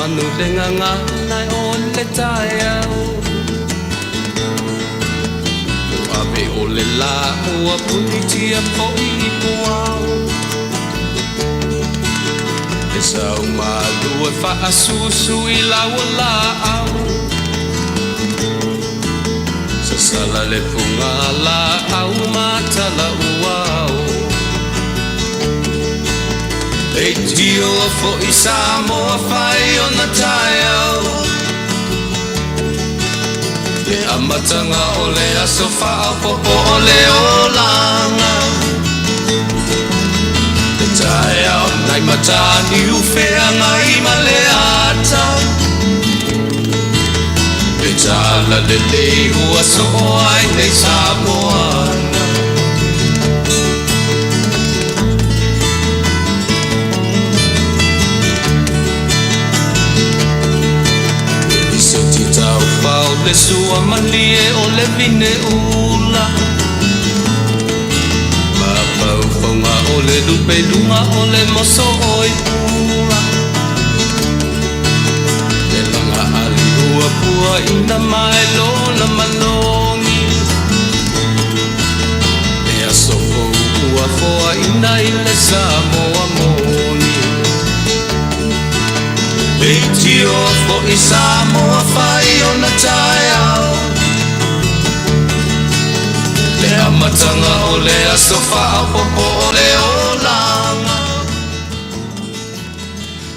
manu le gagana o le taeao. Ave o le lā ua punitia foʻi i puao. Le sau malu e faasusu i lau laau. Sasala le fuga laau matala uao. Leitio foʻi Samoa fai ona taeao. Le amataga o le aso faaopopo o le olaga. Le taeao nai Mataniu Feagai ma le ata. Le tala lelei ua soo ai nei Samoana. Se tau pau le sua malie o le vine ula. Ma pau fonga o le lupe lunga o le moso oi pula. Le langa ali ua pua ina mai lona malogi. Le aso fou ua foa ina i le Samoa moni. Leitio foʻi Samoa fai ona taeao. Le amataga o le aso faaopopo o le olaga.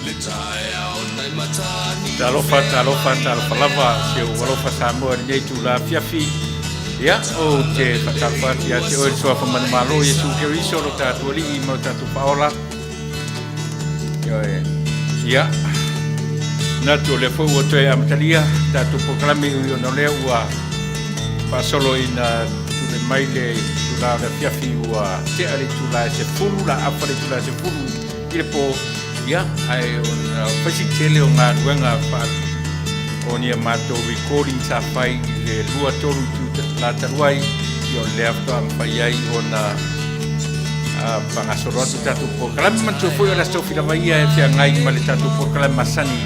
Le taeao nai Matani. Talofa, talofa, talofa lava, si ou alofa Samoa i lenei itula afiafi. Ia, ou te faatalofa atu ia te oe i le suafa manumalo Iesu Keriso lo tatou Alii ma lo tatou Faaola. Ioe. Ia, manatu o lea foi ua toe amatalia tatou polokalame ui ona o lea ua faasolo ina tulai mai le itula o le afiafi ua tea le itula e 10 la afa le itula e 10 i le po. Ia, ae ona fai si tele o galuega faa o ni a matou recording sa fai i le 2-3 itula talu ai, ia o lea faatoa mafai ai ona faagasolo atu tatou polokalame. Manatua foi o le Aso Tofi lava ia e feagai ma le tatou polokalame masani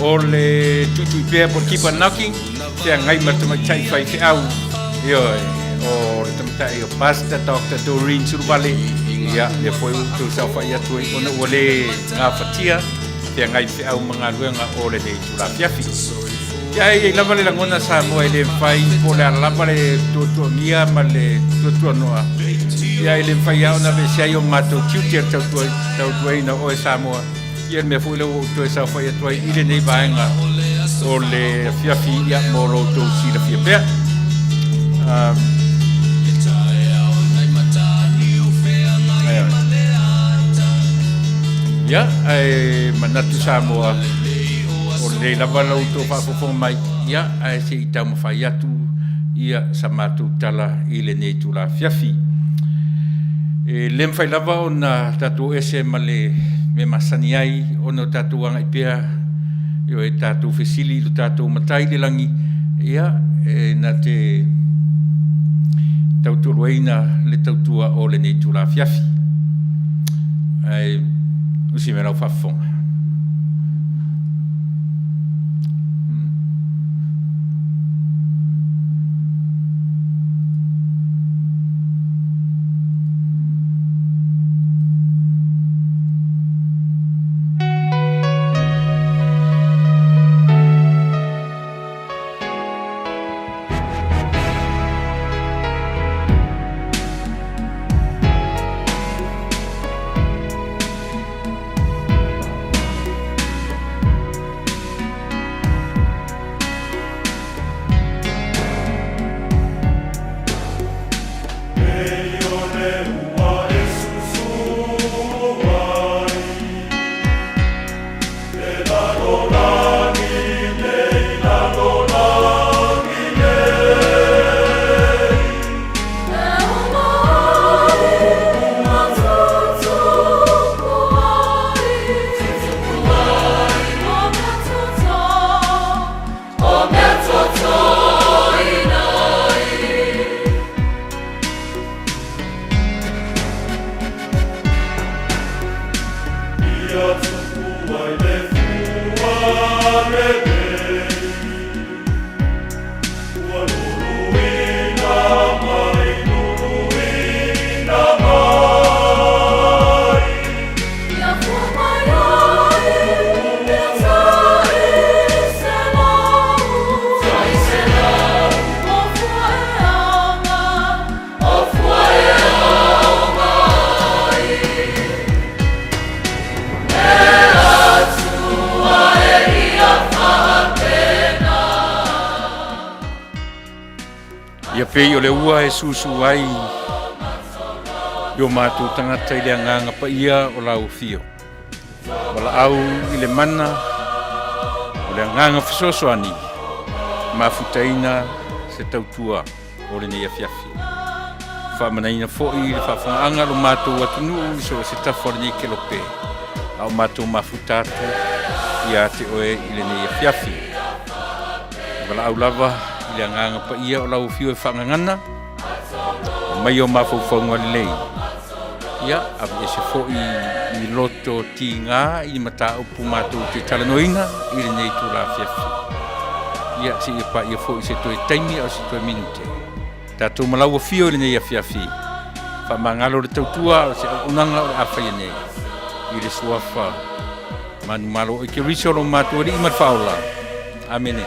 o le tuitui pea po o le keep on knocking, feagai ma le tamaitai faifeau, ioe, o le tamaitai o Pastor Dr. Doreen Suluvale. Ia, lea foi ua outou saofai atu ai ona ua le gafatia feagai feau ma galuega o lenei itula afiafi. Ia, e i ai lava le lagona Samoa e le mafai po o le a lava le tuatuagia ma le tuatuanoa. Ia, e le mafai lava ona aveese ai o matou tiute o le tautuaina o oe Samoa. Ia, le mea foi lea ua ou toe saofai atu ai i lenei vaega o le afiafi, ia, mo lo outou silafia pea. Ia, ae manatu Samoa, o lenei lava la outou faafofoga mai, ia, ae se i taumafai atu ia sa matou tala i lenei itula afiafi. E le mafai lava ona tatou ese ma le mea masani ai ona o tatou agai pea, ioe, tatou fesili i lo tatou Matai i le lagi, ia, e na te tautualuaina le tautua o lenei itula afiafi. Ae usi mai lau faafofoga. Pei o le ua e susu ai i o matou tagata i le agaga paia o lau afio. Valaau i le mana o le agaga fesoasoani mafutaina se tautua o lenei afiafi. Faamanaina foi le faafofogaaga a lo matou atunuu i so o se tafa o lenei kelope, a o matou mafuta atu ia te oe i lenei afiafi. Valaau lava i le agaga paia o lau afio e faagagana, mai o mafaufauga lelei. Ia, aveese foi i loto tiga i mataupu matou te talanoaina i lenei itula afiafi. Ia, seia paia foi se toe taimi a o se toe minute. Tatou ma lau afio i lenei afiafi. Faamagalo le tautua o se auaunaga o le a faia nei i le suafa manumalo o Keriso lo matou Alii ma le Faaola. Amene.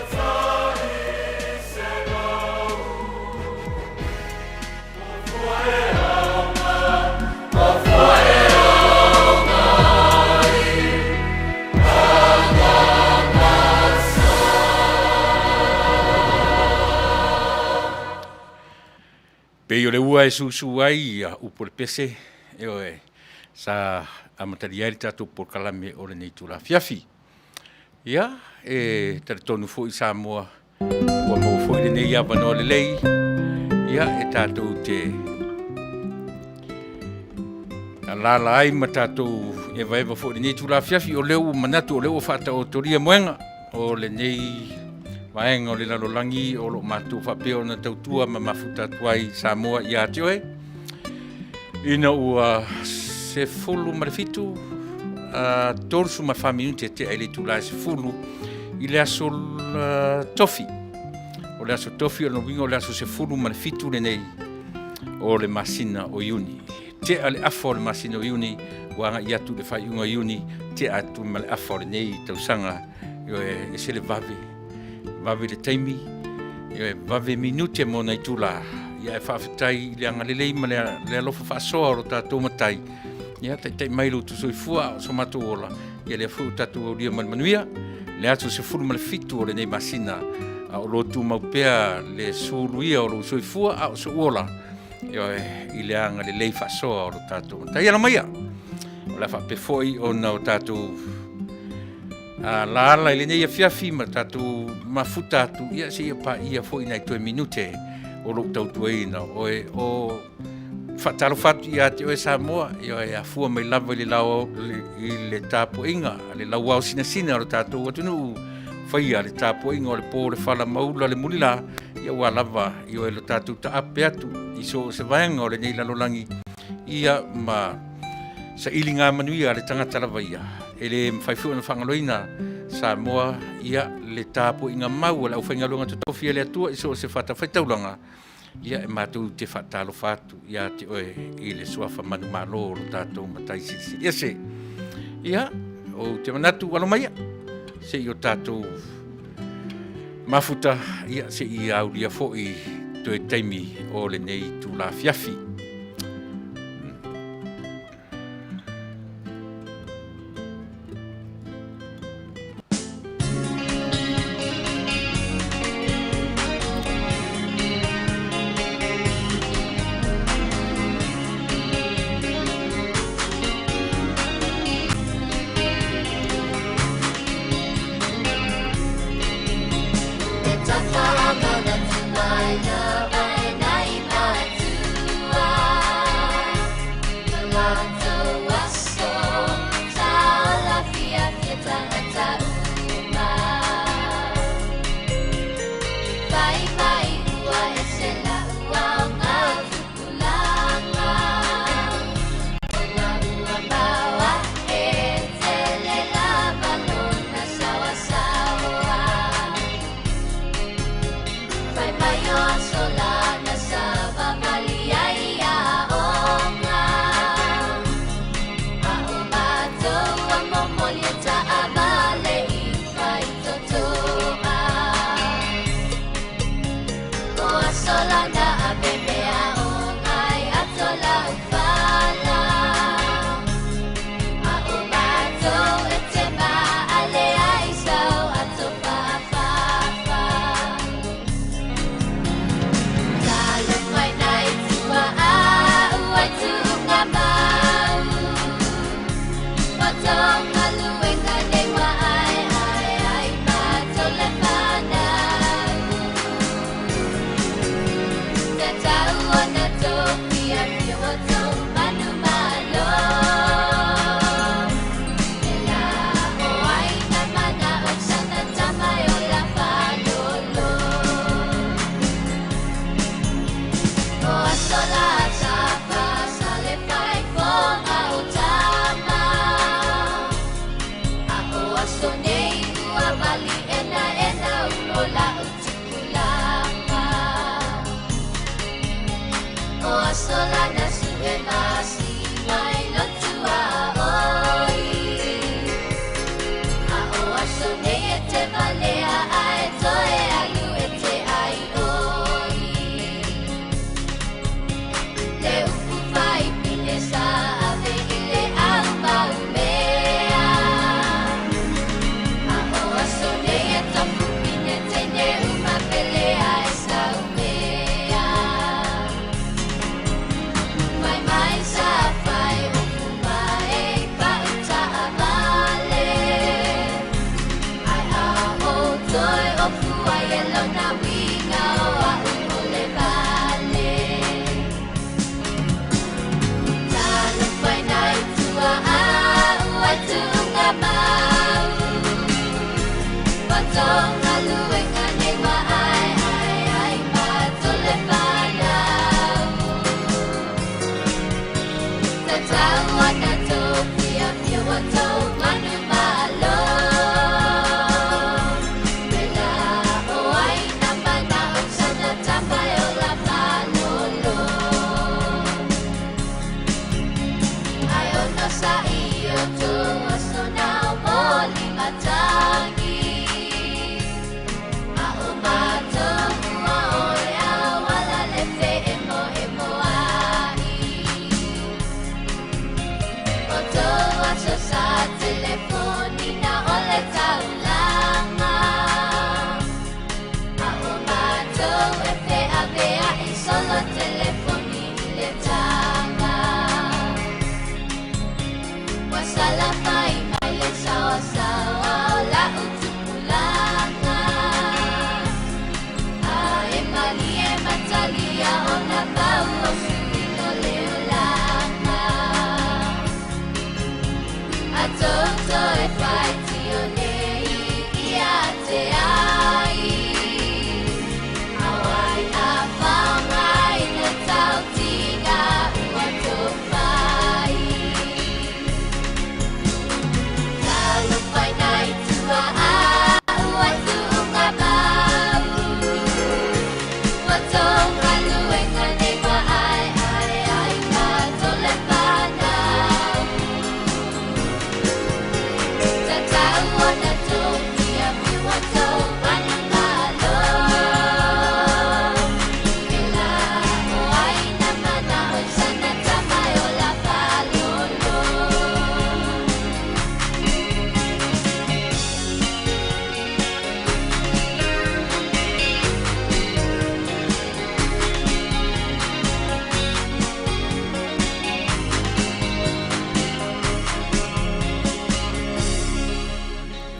Pei o le ua e susu ai ia upu o le pese, ioe, sa amatalia ai le tatou polokalame o lenei itula afiafi. Ia, e talitonu foi Samoa ua maua foi lenei avanoa lelei, ia, e tatou te alaala ai ma tatou evaeva foi i lenei itula afiafi. O lea ua manatu o lea ua faataotolia moega o lenei vaega o le lalolagi o lo o matou faapea ona tautua ma mafuta atu ai Samoa ia te oe. Ina ua 17, 34 minute tea i le itula e 10 i le aso tofi. O le aso tofi o le uiga o le aso 17 lenei o le masina o Iuni. Tea le afa o le masina o Iuni, ua agai atu i le faaiuga o Iuni, tea atu ma le afa o lenei tausaga. Ioe, ese le vave, vave le taimi, ioe, vave minute mo nai itula. Ia e faafetai i le agalelei ma le alofa faasoa o lo tatou Matai. Ia taitai mai lo outou soifua a o so matou ola. Ia lea foi ua tatou aulia ma le manuia le aso 17 o lenei masina, a o lo tumau pea le suluia o lou soifua a o sou ola. Ioe, i le agalelei faasoa o lo tatou Matai. Ala maia, o le a faapea foi ona o tatou laala i lenei afiafi ma tatou mafuta atu, ia seia paia foi nai toe minute o lou tautuaina oe o faatalofa atu ia te oe Samoa, ioe, afua mai lava i le lao i le tapuaiga a le lauao sinasina o le tatou atunuu, faia le tapuaiga o le po le fala maula le mulila, ia ua lava ioe lo tatou taape atu i so o se vaega o lenei lalolagi, ia ma sailiga manuia a le tagata lava ia. E le mafai foi ona faagaloina Samoa, ia le tapuaiga mau a le aufaigaluega totofi a le Atua i so o se fatafaitaulaga, ia e matou te faatalofa atu ia te oe i le suafa manumalo o lo tatou Matai Silisili Ese. Ia, ou te manatu alo maia, se i o tatou mafuta, ia se i aulia foi toe taimi o lenei itula afiafi.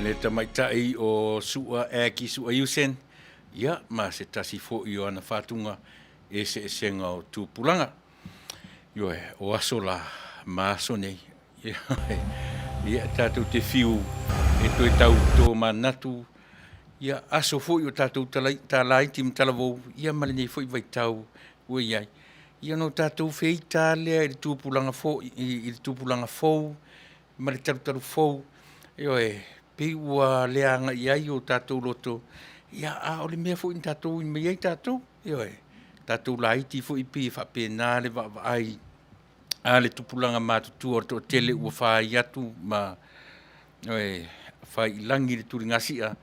Le tamaitai o Su'a Aggie Su'a Usen, ia, ma se tasi fo'i o ana fatuga eseesega o tupulaga. Ioe, o aso la ma aso nei. Ioe, ia, tatou te fiu e toe tau tō manatu, ia, aso foi o tatou talaiti ma talavou, ia ma lenei foi vaitau ua i ai. Ia no tatou feita lea i le tupulaga foi, i le tupulaga fou ma le talutalu fou, ioe, pei ua le agai ai o tatou loto, ia, a o le mea foi na tatou ui mai ai tatou, ioe, tatou laiti foi pei e faapena le vaavaai a le tupulaga matutua o le toatele ua fai atu ma, ioe, fai i lagi le tuligasia,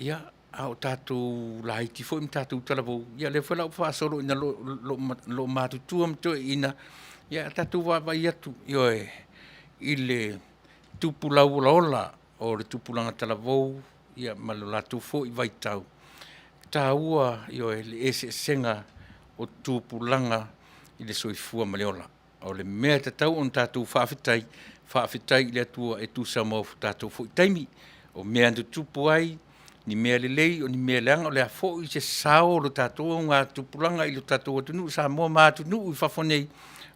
ia, a o tatou laiti foi ma tatou talavou, ia lea foi la ua faasolo ina loo matutua ma toeaiina, ia tatou vaavaai atu, ioe, i le tupulau olaola o le tupulaga talavou, ia ma lo latou foi vaitau taua, ioe, le eseesega o tupulaga i le soifua ma le ola. O le mea e tatau ona tatou faafetai, faafetai i le Atua e tusa ma o tatou foi taimi, o mea na tutupu ai, ni mea lelei o ni mea leaga, o le a foi se sao o le tatou augatupulaga i le tatou atunuu Samoa ma atunuu i fafo nei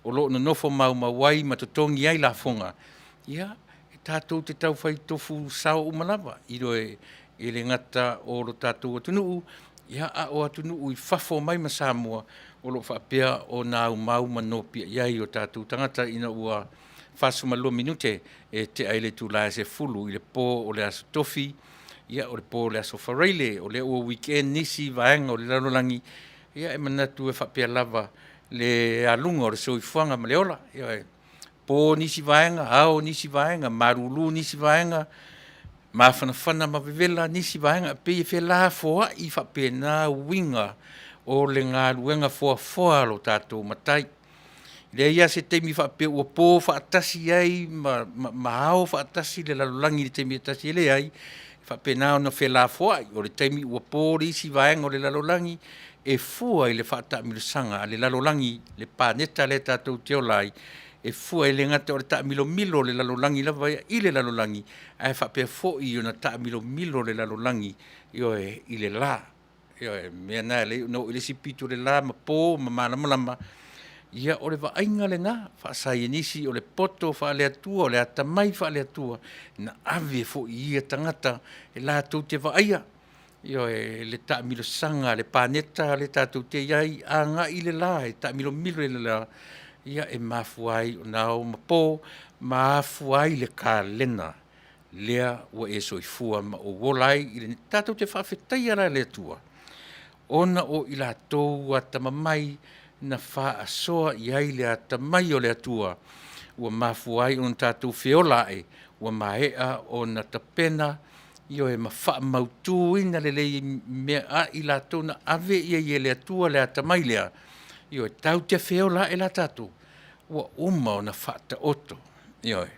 o lo o nonofo maumau ai ma totogi ai lafoga, ia, e tatou te taufai tofu sao uma lava, ioe, e le gata o lo tatou atunuu, ia, a o atunuu i fafo mai ma Samoa o lo o faapea ona aumau ma nopiai ai o tatou tagata ina ua 42 minute e tea ai le itula e 10 i le po o le Aso Tofi, ia, o le po o le Aso Faraile, o lea ua weekend nisi vaega o le lalolagi, ia, e manatu e faapea lava. le aluga o le soifuaga ma le ola. Ioe, po nisi vaega, ao nisi vaega, malulu nisi vaega, mafanafana ma vevela nisi vaega, e pei e felafoai faapena uiga o le galuega foafoa a lo tatou Matai. E leai lava se taimi faapea ua po faatasi ai ma ao faatasi le lalolagi i le taimi e tasi, e leai. E faapena ona felafoai, o le taimi ua po le isi vaega o le lalolagi, e fua i le faataamilosaga a le lalolagi, le paneta lea tatou te ola ai, e fua e le gata o le taamilomilo o le lalolagi lava ia i le lalolagi, ae faapea foi ona taamilomilo le lalolagi, ioe, i le la. Ioe, o le mea lena e ala ai ona oo i le isi pito i le la ma po ma malamalama, ia o le vaaiga lena faasaienisi o le poto faale-Atua, o le atamai faale-Atua na ave foi i ia tagata e latou te vaaia, ioe, le taamilosaga a le paneta lea tatou te i ai agai i le la, e taamilomilo i le la, ia e mafua ai ona ao ma po, ma afua ai le kalena lea ua e soifua ma ou ola ai. Tatou te faafetaia la le Atua ona o i latou atamamai na faasoa i ai le atamai o le Atua ua mafua ai ona tatou feola ae ua maea ona tapena, ioe, ma faamautuina lelei mea a i latou na ave i ai e le Atua le atamai lea, ioe, tatou te feola ae la tatou, ua uma ona faataoto. Ioe. O le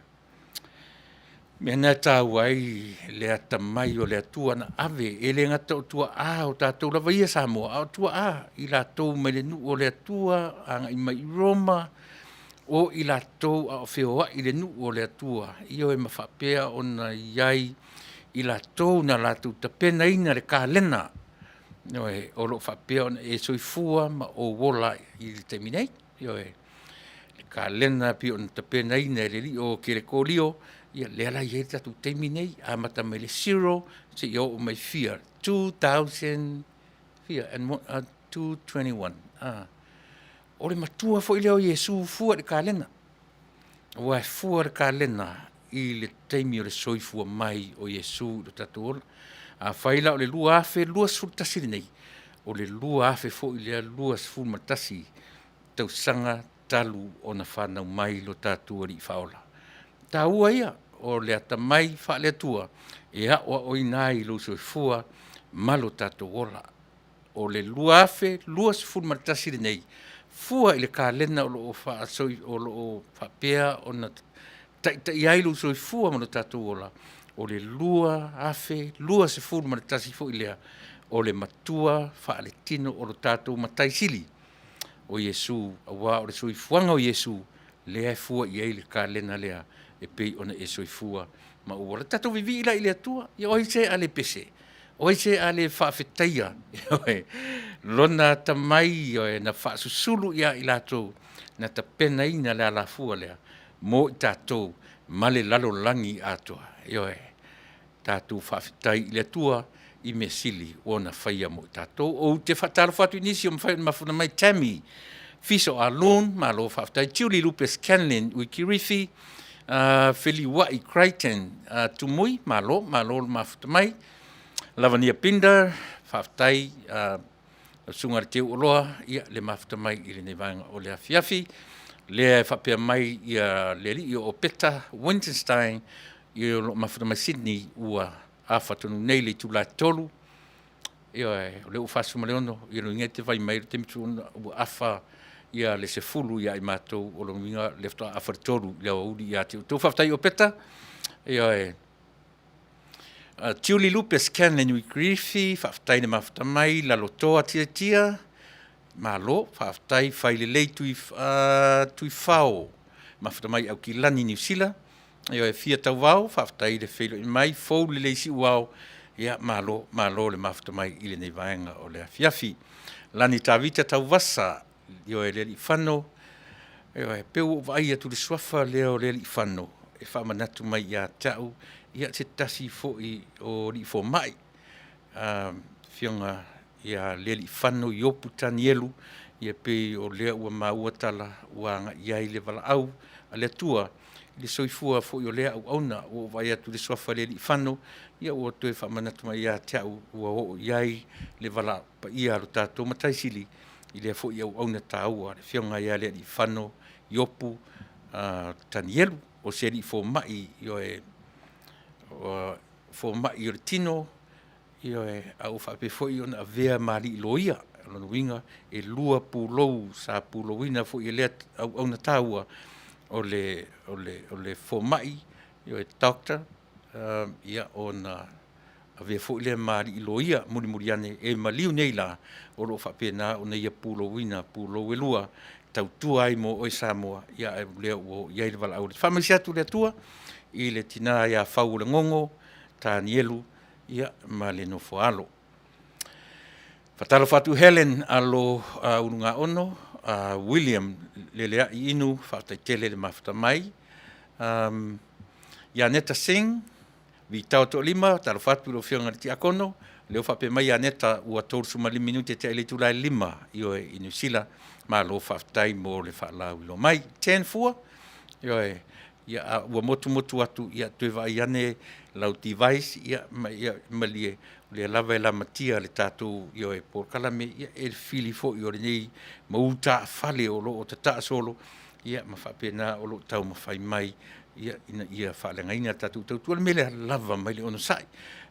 mea lena e taua ai le atamai o le Atua na ave, e le gata o tuaa o tatou lava ia Samoa, a o tuaa, i latou mai le nuu o le Atua agai mai i Roma, o i latou a o feoai i le nuu o le Atua, ioe, ma faapea ona i ai i latou na latou tapenaina le kalena, ioe, o lo o faapea ona e soifua ma ou ola ai i le taimi nei. Ioe. Le kalena e pei ona tapenaina e le alii o Kelekolio, ia lea la e i ai le tatou taimi lenei, amata mai le 0 seia oo mai fia? 2000 fia? 2021. O le matua foi lea o Iesu fua i le kalena, aua e fua le kalena i le taimi o le soifua mai o Iesu i lo tatou ola. Afai la o le 2021 lenei, o le 2000 foi lea 21 tausaga talu ona fanau mai lo tatou Alii Faaola. O le taua ia o le atamai faale-Atua e aoaoina ai lou soifua ma lo tatou ola. O le 2021 lenei, fua i le kalena o lo o faapea ona taitaia ai lou soifua ma lo tatou ola, o le 2021 foi lea o le matua faaletino o lo tatou Matai Sili o Iesu, aua o le soifuaga o Iesu lea e fua i ai le kalena lea e pei ona e soifua ma ou ola. Tatou vivii la i le Atua, ia o ai se a le pese? O ai se a le faafetaia Lona atamai, ioe, na faasusulu ia i latou na tapenaina le alafua lea mo i tatou ma le lalolagi atoa. Ioe, tatou faafetai i le Atua i mea sili ua Ona faia mo i tatou. Ou te faatalofa atu i nisi ua mafai ona mafuta mai, Tammy Fiso Ah Lun, malo faafetai. Julie Lupe Scanlan Wikiriwhi, Feliuai Crichton Tumui, malo, malo le mafuta mai. Lavania Pinder, faafetai lau Susuga i le Teu Oloa le mafuta mai i lenei vaega o le afiafi. Lea e faapea mai le alii o Opeta Winterstein o lo o mafuta mai Sydney ua afa tonu nei le itula e 3. Ioe, o lea ua 46, ia lona uiga e te vaai mai i le taimi ua afa le 10 ia i matou, o lona uiga o lea faatoa afa le 3 i le aoauli ia te outou. Faafetai Opeta. Ioe. Julie Lupe Scanlan Wikiriwhi, faafetai le mafuta mai, Lalotoa Tiatia, malo, faafetai. Failelei Tuifao, mafuta mai Aukilani, Niu Sila. Ioe, Fia Tauvao, faafetai le feiloai mai, fou lelei Siuao, ia malo, malo le mafuta mai i lenei vaega o le afiafi. Lani Tavita Tauvasa, ioe, Lealiifano, ioe, pei ua ou vaai atu i le suafa lea o Lealiifano e faamanatu mai ia te au se tasi foi o alii fomai, Afioga ia Lealiifano Iopu Tanielu, ia pei o lea ua maua tala ua agai i ai le valaau a le Atua i le soifua foi o lea auauna. Ua ou vaai atu i le suafa Lealiifano, ia ua toe faamanatu mai ia te au ua oo i ai le valaau paia a lo tatou Matai Sili. i lea foi auauna taua a le Afioga ia Lealiifano Iopu Tanielu, o se alii fomai, ioe, fomai o le tino, ioe, a ua faapea foi ona avea ma alii loia. O lona uiga e 2 pulou sa pulouina foi e lea auauna taua, o le fomai, ioe, doctor, ia ona avea foi lea ma alii loia. Mulimuli ane e maliu nei la, o lo o faapena ona ia pulouina pulou e 2, e tautua ai mo oe Samoa, ae o lea ua oo i ai le valaau. Faamaise atu le Atua i le tina ia Fauolegogo Tanielu ma le nofo a alo. Faatalofa atu Helen Alo Ulugaono, William Leleai Inu, faafetai tele le mafuta mai. Ianeta Singh, Vitao Toalima, talofa atu i lau Afioga i le Tiakono, o lea ua faapea mai Ianeta ua 35 minute tea i le itula e 5, ioe, i Niu Sila. Malo faafetai mo le faalauiloa mai. Jen Fua, ioe, ia a ua motumotu atu, ia toe vaai ane lau device, ia malie, o lea lava e lamatia le tatou, ioe, polokalame, ia e fili foi o lenei mau taafale o lo o tataa solo, ia ma faapena o lo o taumafai mai ina ia faaleagaina le tatou tautua. O le mea lea, lava mai le onosai.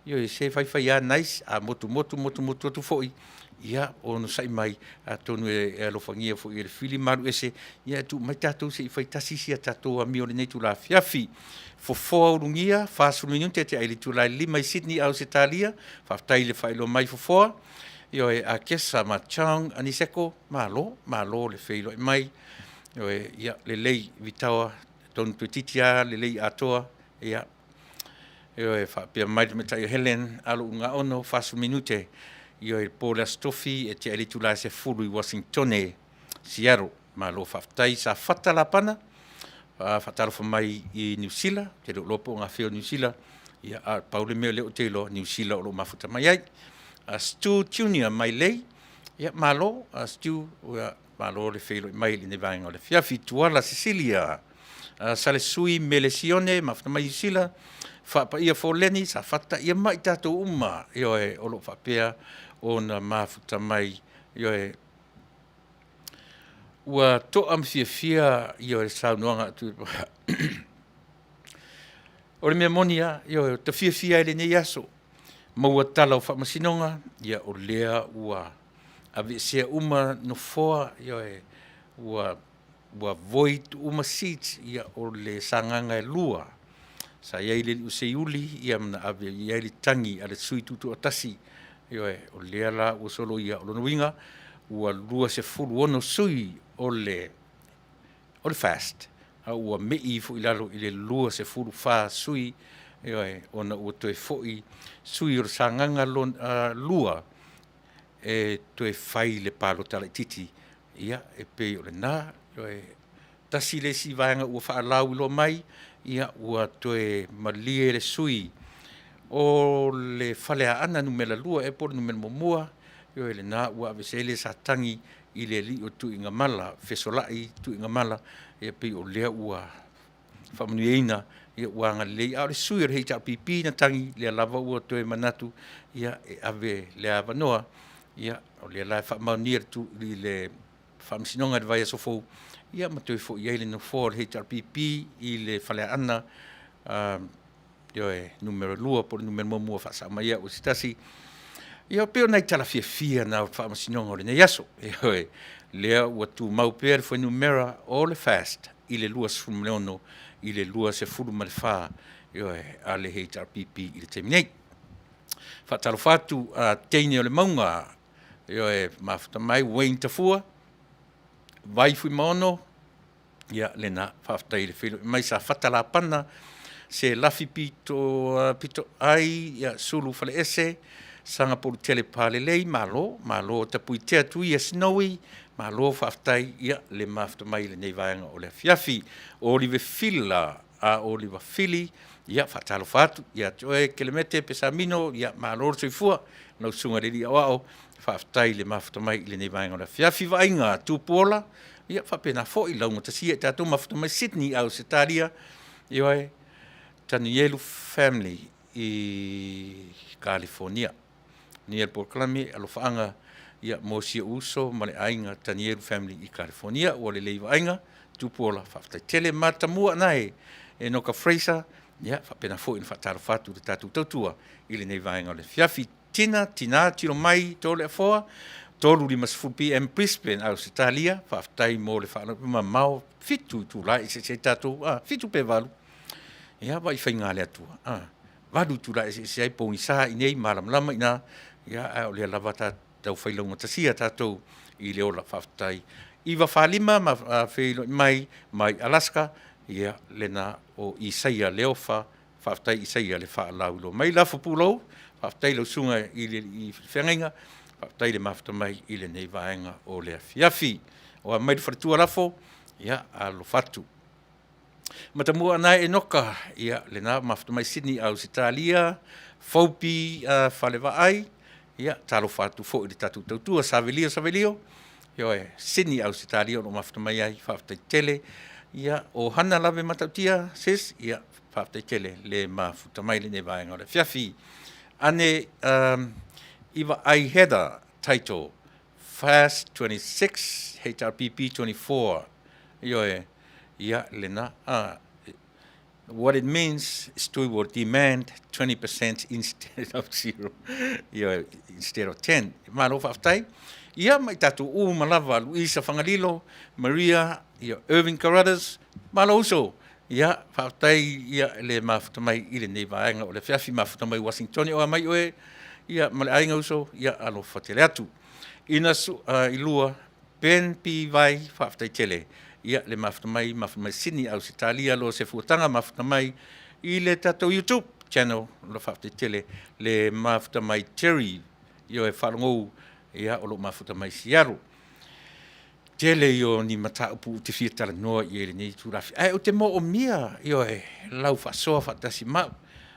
Ioe, se faifai lava Nice, a motumotu motumotu atu foi, ia onosai mai, atonu e alofagia foi e le Fili ma alu ese, ae tuu mai tatou se i fai tasi si a tatou amio i lenei itula afiafi. Fofoa Ulugia, 40 minute tea i le itula e 5 i Sydney, Ausetalia, faafetai i le faailoa mai Fofoa. Ioe, Akesa ma Chong Aniseko, malo, malo le feiloai mai. Ioe, ia lelei Vitaoa, atonu toeitiiti lava lelei atoa, ia. Ioe, faapea mai le tamaitai o Helen Alo Ulugaono, 40 minute, ioe, po o le Aso Tofi e tea i le itula e 10 i Uasinitone, Seattle. Malo faafetai. Safata Lapana, faatalofa mai i Niu Sila, ou te le o iloa po o gafea o Niu Sila, ae pau le mea lea ou te iloa, o Niu Sila o lo o mafuta mai ai. Stu Junior Mailei, ia malo Stu, malo le feiloai mai i lenei vaega o le afiafi. Tuala Sesilia Salesui Melesione, mafuta mai Niu Sila, Faapaia Foleni, Safata, ia ma i tatou uma, ioe, o lo o faapea ona mafuta mai, ioe. Ua toa ma fiafia le saunoaga a Tuilaepa. O le mea moni lava, ioe, ou te fiafia ai i lenei aso, maua tala o faamasinoga, ia o lea ua aveesea uma nofoa, ioe, ua void uma seats, ia o le Sagaga e 2, sa i ai le alii o Seiuli ma na ave i ai le tagi a le sui tutoatasi, ioe, o lea la ua soloia. O lona uiga, ua 26 sui o le FAST, a ua mei ifo i lalo i le 24 sui, ioe, ona ua toe foi sui o le Sagaga 2 e toe fai le palota laitiiti. Ia, e pei o lena, ioe, tasi le isi vaega ua faalauiloa mai, ia ua toe malie le sui usufono o le Faleaana Nu.2 ea po o le Nu.1, ioe, lena ua aveese ai le sa tagi i le alii o Tuigamala, Fesolai Tuigamala, ia pei o lea ua faamanuiaina, ua agalelei. A o le sui o le HRPP na tagi, lea lava ua toe manatu e ave le avanoa, ia o lea la e faamaonia i le Faamasinoga i le vaiaso fou, ia ma toe foi ai le nofoa o le HRPP i le Faleaana ioe, Nu.2 po o le Nu.1, faasao mai au e se tasi. Ia pei o nai tala fiafia na o le Faamasinoga o lenei aso. Ioe, lea ua tumau pea le fuainumera o le FAST i le 26 i le 24, ioe, a le HRPP i le taimi nei. Faatalofa atu a teine o le mauga, ioe, mafuta mai Wayne Tafua, Vai Fuimaono, ia lena, faafetai i le feiloai mai Safata Lapana, Selafi Pito, Pito Ai, ia Sulu Faleese, Sagapolutele Palelei, malo, malo Tapuitea Tuia Snowy, malo faafetai, ia le mafuta mai i lenei vaega o le afiafi. Olive Fila, a Oliva Fili, ia faatalofa atu ia te oe Kelemete Pesamino, ia malo le soifua, lau susuga i le Alii Aoao, faafetai le mafuta mai i lenei vaega o le afiafi. Vaaiga Tupuola, ia faapena foi laugatasia i tatou mafuta mai Sydney, Ausetalia, ioe, Tanielu Family i Kalifonia. Manuia le polokalame, alofaaga. ia, mo si ou uso ma le aiga Tanielu family i Kalifonia. Ua lelei vaaiga, Tupuola, faafetai tele. Matamua nae Enoka Fraser, ia, faapena foi ona faatalofa atu i le tatou tautua i lenei vaega o le afiafi. Tina, tina, tilo mai Toleafoa, 3:50 PM Brisbane, Ausetalia, faafetai mo le mamao, 7 itula e eseese ai tatou, 7 pe 8, ia vaai i faiga a le Atua, 8 itula e eseese ai, pogisa i inei, malamalama i ina, a o lea lava tatou te taufai laugatasia tatou i le ola. Faafetai. 945 ma feiloai mai mai Alaska, ia lena o Isaia Leofa, faafetai Isaia le faalauiloa mai. Lafo Pulou, faafetai i lau susuga i le feagaiga, faafetai le mafuta mai i lenei vaega o le afiafi. O a mai le faletua Lafo, ia alofa atu. Matamua nae Enoka, ia lena ua mafuta mai Sydney Ausetalia, Fobi Falevaai, ia talofa atu foi i le tatou tautua Savelio Savelio, ioe, Sydney Ausetalia o lo o mafuta mai ai, faafetai tele. Ia, o Hana Lave Matautia, sis, ia faafetai tele le mafuta mai i lenei vaega o le afiafi. Ane Iva Ai Heather, title, Fast 26 HRPP 24, ioe, ia lena. What it means is we will demand 20% instead of 0, ioe, instead of 10. Malo faafetai. Ia ma i tatou uma lava, Luisa Fagalilo, Maria, ia Irving Carruthers, malo uso. Ia, faafetai ia le mafuta mai i lenei vaega o le afiafi, mafuta mai Uasintone, o a mai oe, ia ma le aiga uso, ia alofa tele atu. Ina su, i lua, Ben P. Vai, faafetai tele ia le mafuta mai, mafuta mai Sydney, Ausetalia, lo se fuataga mafuta mai i le tatou YouTube channel, lo faafetai tele le mafuta mai Terry, ioe faalogou, ia o lo o mafuta mai Seattle. Tele ia o ni mataupu ou te fia talanoa i ai i lenei itula afiafi, ae ou te moomia, ioe, lau faasoa faatasi ma au.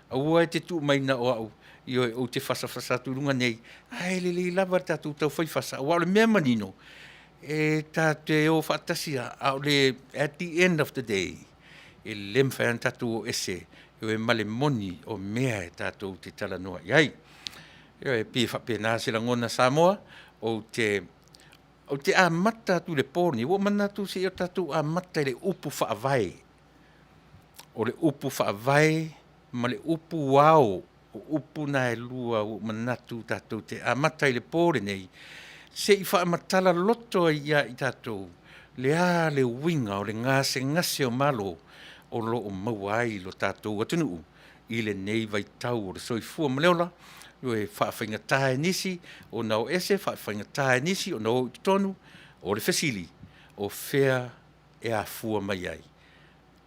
Aua e te tuu mai na o au, ioe, ou te fasafasa atu i luga nei, ae lelei lava le tatou taufai fasa, aua o le mea manino, e tatou te o faatasi lava, a o le at the end of the day, e le mafai lava ona tatou o ese, ioe, ma le moni o mea e tatou te talanoa i ai. Ioe, e pei e faapena se lagona Samoa, ou te amata atu i le po lenei, ua ou manatu se i o tatou amata i le upu faavae. O le upu faavae ma le upu ao, o upu na e lua ua ou manatu tatou te amata ai i le po lenei, se i faamatala loto ai ia i tatou le a le uiga o le gasegase o Malo o lo o maua ai lo tatou atunuu i lenei vaitau o le soifua ma le ola, e faafaigata i nisi ona o ese, faafaigata i nisi ona o i totonu. O le fesili, o fea e afua mai ai?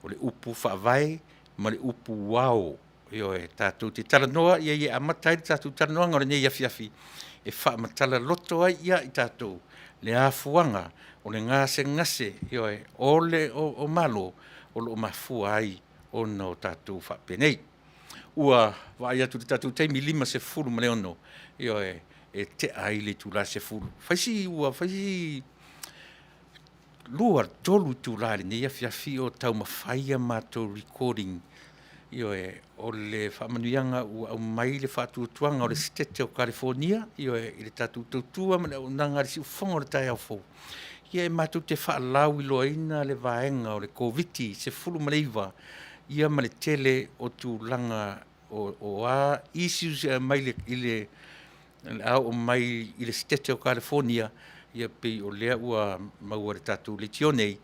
O le upu faavae ma le upu ao, ioe, tatou te talanoa i ai e amata ai le tatou talanoaga o lenei afiafi, e faamatala loto ai ia i tatou le afuaga o le gasegase, ioe, o Malo o lo o mafua ai ona o tatou faapenei. Ua vaai atu i le tatou taimi, e 56, ioe, e tea ai le itula e 10. Fai si ua fai si 2, 3 itula i lenei afiafi o taumafai a matou recording, ioe, o le faamanuiaga ua aumai le faatuatuaga o le Setete o Kalifonia, ioe, i le tatou tautua ma le auaunaga i le siufofoga o le taeao fou, ia e matou te faalauiloaina le vaega o le Koviti-19, ia ma le tele o tulaga o a issues e aumai i le a oo mai i le Setete o Kalifonia, ia pei o lea ua maua e le tatou leitio nei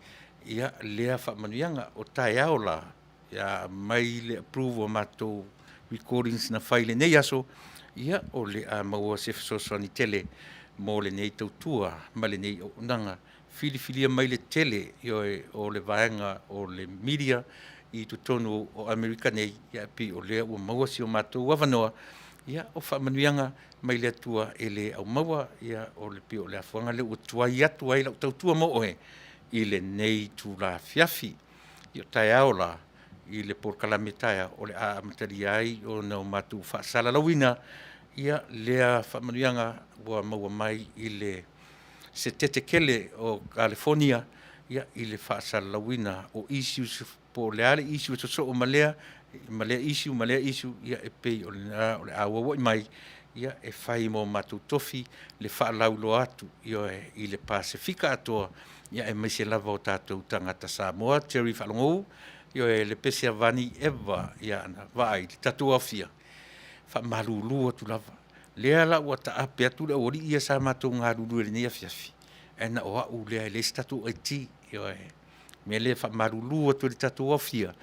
lea faamanuiaga. O taeao la, ia aumai le approval o matou recordings na fai i lenei aso, ia o le a maua se fesoasoani tele mo lenei tautua ma lenei auaunaga. Filifilia mai le tele, ioe, o le vaega o le media i totonu o Amerika nei, ia pei o lea ua maua si o matou avanoa, ia o faamanuiaga mai le Atua e le aumaua, ia pei o le afuaga lea ua tuai atu ai lau tautua mo oe i lenei itula afiafi. Ia o taeao la i le polokalame taeao, o le a amatalia ai ona o matou faasalalauina lea faamanuiaga ua maua mai i le Setete tele o Kalifonia i le faasalalauina o issues po o le a le issue e sosoo ma lea issue ma lea issue, ia e pei o lena o le a auauai mai. ia, e fai mo matou tofi le faalauiloa atu, ioe, i le Pasefika atoa, ia aemaise lava o tatou tagata Samoa. Jerry Faalogou, ioe, le pese a Vani Eva, ia na vaai le tatou aofia, faamalulu atu lava. Lea la ua taape atu le aualii ia sa matou galulue i lenei afiafi, ae na o au lea e leai se tatou IT. Ioe, o le mea lea e faamalulu atu ai i le tatou aofia,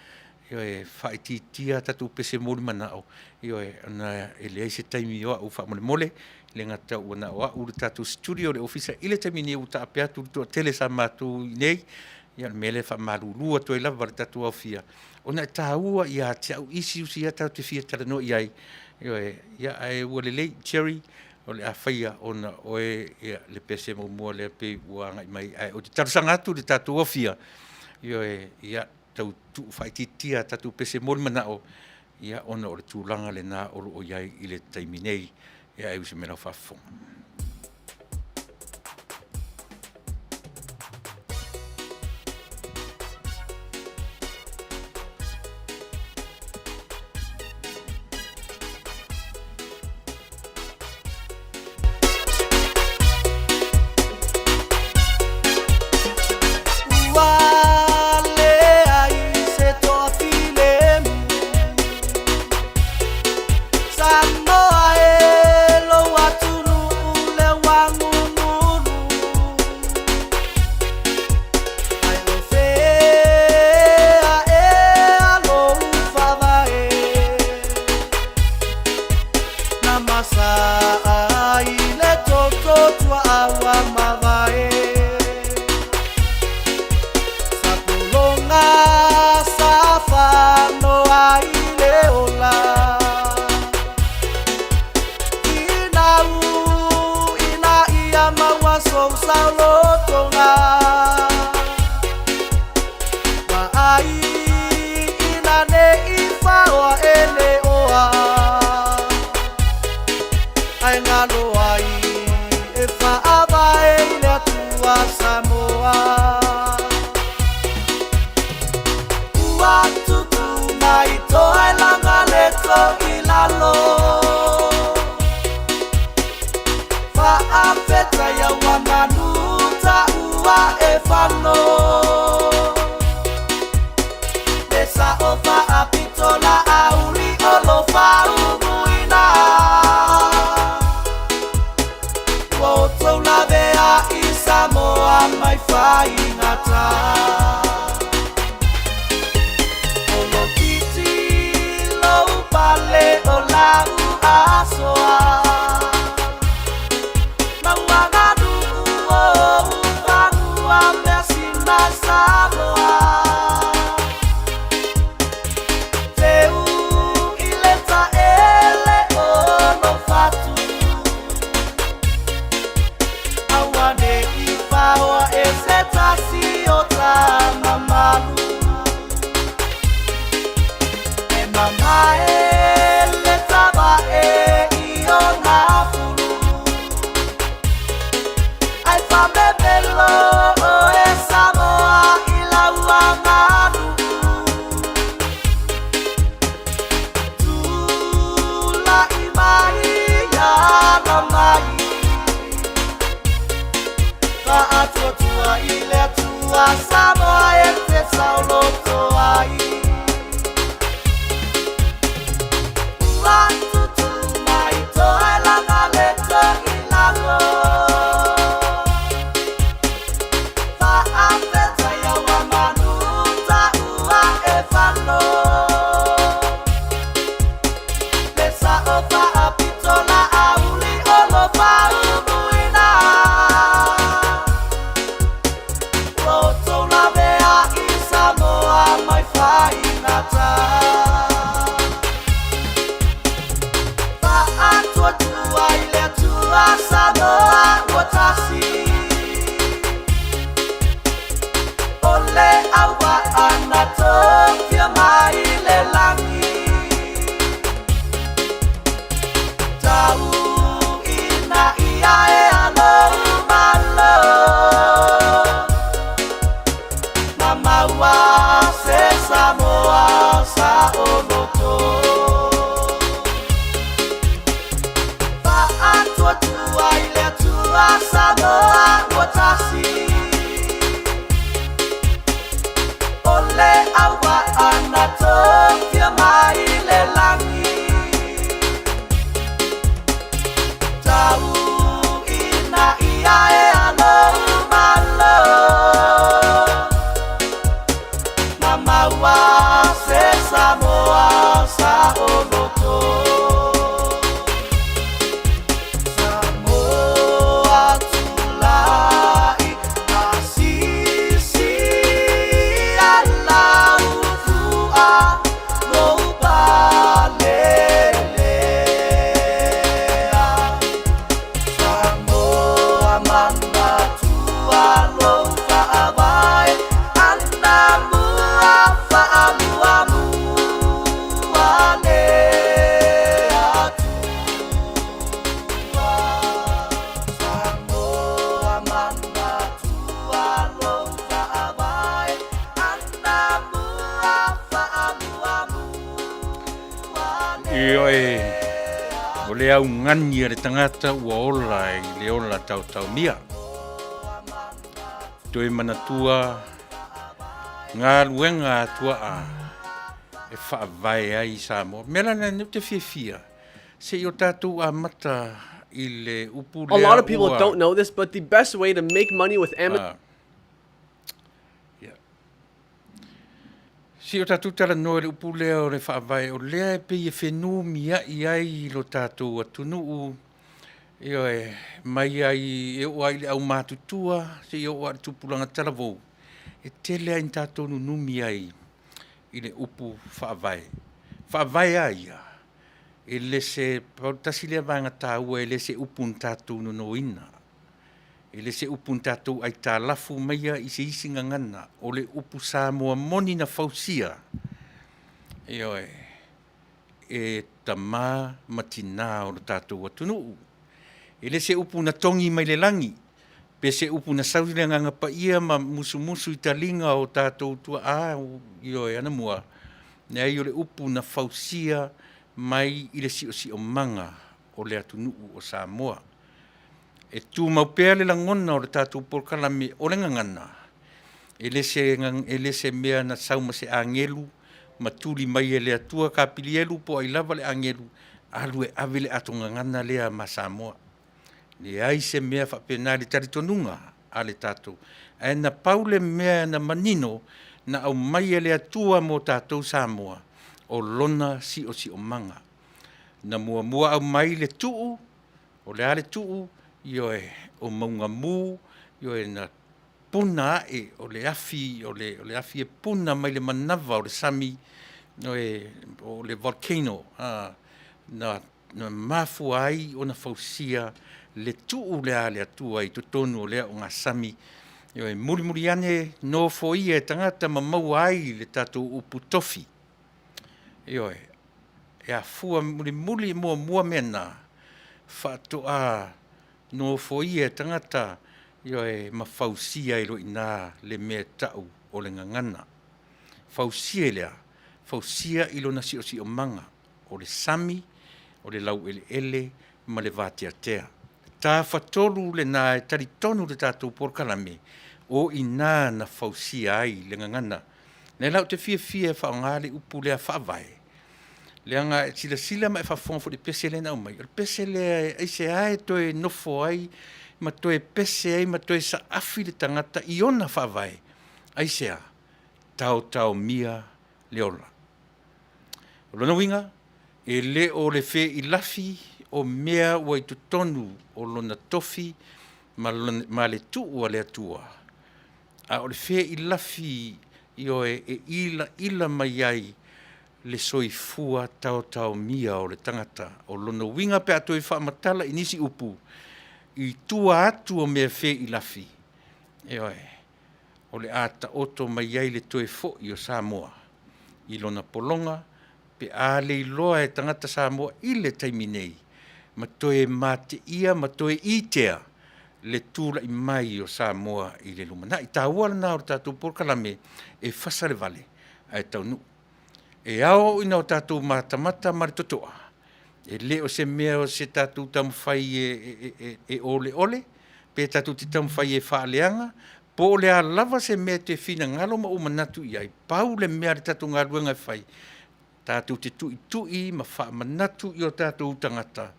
ioe, faaitiitia a tatou pese molimanao, ioe, ona e leai se taimi o au faamolemole, e le gata ua na o au le tatou studio i le ofisa i le taimi nei ua taape atu le toatele sa matou i inei, ia o le mea lea e faamalulu atu ai lava i le tatou aofia, ona e taua ia te au issues ia tatou te fia talanoa i ai, ioe, ia ae ua lelei Jerry, o le a faia ona o oe le pese muamua lea pei ua agai mai, ae ou te talosaga atu i le tatou aofia, ioe, ia, tau tuu faaitiitia a tatou pese molimanao, ia, ona o le tulaga lena o lo o i ai i le taimi nei. Ia e usi mai lau faafofoga. Ua leai se toafilemu Samoa e lou atunuu le uagunugunu Ai o fea ea lou faavae Na masaa i le toto tuaa ua mavae Sa pologa sa fanoa i le ola Finau ina ia maua sou saolotoga Vaai ina ne i faoa e le oa Ae galo ai e faavae i le Atua Samoa. Ua tutu mai toailaga le to i lalo Faafetai ua manu taua e fano Le sao faapito la auli o lo faumuina Ua outou lavea i Samoa mai faigata Polokiti lou pale o lau asoa Mauaganuu o ufanua measina Samoa Teu i le taele o lou fatu Aua ne i faoa e se tasi o ta mamalu E mamae le tavae i ona fulu Ai famemelo oe Samoa i lau aganuu Tula'i mai ala mai Faatuatua i le Atua Samoa e te saoloto ai Ua tutu mai toailaga le to i lalo Faafetai ua manu taua e fano Le sao faapito la auli o lo faumuina Ua outou lavea i Samoa mai faigata Faatuatua i le Atua Samoa ua tasi O le auvaa na tofia mai le lagi Tau ina ia e alo malo Ma maua se Samoa saoloto. Atua i le Atua Samoa ua tasi. O le auvaa na tofia mai le lagi. Tau ina ia e alo malo. Ma maua se Samoa saoloto. Samoa tulai asisi ala ufua lou palelea. Samoa manatua lou faavae ana mua faamuamua le Atua. Samoa manatua lou faavae ana mua faamuamua le Ioe, o le augani a le tagata ua ola i le ola taotaomia. Toe manatua galuega a tuaa e faavae ai Samoa. Mea la lena ou te fiafia, se i o tatou amata i le upu A lot lea of people ua don't know this, but the best way to make money with Amazon Ah. Ia. Se i o tatou talanoa i le upu lea o le faavae, o lea e pei e fenumiai ai i lo tatou atunuu, ioe, mai ai e oo lava i le aumatutua seia oo lava i le tupulaga talavou, e tele lava ina tatou nunumi ai i le upu faavae. Faavae a ia, e le se, pau tasi lea vaega taua e le se upu na tatou nonoina. E le se upu na tatou aitalafu maia i se isi gagana, o le upu Samoa moni na fausia, ioe, e tama ma tina o lo tatou atunuu. E le se upu na togi mai le lagi, pe se upu na sau i le Agaga Paia ma musumusu i taliga o tatou tuaa, ioe, anamua, leai o le upu na fausia mai i le siosiomaga o le atunuu o Samoa. E tumau pea le lagona o le tatou polokalame o le gagana, e le se, e le se mea na sau ma se agelu ma tuli mai e le Atua Kapilielu po o ai lava le agelu, alu e ave le ato gagana lea ma Samoa. Leai se mea faapena i le talitonuga a le tatou. Ae na pau le mea na manino na aumai e le Atua mo tatou Samoa, o lona siosiomaga. Na muamua aumai le tuu, o le a le tuu? Ioe, o mauga mu, ioe, na puna ae o le afi, o le, o le afi e puna mai le manava o le sami, ioe, o le volcano, a, na, na mafua ai ona fausia le tuu lea a le Atua i totonu o lea ogasami. Ioe, mulimuli ane nofoia e tagata ma maua ai le tatou upu tofi. Ioe, e afua mulimuli muamua mea na, faatoa nofoia e tagata, ioe, ma fausia ai loa i ina le mea e tau o le gagana. Fausia i le a? Fausia i lona siosiomaga, o le sami, o le laueleele ma le vateatea. Tafatolu lena e talitonu le tatou polokalame, o i ina na fausia ai le gagana. Lea la ou te fiafia e faaaoga le upu lea faavae, leaga e silasila ma e faafofoga foi i le pese lea na aumai, o le pese lea aisea e toe nofo ai ma toe pese ai ma toe saafi le tagata i ona faavae, aisea? Taotaomia le ola. O lona uiga, e le o le feilafi o mea ua i totonu o lona tofi ma, lona, ma le tuu a le Atua, a o le feilafi ioe e ilaila mai ai le soifua taotaomia o le tagata. O lona uiga pe a toe faamatala i nisi upu, i tua atu o mea feilafi, ioe, o le a taoto mai ai le toe foi o Samoa i lona pologa pe a le iloa e tagata Samoa i le taimi nei ma toe mateia ma toe itea le tulai mai o Samoa i le lumanai. Taua lena o le tatou polokalame e fasa le vale ae taunuu. E ao ina o tatou matamata ma le totoa E le o se mea o se tatou taumafai e, e, e, e oleole, pe tatou te taumafai e faaleaga, po o le a lava se mea e te finagalo ma ou manatu i ai, pau le mea a le tatou galuega e fai, tatou te tuitui ma faamanatu i o tatou tagata,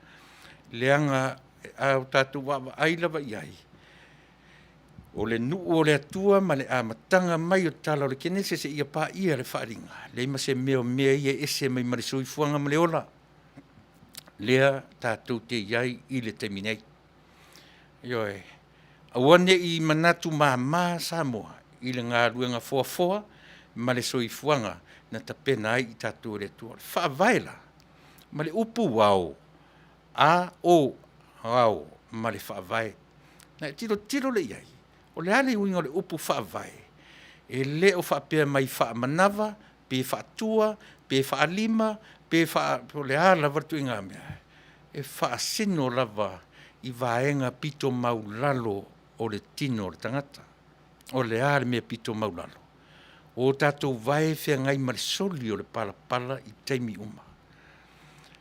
leaga a o tatou vaavaai lava i ai, o le nuu o le Atua ma le amataga mai o le Tala o le Kenese seia paia le Faaaliga, leai ma se mea o mea ia e ese mai ma le soifuaga ma le ola, lea tatou te i ai i le taimi nei. Ioe. Aua ne i manatu mama Samoa i le galuega foafoa ma le soifuaga na tapena ai i tatou e le Atua. O le faavae la ma le upu ao, a o, ao ma le faavae. Ona e tilotilo lea i ai, o le a le uiga o le upu faavae? E le o faapea mai faamanava, pe faatua, pe faalima, pe faa po o le a lava le ituaiga mea, e faasino lava i vaega pito maualalo o le tino o le tagata. O le a le mea pito maualalo? O tatou vae feagai ma le soli o le palapala i taimi uma.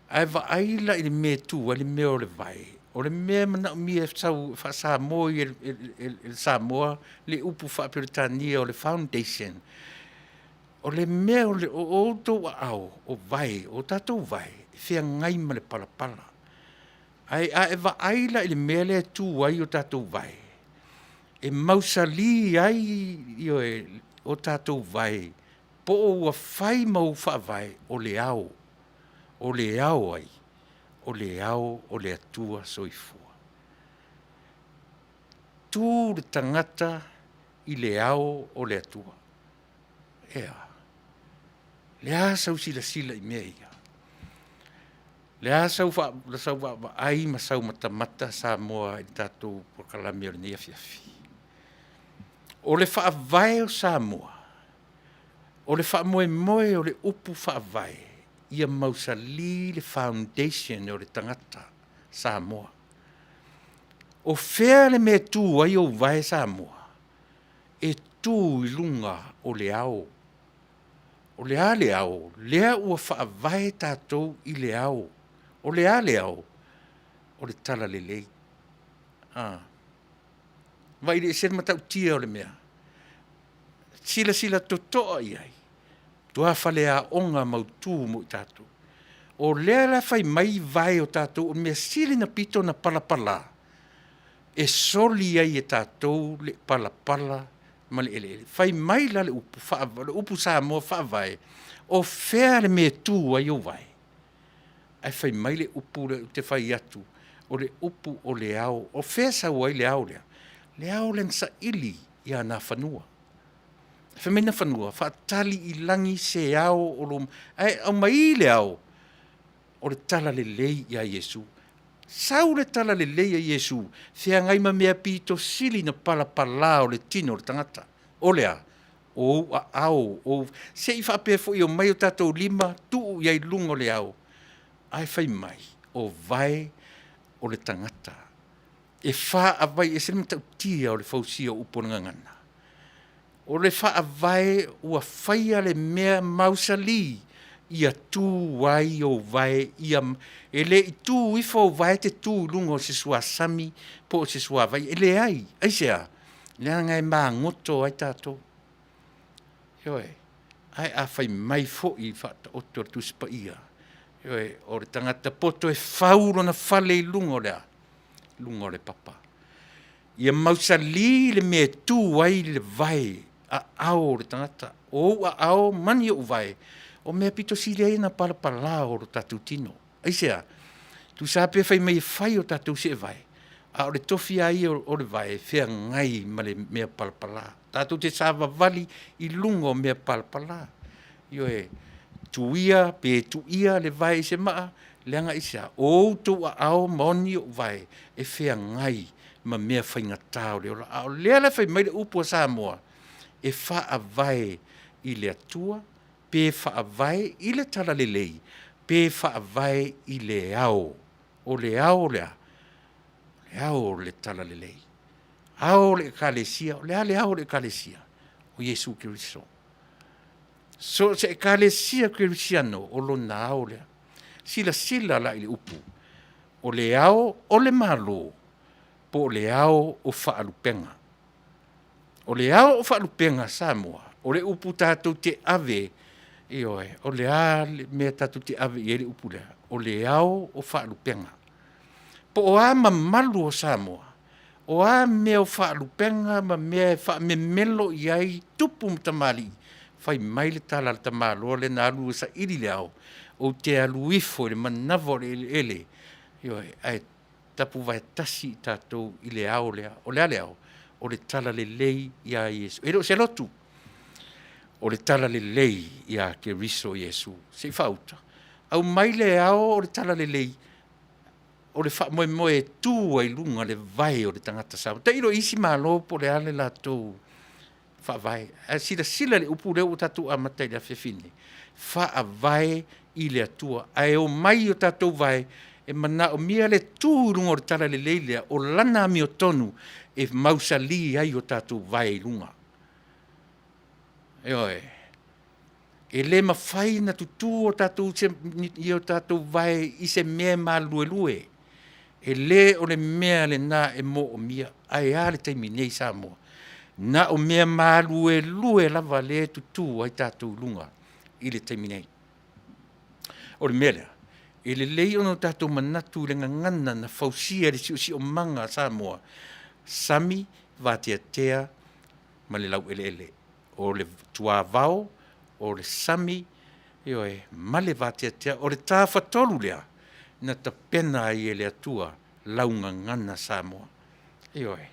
Ae vaai la i le mea e tu ai le mea o le vae? O le mea e manaomia e sau faa-Samoa i le Samoa le upu faa-Peretania o le foundation, o le mea o outou aao, o vae, o tatou vae, e feagai ma le palapala. Ae a e vaai la i le mea lea e tu ai o tatou vae, e mausali ai, ioe, o tatou vae, po o ua fai ma ou faavae, o le ao. O le ao o ai? O le ao o le Atua Soifua. Tu le tagata i le ao o le Atua. E a? Le a sau silasila i mea ia? Le a sau vaavaai ma sau matamata Samoa i le tatou polokalame o lenei afiafi? O le faavae o Samoa, o le faamoemoe o le upu faavae, ia mausali le foundation o le tagata Samoa. O fea le mea e tu ai ou vae Samoa? E tu i luga o le ao. O le a le ao? Lea ua faavae tatou i le ao. O le a le ao? O le talalelei. Vaai i le ese le matautia o le mea? Silasila totoa i ai, matua faleaoga mautu mo i tatou. O lea la e fai mai vae o tatou, o le mea sili ona pito ona palapala, e soli ai e tatou le palapala ma le eleele. Fai mai la le upu, le upu Samoa faavae, o fea le mea e tu ai ou vae? Ae fai mai le upu lea ou te fai atu, o le upu o le ao. O fea e sau ai le ao lea? Le ao lea na saili ia Nafanua. Fai mai Nafanua, faatali i lagi se ao o lo... ae aumai le ao o le talalelei ia Iesu. Sau le talalelei a Iesu, feagai ma mea pito sili na palapala o le tino o le tagata. O le a? O ou aao, ou... se i faapea foi e omai o tatou lima tuu i ai i luga o le ao, ae fai mai, o vae o le tagata. E faavae, e ese le matautia o le fausia o upu o le gagana. O le faavae ua faia le mea mausali ia tu ai ou vae, ia, e le i tu ifo ou vae e te tu i luga o se suasami po o se suavai, e leai. Aisea? Leaga e magoto ai tatou. Ioe. Ae a fai mai foi i Faataoto a le Tusi Paia, ioe, o le tagata poto e fau lona fale i luga o le a? Luga o le papa. Ia mausali le mea e tu ai le vae aao o le tagata. O ou aao ma ni ou vae, o mea pito sili ai ona palapala o lo tatou tino. Aisea? Tusa pe fai mai e fai o tatou seevae, a o le tofi lava ia o le vae, e feagai ma le mea palapala. Tatou te savavali i luga o mea palapala. Ioe, tuia pe tuia le vae i se maa, leaga aisea? O outou aao ma ni ou vae e feagai ma mea faigata o le ola. A o lea la e fai mai le upu a Samoa, e faavae i le Atua, pe faavae i le talalelei, pe faavae i le ao. O le ao o le a? O le ao o le talalelei. Ao o le Ekalesia. O le a le ao o le Ekalesia? O Iesu Keriso. So o se Ekalesia Kerisiano, o lona ao lea. Silasila la i le upu, o le ao o le Malo po o le ao o faalupega. O le ao o faalupega a Samoa, o le upu tatou te ave, ioe, o le a le mea tatou te ave i ai le upu lea? O le ao o faalupega. Po o a mamalu o Samoa, o a mea o faalupega ma mea e faamemelo i ai tupu ma tamalii, fai mai le tala a le tamaloa lea na alu e saili le ao, ou te alu ifo i le manava o le eleele, ioe, ae tapuvae tasi i tatou i le ao lea. O le a le ao? O le talalelei ia Iesu. E le o se lotu, o le talalelei ia Keriso Iesu. Se i faauta, aumai le ao o le talalelei, o le faamoemoe e tu ai i luga le vae o le tagata Samoa. Tailo i isi Malo po o le a le latou faavae, ae silasila i le upu lea ua tatou amata ai i le afiafi nei, Faavae i le Atua. Ae omai o tatou vae e manaomia le tu i luga o le talalelei lea o lana amiotonu e mausali ai o tatou vae i luga. Ioe. E le mafai ona tutu o tatou vae i se mea e maluelue. E le o le mea lena e moomia. Ae a le taimi nei Samoa? Na o mea maluelue lava lea e tutu ai tatou i luga i le taimi nei. O le mea lea, e lelei ona tatou manatu i le gagana na fausia e le siosiomaga a Samoa, sami, vateatea ma le laueleele. O le tuavao, o le sami, ioe, ma le vateatea. O le tafatolu lea na tapena ai e le Atua lau gagana Samoa. Ioe.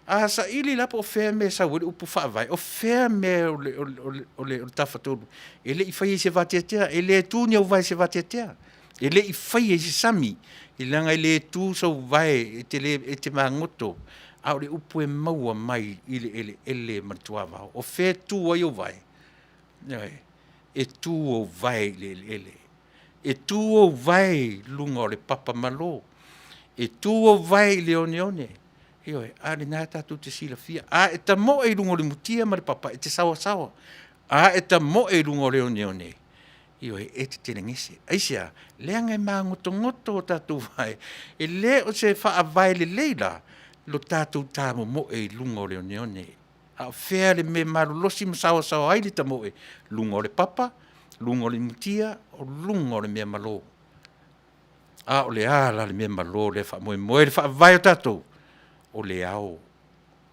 A saili la po o fea le mea e sau ai le upu faavae, o fea le mea o le tafatolu e le i faia i se vateatea, e le tu ni au vae i se vateatea, e le i faia i se sami, leaga e le tu sou vae e te magoto, a o le upu e maua mai i le eleele ma le tuavao. O fea e tu ai ou vae? Ioe. E tu ou vae i le eleele, e tu ou vae i luga o le papa malo, e tu ou vae i le oneone. Ioe. A lena tatou te silafia, a e tamoe i luga o le mutia ma le papa, e te saoasaoa. A e tamoe i luga o le oneone, ioe, e te telegese. Aisea? Leaga e magotogoto o tatou vae, e le o se faavae lelei la lo tatou tamomoe i luga o le oneone. A o fea le mea e malolosi ma saoasaoa ai le tamoe? Luga o le papa, luga o le mutia, o luga o le mea malo. A o le a la le mea malo lea e faamoemoe ai le faavae o tatou? O le ao.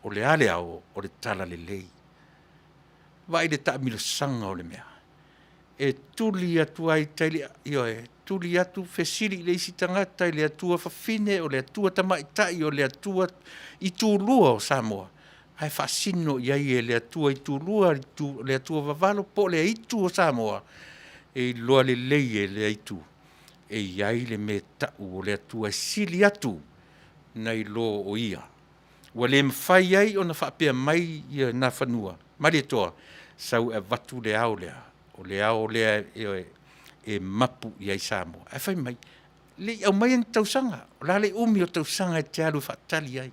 O le a le ao? O le talalelei. Vaai i le taamilosaga o le mea, e tuli atu lava i tai, ioe, tuli atu fesili i le isi tagata i le atua fafine, o le atua tamaitai, o le atua itulua o Samoa, ae faasino i ai e le atua itulua, le atua vavalo po o le aitu o Samoa, e iloa lelei e lea itu e i ai le mea e tau o le Atua e sili atu nai lo o ia, ua le mafai ai ona faapea mai Nafanua, Malietoa, sau e avatu le ao lea, o le ao lea, ioe, e mapu i ai Samoa. Ae fai mai, e le i aumaia ni tausaga, o le a le umi o tausaga e te alu e faatali ai?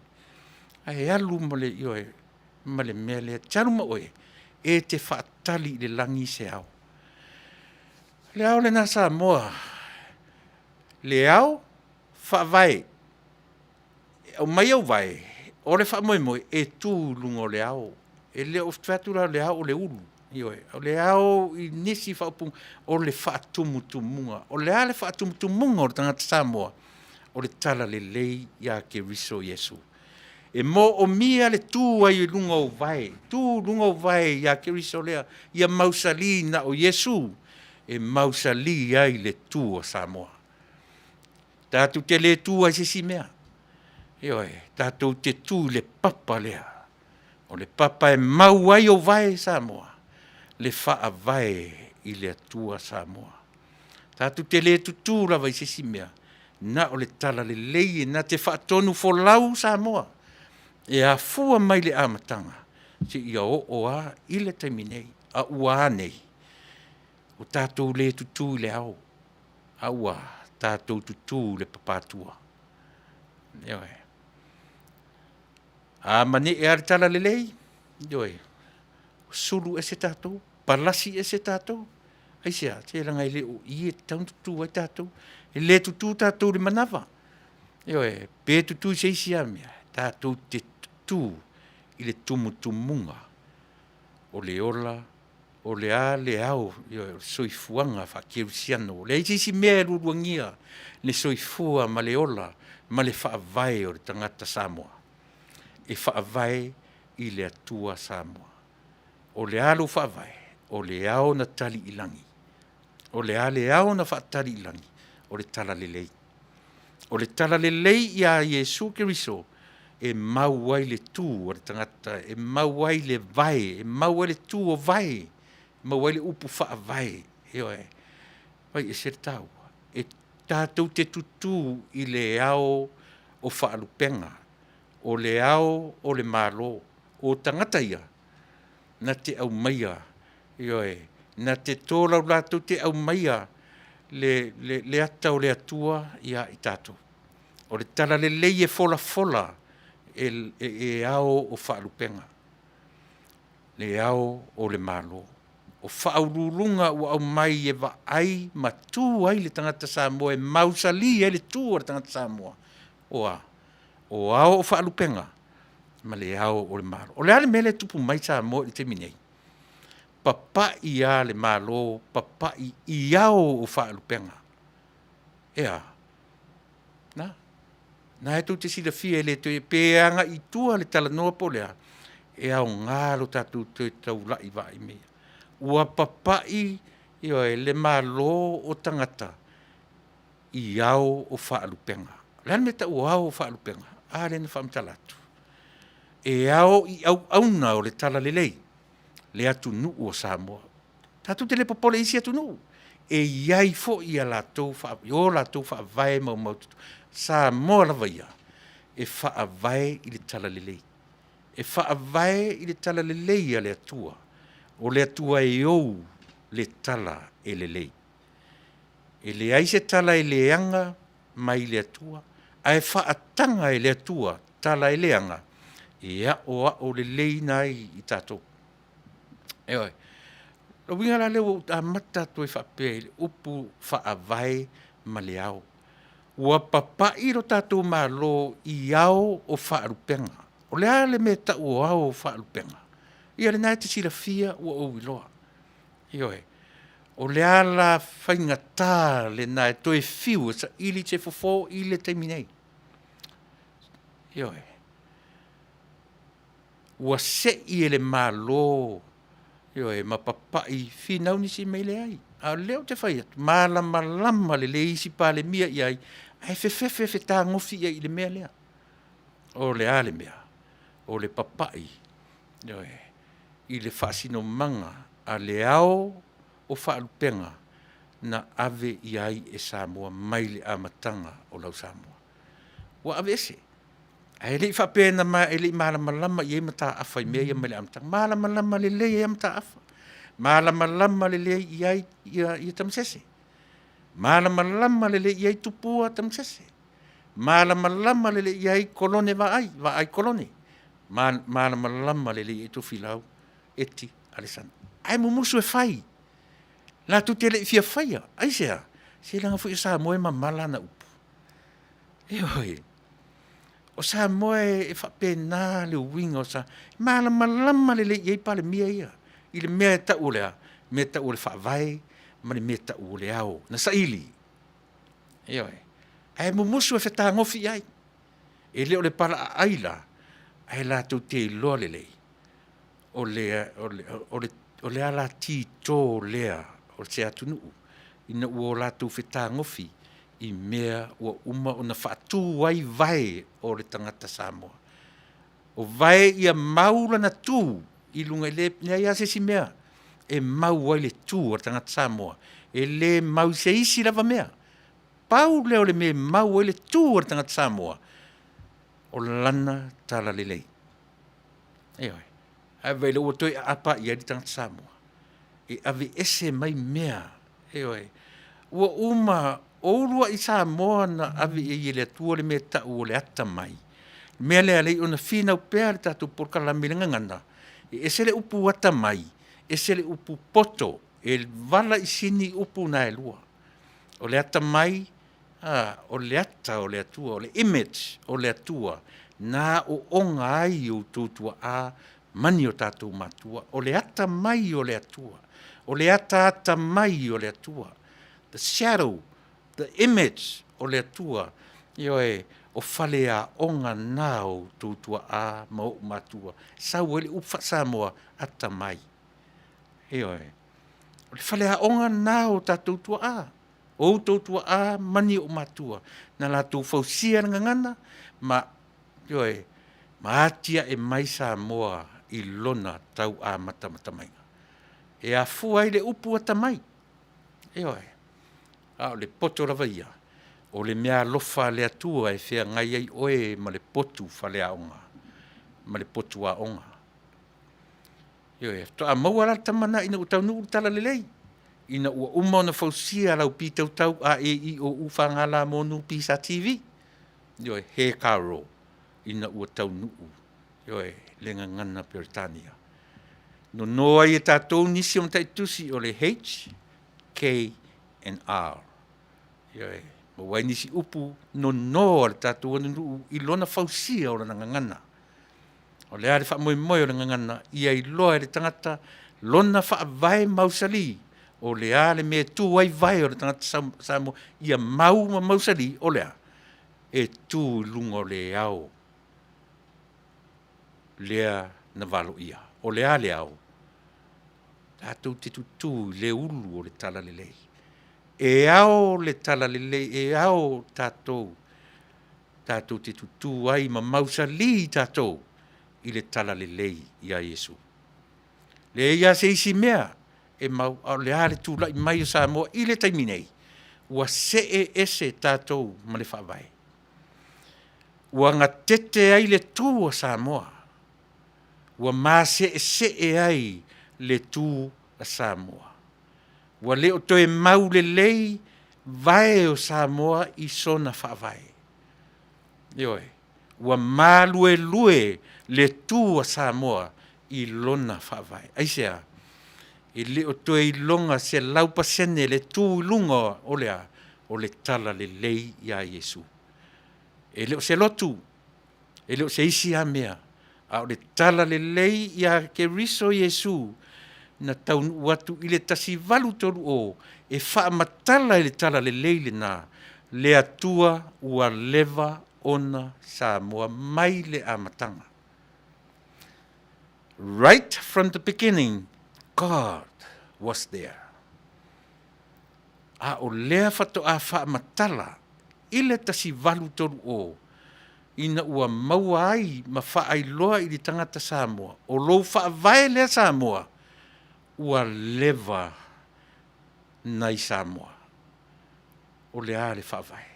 Ae alu ma le, ioe, ma le mea lea, e te alu ma oe e te faatali i le lagi se ao. O le ao lena Samoa, le ao, faavae, e aumai au vae, o le faamoemoe e tu i luga o le ao. E le o fai atu la o le ao o le ulu, ioe, o le ao i nisi faaupuga, o le faatumutumuga. O le a le faatumutumuga o le tagata Samoa? O le talalelei ia Keriso Iesu. E moomia le tu ai i luga o ou vae, tu i luga o ou vae ia Keriso lea, ia mausali na o Iesu e mausali ai le tu a Samoa. Tatou te le tu ai i se isi mea, ioe, tatou te tu i le papa lea, o le papa e mau ai ou vae Samoa, le Faavae i le Atua Samoa. Tatou te le tutu lava i se isi mea, na o le talalelei e na te faatonufolau Samoa e afua mai le amataga seia oo lava i le taimi nei. A ua a nei? Ua tatou le tutu i le ao, a ua tatou tutu i le papa-atua. Ioe. A manee lava le talalelei, ioe, sulu ese tatou, palasi ese tatou. Aisea? Se leaga e le o i e tatau ona tutū ai tatou. E le tutū tatou i le manava, ioe, pe tutū i se isi lava mea, tatou te tutū i le tumutumuga o le ola, o le a le ao, ioe, o le soifuaga faakerisiano. Ua leai se isi mea e lualuagia le soifua ma le ola ma le faavae o le tagata Samoa, e faavae i le Atua Samoa. O le a lou faavae? O le ao na tali i lagi. O le a le ao na faatali i lagi? O le talalelei. O le talalelei ia Iesu Keriso e mau ai le tu a le tagata, e mau ai le vae, e mau ai le tu o vae, e maua ai le upu faavae, ioe. Vaai e ese le taua, e tatou te tutu i le ao o faalupega, o le ao o le Malo. O tagata ia, na te aumaia, ioe, na te tolau latou te aumaia le ata o le Atua ia i tatou. O le talalelei e folafola e ao o faalupega, le Ao o le Malo. O faauluuluga ua aumai e vaai ma tu ai le tagata Samoa e mausali ai le tu a le tagata Samoa, o a? O Ao o Faalupega ma Le Ao o le Malo. O le a le mea lea e tupu mai Samoa i le taimi lenei? Papai lava le Malo, papai i ao o Faalupega. E a? Na lena tou te silafia e le toe, pe agai i tua le talanoa po o le a, e aoga lo tatou toe taulai vaai i mea ia. Ua papai, ioe, le Malo o tagata i ao o Faalupega. O le a le mea e tau o ao o Faalupega? A lea na faamatala atu, e ao i auauna o le talalelei le atunuu o Samoa. Tatou te le popole i isi atunuu, e i ai foi a latou latou faavae maumaututu. O Samoa lava ia, e faavae i le talalelei, e faavae i le talalelei a le Atua, o le Atua e ou le tala e lelei. E leai se tala e leaga mai le Atua, ae faataga e le Atua tala e leaga e aoao lelei ai i tatou. Ioe. O le uiga la lea ua ou amata atu ai faapea i le upu faavae ma le ao. Ua papai lo tatou Malo i ao o faalupega. O le a le mea e tau o ao o faalupega? Ia lena e te silafia ua ou iloa, ioe. O le ala faigata lena e toe fiu e saili se fofo i le taimi nei, ioe. Ua sei e le Malo, ioe, ma papai, finau nisi mea, leai. A o lea ou te fai atu, malamalama lelei isi Palemia i ai, ae fefefe fetagofi i ai i le mea lea. O le a le mea? O le papai, ioe, i le faasinomaga a le Ao o Faalupega na ave i ai e Samoa mai le amataga o lau Samoa. Ua aveese, ae le i faapea e le i malamalama i ai mataafa i mea ia mai le amataga, e malamalama lelei ai lava mataafa, malamalama lelei i ai tamasese, malamalama lelei i ai tupua tamasese, malamalama lelei i ai kolone vaai, vaai kolone, malamalama lelei i ai Tofilau Eti Alesana. Ae mumusu e fai, latou te le i fia faia. Aisea? Se leaga foi o Samoa e mamala ana upu. Ioe, o Samoa e faapena le uiga o Samoa, e malamalama lelei i ai Palemia ia i le mea e tau o le a? Le mea e tau o le Faavae ma le mea e tau o le Ao na saili. Ioe, ae mumusu e fetagofi i ai. E le o le pala aai la, ae latou te iloa lelei o le alatito lea o se atunuu ina ua latou fetagofi i mea ua uma ona faatu ai vae o le tagata Samoa. O vae ia mau lana tu i luga, e leai lava se isi mea e mau ai le tu a le tagata Samoa, e le mau i se isi lava mea. Pau lea o le mea e mau ai le tu a le tagata Samoa, o lana talalelei. Ioe. Ae vaai o lea ua toe aapa i ai le tagata Samoa e aveese mai mea, ioe. Ua uma, o uluai Samoa na ave i ai e le Atua le mea e tau o le atamai, le mea lea e ala ai ona finau pea le tatou polokalame i le gagana, e ese le upu atamai, ese le upu poto. E vala i sini upu na e lua. O le atamai, a, o le ata o le Atua, o le image o le Atua, na aooga ai outou tuaa ma ni o tatou matua. O le atamai o le Atua, o le ataata mai o le Atua, the shadow, the image o le Atua, ioe, o faleaoga na o outou tuaa ma ou matua. Sau ai le upu faa-Samoa, atamai. Ioe. O le faleaoga na o tatou tuaa, o outou tuaa ma ni ou matua, na latou fausia le gagana ma, ioe, ma atiae mai Samoa i lona tau amatamatamaina. E afua ai le upu atamai, ioe, a o le poto lava ia, o le meaalofa a le Atua e feagai ai oe ma le potu faleaoga ma le potu aoga. Ioe, faatoa maua la le tama lena ina ua taunuu le talalelei, ina ua uma ona fausia lau pitautau a e i o u fa ga la mo nu pi sa ti vi. Ioe, he karo, ina ua taunuu, ioe, le gagana Peretania. Nono ai e tatou nisi o mataitusi o le H, K and R. Ioe, maua ai nisi upu nono a le tatou atunuu i lona fausia o lana gagana. O le a le faamoemoe o le gagana? Ia iloa e le tagata lona faavae mausali, o le a le mea e tu ai vae o le tagata Samoa, ia mau ma mausali, o le a? E tu i luga o le ao lea na valoia. O le a le ao? Tatou te tutu i le ulu o le talalelei. E ao le talalelei, e ao tatou, tatou te tutu ai ma mausali tatou i le talalelei ia Iesu. Leai lava se isi mea e mau, a o le a le tulai mai o Samoa i le taimi nei? Ua see ese tatou ma le Faavae, ua gatete ai le tu a Samoa, ua maseesee ai le tu a Samoa. Ua le o toe mau lelei vae o Samoa i sona faavae. Ioe, ua maluelue le tu a Samoa i lona faavae. Aisea? E le o toe iloga 100% le tu i luga o le a? O le talalelei ia Iesu. E le o se lotu, e le o se isi lava mea, a o le talalelei ia Keriso Iesu na taunuu atu i le 1830 e faamatala i le talalelei lena le Atua ua leva ona Samoa mai le amataga. Right from the beginning, God was there. A o lea faatoa faamatala i le 1830 ina ua maua ai ma faailoa i le tagata Samoa, o lou faavae lea Samoa, ua leva nai Samoa. O le a le faavae?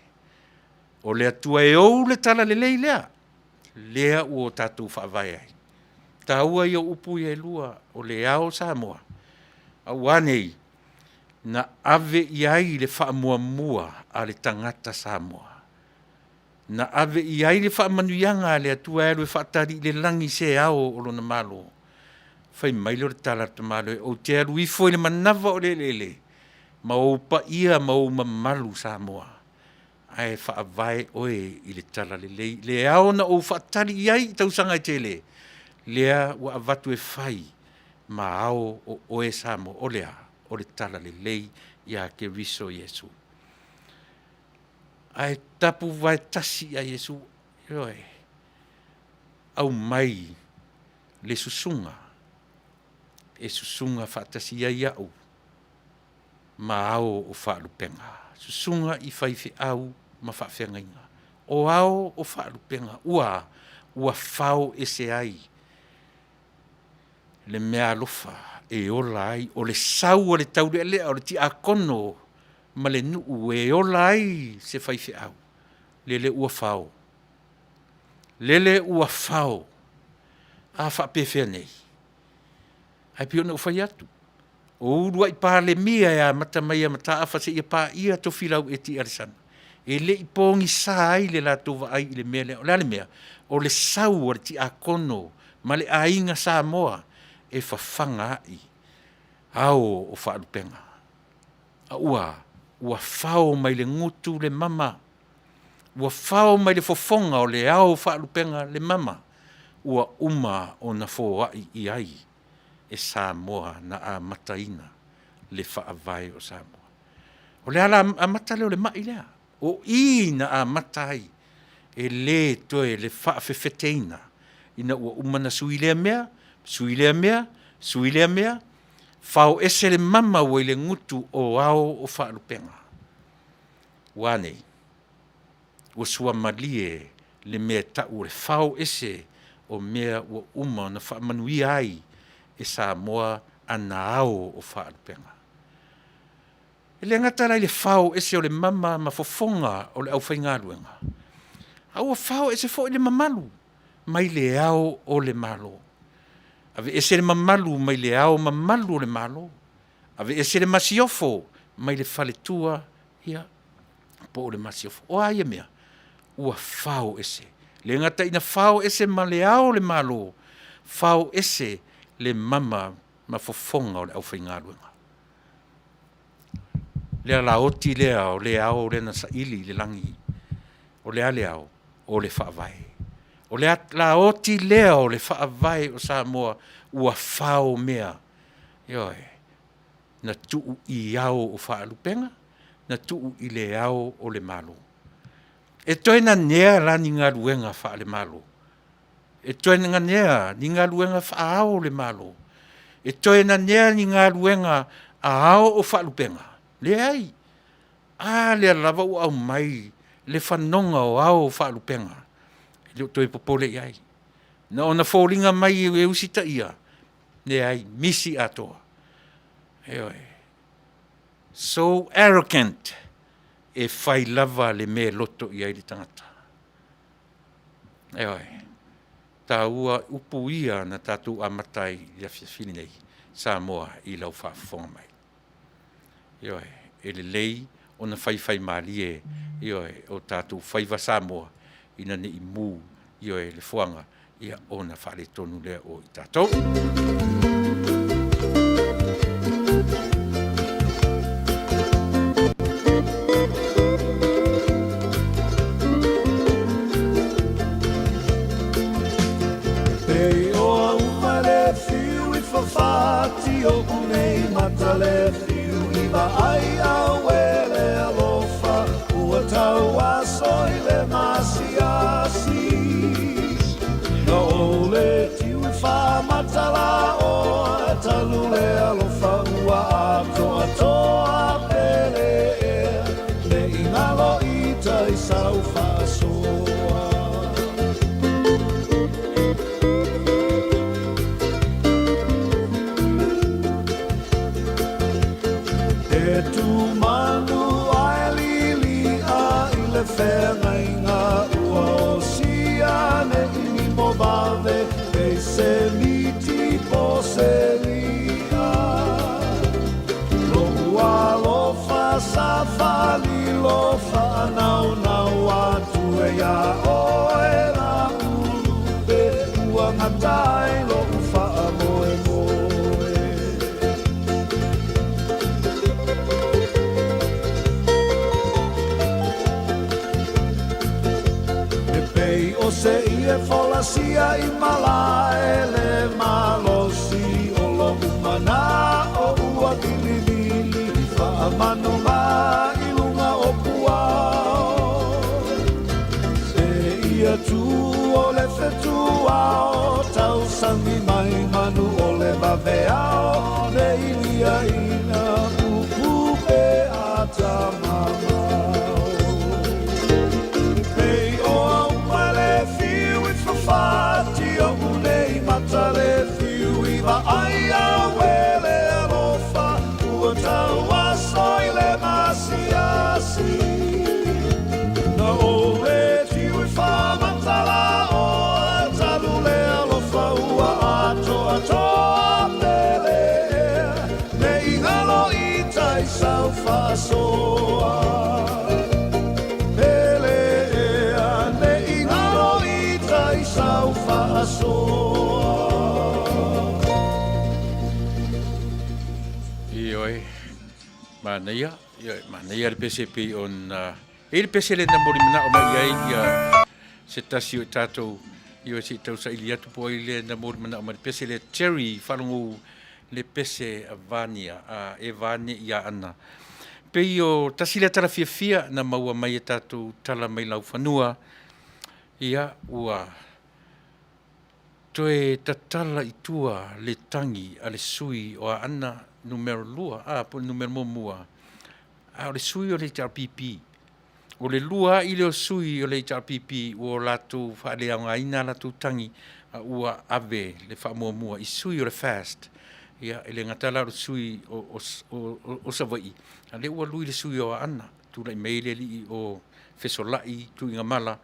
O le Atua e ou le talalelei lea, lea ua o tatou faavae ai. Taua ia o upu ia e lua, o le ao o Samoa, a ua a nei? Na ave i ai le faamuamua a le tagata Samoa. Na ave i ai le faamanuiaga a le Atua e alu e faatali i le lagi se ao o lona Malo. Fai mai lea o le tala a le tamaloa, ou te alu ifo i le manava o le eleele ma ou paia ma ou mamalu Samoa, ae faavae oe i le talalelei, le ao ona ou faatali i ai i tausaga e tele, lea ua avatu e fai ma ao o oe Samoa. O le a? O le talalelei ia Keriso Iesu. Ae tapuvae tasi ia Iesu, ioe, aumai le susuga e susuga faatasi ai au ma ao o faalupega, susuga i faifeau ma faafeagaiga. O ao o faalupega, ua a? Ua fao ese ai le meaalofa e ola ai, o le sau a le taulealea o le tiakono ma le nuu e ola ai se faifeau, lele ua fao, lele ua fao. A faapefea nei? Ae pei ona ou fai atu, o uluai Palemia e amata mai ia Mataafa seia paia Tofilau Eti Alesana, e le i pogisa ai le latou vaai i le mea lea. O le a le mea? O le sau a le tiakono ma le aiga Samoa e fafagaai. Ao o faalupega. A ua, ua fao mai le gutu le mama, ua fao mai le fofoga o le ao o faalupega le mama, ua uma ona foai i ai e Samoa na amataina le Faavae o Samoa. O le ala amata lea o le mai lea, o i na amata ai, e le toe le faafefeteina ina ua uma ona sui lea mea, sui lea mea, sui lea mea, fao ese le mama ua i le gutu o ao o faalupega. Ua a nei? Ua suamalie le mea e tau o le fao ese o mea ua uma ona faamanuia ai e Samoa ana ao o faalupega. E le gata la i le fao ese o le mama ma fofoga o le aufaigaluega, a ua fao ese foi le mamalu mai le Ao o le Malo. Aveese le mamalu mai le Ao Mamalu o le Malo, aveese le Masiofo mai le faletua ia po o le Masiofo. O a ia mea? Ua fao ese. E le gata ina fao ese ma le Ao o le Malo, fao ese le mama ma fofoga o le aufaigaluega. O le alaoti lea o le ao lea na saili i le lagi. O le a le ao? O le Faavae. O le alaoti lea o le Faavae o Samoa ua fao mea, ioe, na tuu i ao o faalupega, na tuu i le Ao o le Malo. E toe nanea la ni galuega faale-Malo? E toe nanea ni galuega faa-Ao o le Malo? E toe nanea ni galuega a Ao o Faalupega? Leai. A lea lava ua aumai le fanoga o Ao o Faalupega, e le o toe popole i ai. Na ona foliga mai e usitaia, leai, misi atoa. Ioe. So arrogant, e fai lava le mea e loto i ai le tagata. Ioe. E taua upu ia na tatou amata ai i le afiafi lenei, Samoa i lau faafofoga mai. Ioe. E lelei ona faifaimalie, ioe, o tatou faiva Samoa ina ne i mu, ioe, le fuaga ona faaletonu lea o i tatou. Ioe, manaia, ioe, manaia le pese pei ona e i le pese le na moli manao mai i ai ia se tasi o i tatou, ioe, se i tausaili atu po o ai lea na moli manao mai le pese lea, Jerry Faalogo le pese a Vania, a e Vane ia Ana. Pei o tasi lea tala fiafia na maua mai e tatou tala mai laufanua, ia ua Toe tatala i tua le tagi a le sui o Aana Numera 2, a, po o le numera muamua, a o le sui o le HRPP. O le lua aʻi lea o sui o le HRPP ua o latou faaleaogaina a latou tagi a ua ave le faamuamua i sui o le FAST. Ia, e le gata la o le sui o, o, o, o Savaii, a lea ua lui le sui o Aana. Tulai mai ai le alii o Fesolai Tuigamala,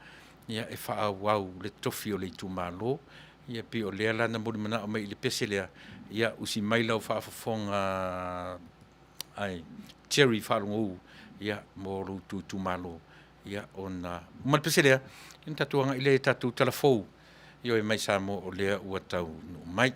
ia e faaauau le tofi o le itumalo. Ia pei o lea la na mulimanao mai i le pese lea, ia usi mai lau faafofoga ai Jerry Faalogou, ia mo lou tou itumalo. Ia ona uma le pese lea, ia ona tatou agai lea i tatou tala fou, ioe mai Samoa o lea ua taunuu mai.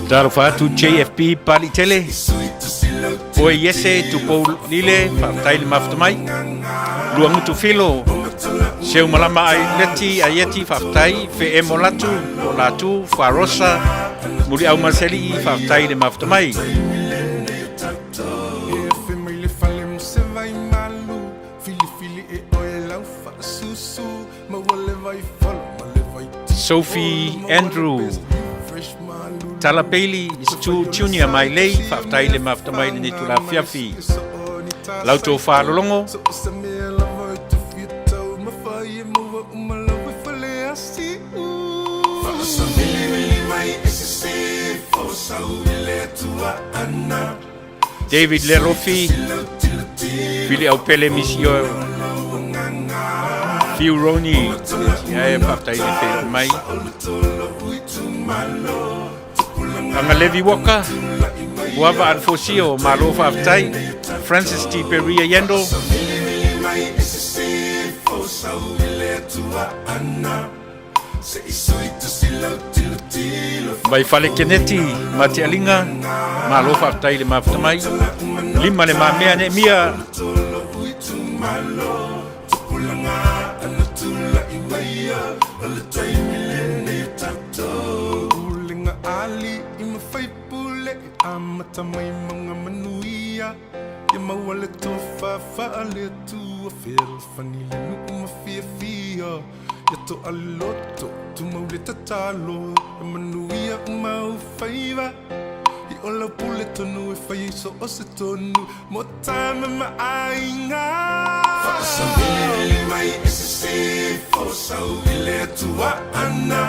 Talofa atu JFB Palitele, Oe Iese Tupou Lile, faafetai le mafuta mai. Luagutu Filo, Seu Malama ai Leti Aieti, faafetai. Feemo Latu, o Latu, Farosa, Muliau Maselii, faafetai le mafuta mai. Sophie Andrew Tala Bailey Stu Junior Mailei, faafetai le mafuta mai lenei itula afiafi. Lau tofa lologo. David Lerofi, Fili Aupele Misio, Fiu Roni, ia e faafetai le feiloai mai. Anga Levi Walker, Uava Alfosio, malo faafetai. Francis T. Peria Yendo, Mai Fale Keneti, Matialinga, malo faafetai le mafuta mai. Lima le mamea ne mia. Ia toa loto, tumau le tatalo, E manuia uma ou faiva. I ola pule tonu e fai ai so o se tonu mo tama ma aiga. Faasavilivili mai e sisifo sau i le Atua ana.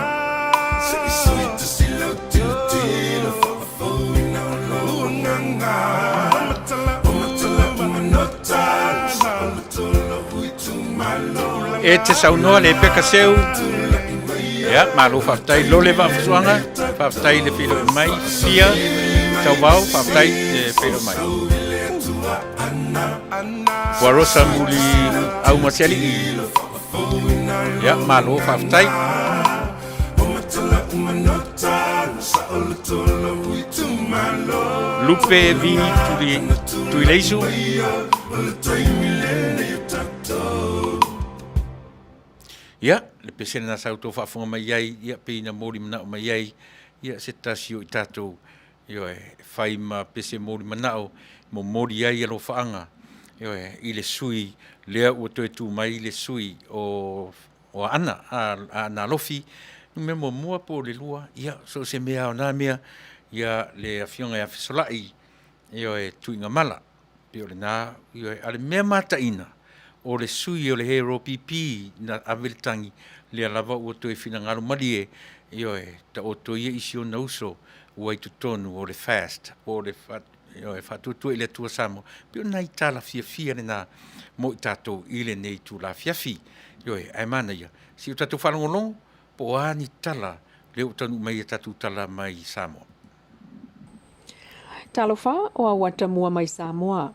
Se i sui tusi lau tilotilo faafouina o lou agaga. O matala o manota, saoloto lou itumalo. E te saunoa le peka seu. Ia, malo faafetai lo le vaafusuaga, faafetai le feiloai mai, Fia Tauvao, faafetai le feiloai mai. Ua Rosa Muli au ma se alii. Ia, malo faafetai. Lupe Vi Tuli, Tuileisu. Ia, le pese lena sa outou faafofoga mai ai, ia, pei na moli manao mai ai, ia, se tasi o i tatou, Ioe, e fai ma pese moli manao, momoli ai alofaaga, ioe, i le sui lea ua toe tu mai le sui o Aana, Aana Alofi numera muamua po o le lua, ia, so o se mea lava o na mea, ia le Afioga ia Fesolai, ioe, Tuigamala. Pei o lena, ioe, a o le mea mataina, o le sui o le HRPP na ave le tagi, lea lava ua toe finagalo malie, ioe, taoto ia i si ona uso ua i totonu o le FAST, po o le ioe, Faatuatua i le Atua Samoa. Pei o nai tala fiafia lena mo i tatou i lenei itula afiafi. Ioe, ae manaia, se i o tatou faalogologo po o a ni tala lea ua taunuu mai i a tatou tala mai Samoa. Talofa, o Auata mua mai Samoa.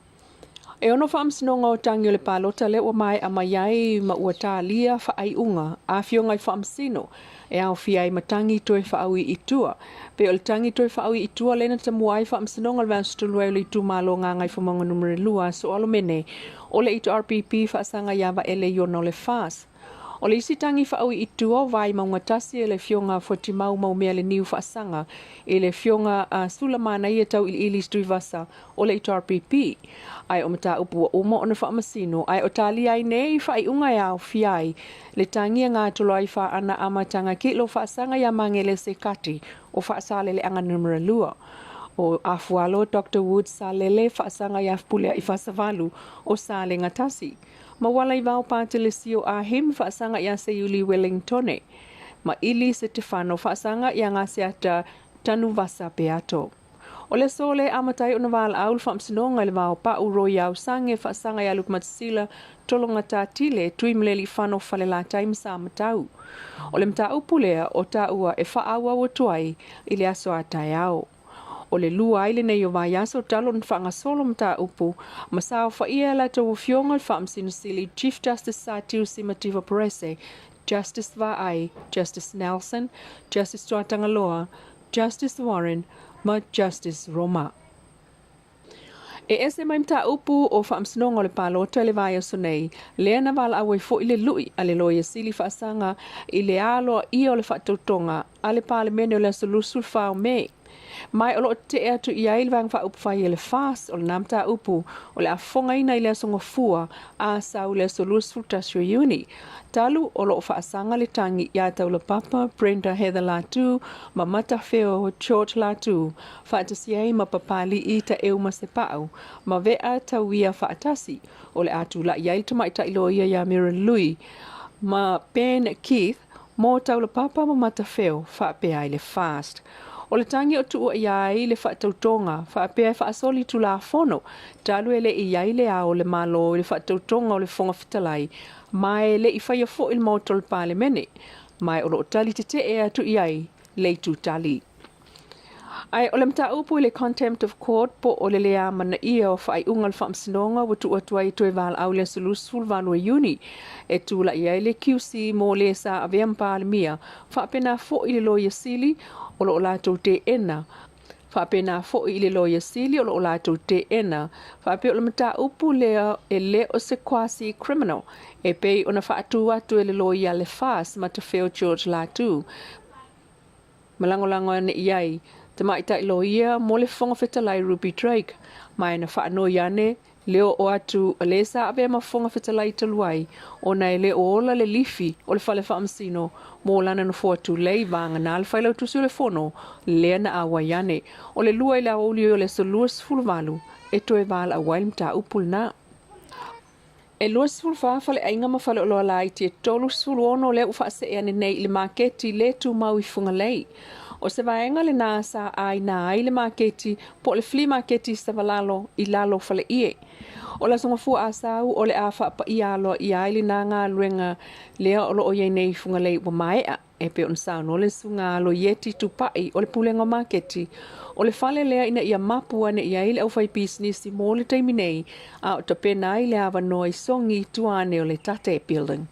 E ono faamasinoga o tagi o le palota lea ua maea mai ai ma ua talia faaiuga a afioga i faamasino e aofia ai ma tagi toe faaui i tua. Pei o le tagi toe faaui i tua lea na tamua ai faamasinoga o le Vaega Tolu ai o le itumalo Gagaifomauga Numera 2 Aso Alomene o le HRPP faasaga ia Vaele Iona o le FAS. O le isi tagi faaui i tua o Vaimauga tasi e le Afioga a Fuatimau Maumea le Niu Faasaga i le Afioga a Sulamanaia Tauiliili Tuivasa o le HRPP. Ae o mataupu ua uma ona faamasino ae o talia ai nei faaiuga e aofia ai le tagi e gatolo ai Faaana Amataga Kilo Faasaga ia Magele Sekati o Faasaleleaga Numera 2 o Afualo Dr Wood Salele Faasaga ia Fepuleai Fasavalu o Salega Tasi ma Walaivao Patelesio Ahim Faasaga ia Seiuli Wellingtone ma Ili Setefano Faasaga ia Gaseata Tanuvasa Peato. O le aso lea e amata ai ona valaau le faamasinoga i le vao pau Royal Sange faasaga ia Luke Matasila Tologata Tile Tuimalealiifano Falelatai ma Samatau. O le mataupu lea o taua e faaauau atu ai i le aso a taeao. O le lua ai lenei o vaiaso talu ona faagasolo mataupu ma saofaia e latou afioga le Faamasino Sili Chief Justice Satiu Simativa Perese, Justice Vaai, Justice Nelson, Justice Tuatagaloa, Justice Warren ma Justice Roma. E ese mai mataupu o faamasinoga o le palota i le vaiaso nei, lea na valaau ai foi le lui a le Loia Sili faasaga i le aloaia o le faatautoga a le Palemene o le aso 24 o Me. Mai o lo o tetee atu i ai le Vaega Faaupufai e le FAS o lena mataupu o le a fofogaina i le aso Gafua a sau i le aso 21 o Iuni. Talu o lo o faasaga le tagi iā Taulapapa, Brenda Heather Latu ma Matafeo George Latu faatasi ai ma Papali'i Taeu Masepau ma Vea Tauia faatasi o le a tula'i ai le tamaitai loia iā Mirren Lui ma Ben Keith mo Taulapapa ma Matafeo faapea ai le FAST. O le tagi o tuua ia ai le faatautoga faapea e faasoli Tulafono talu e le i ai le ao o le Malo i le faatautoga o le Fofoga Fetalai ma e le i faia foi le Maota o le Palemene, ma o lo o tali tetee atu i ai le itu tali. Ae o le mataupu i le Contempt of Court po o le le amanaia o faaiuga o le Faamasinoga ua tuu atu ai e toe valaau i le aso 28 o Iuni e tulai ai le QC mo le sa avea ma Palemia faapena foi le Loia Sili o lo o latou teena Faapena foi i le Loia Sili o lo o latou teena, faapea o le mataupu lea e le o se quasi criminal e pei ona faatu atu e le Loia le FAS Matafeo George Latu ma lagolago ane i ai Tamaitai Loia mo le Fofoga Fetalai Ruby Drake ma e na faanoi ane Le oo atu a le sa avea ma Fofoga Fetalai talu ai, ona e le o ola le lifi o le fale faamasino mo lana nofoa tulei vagana le Failautusi o le Fono lea na auai ane. O le lua i le aoauli o le aso 28 e toe valaau ai le mataupu lena. E 24 faleaiga ma faleoloa laiti e 36 lea ua faasee ane nei i le maketi le tumau i Fugalei. O se vaega lena sa āina ai le maketi po o le flea maketi Savalalo i lalo o Faleie. O le Aso Gafua Asau o le a faapaia aloaia ai lena galuega lea o lo o i ai nei i Fugalei ua maea. E pei ona saunoa le Susuga Aloieti Tupai o le Pulega o Maketi, o le fale lea ina ia mapu ane i ai le aufaipisinisi mo le taimi nei, a o tapena ai le avanoa i Songi i tua ane o le Tate Building.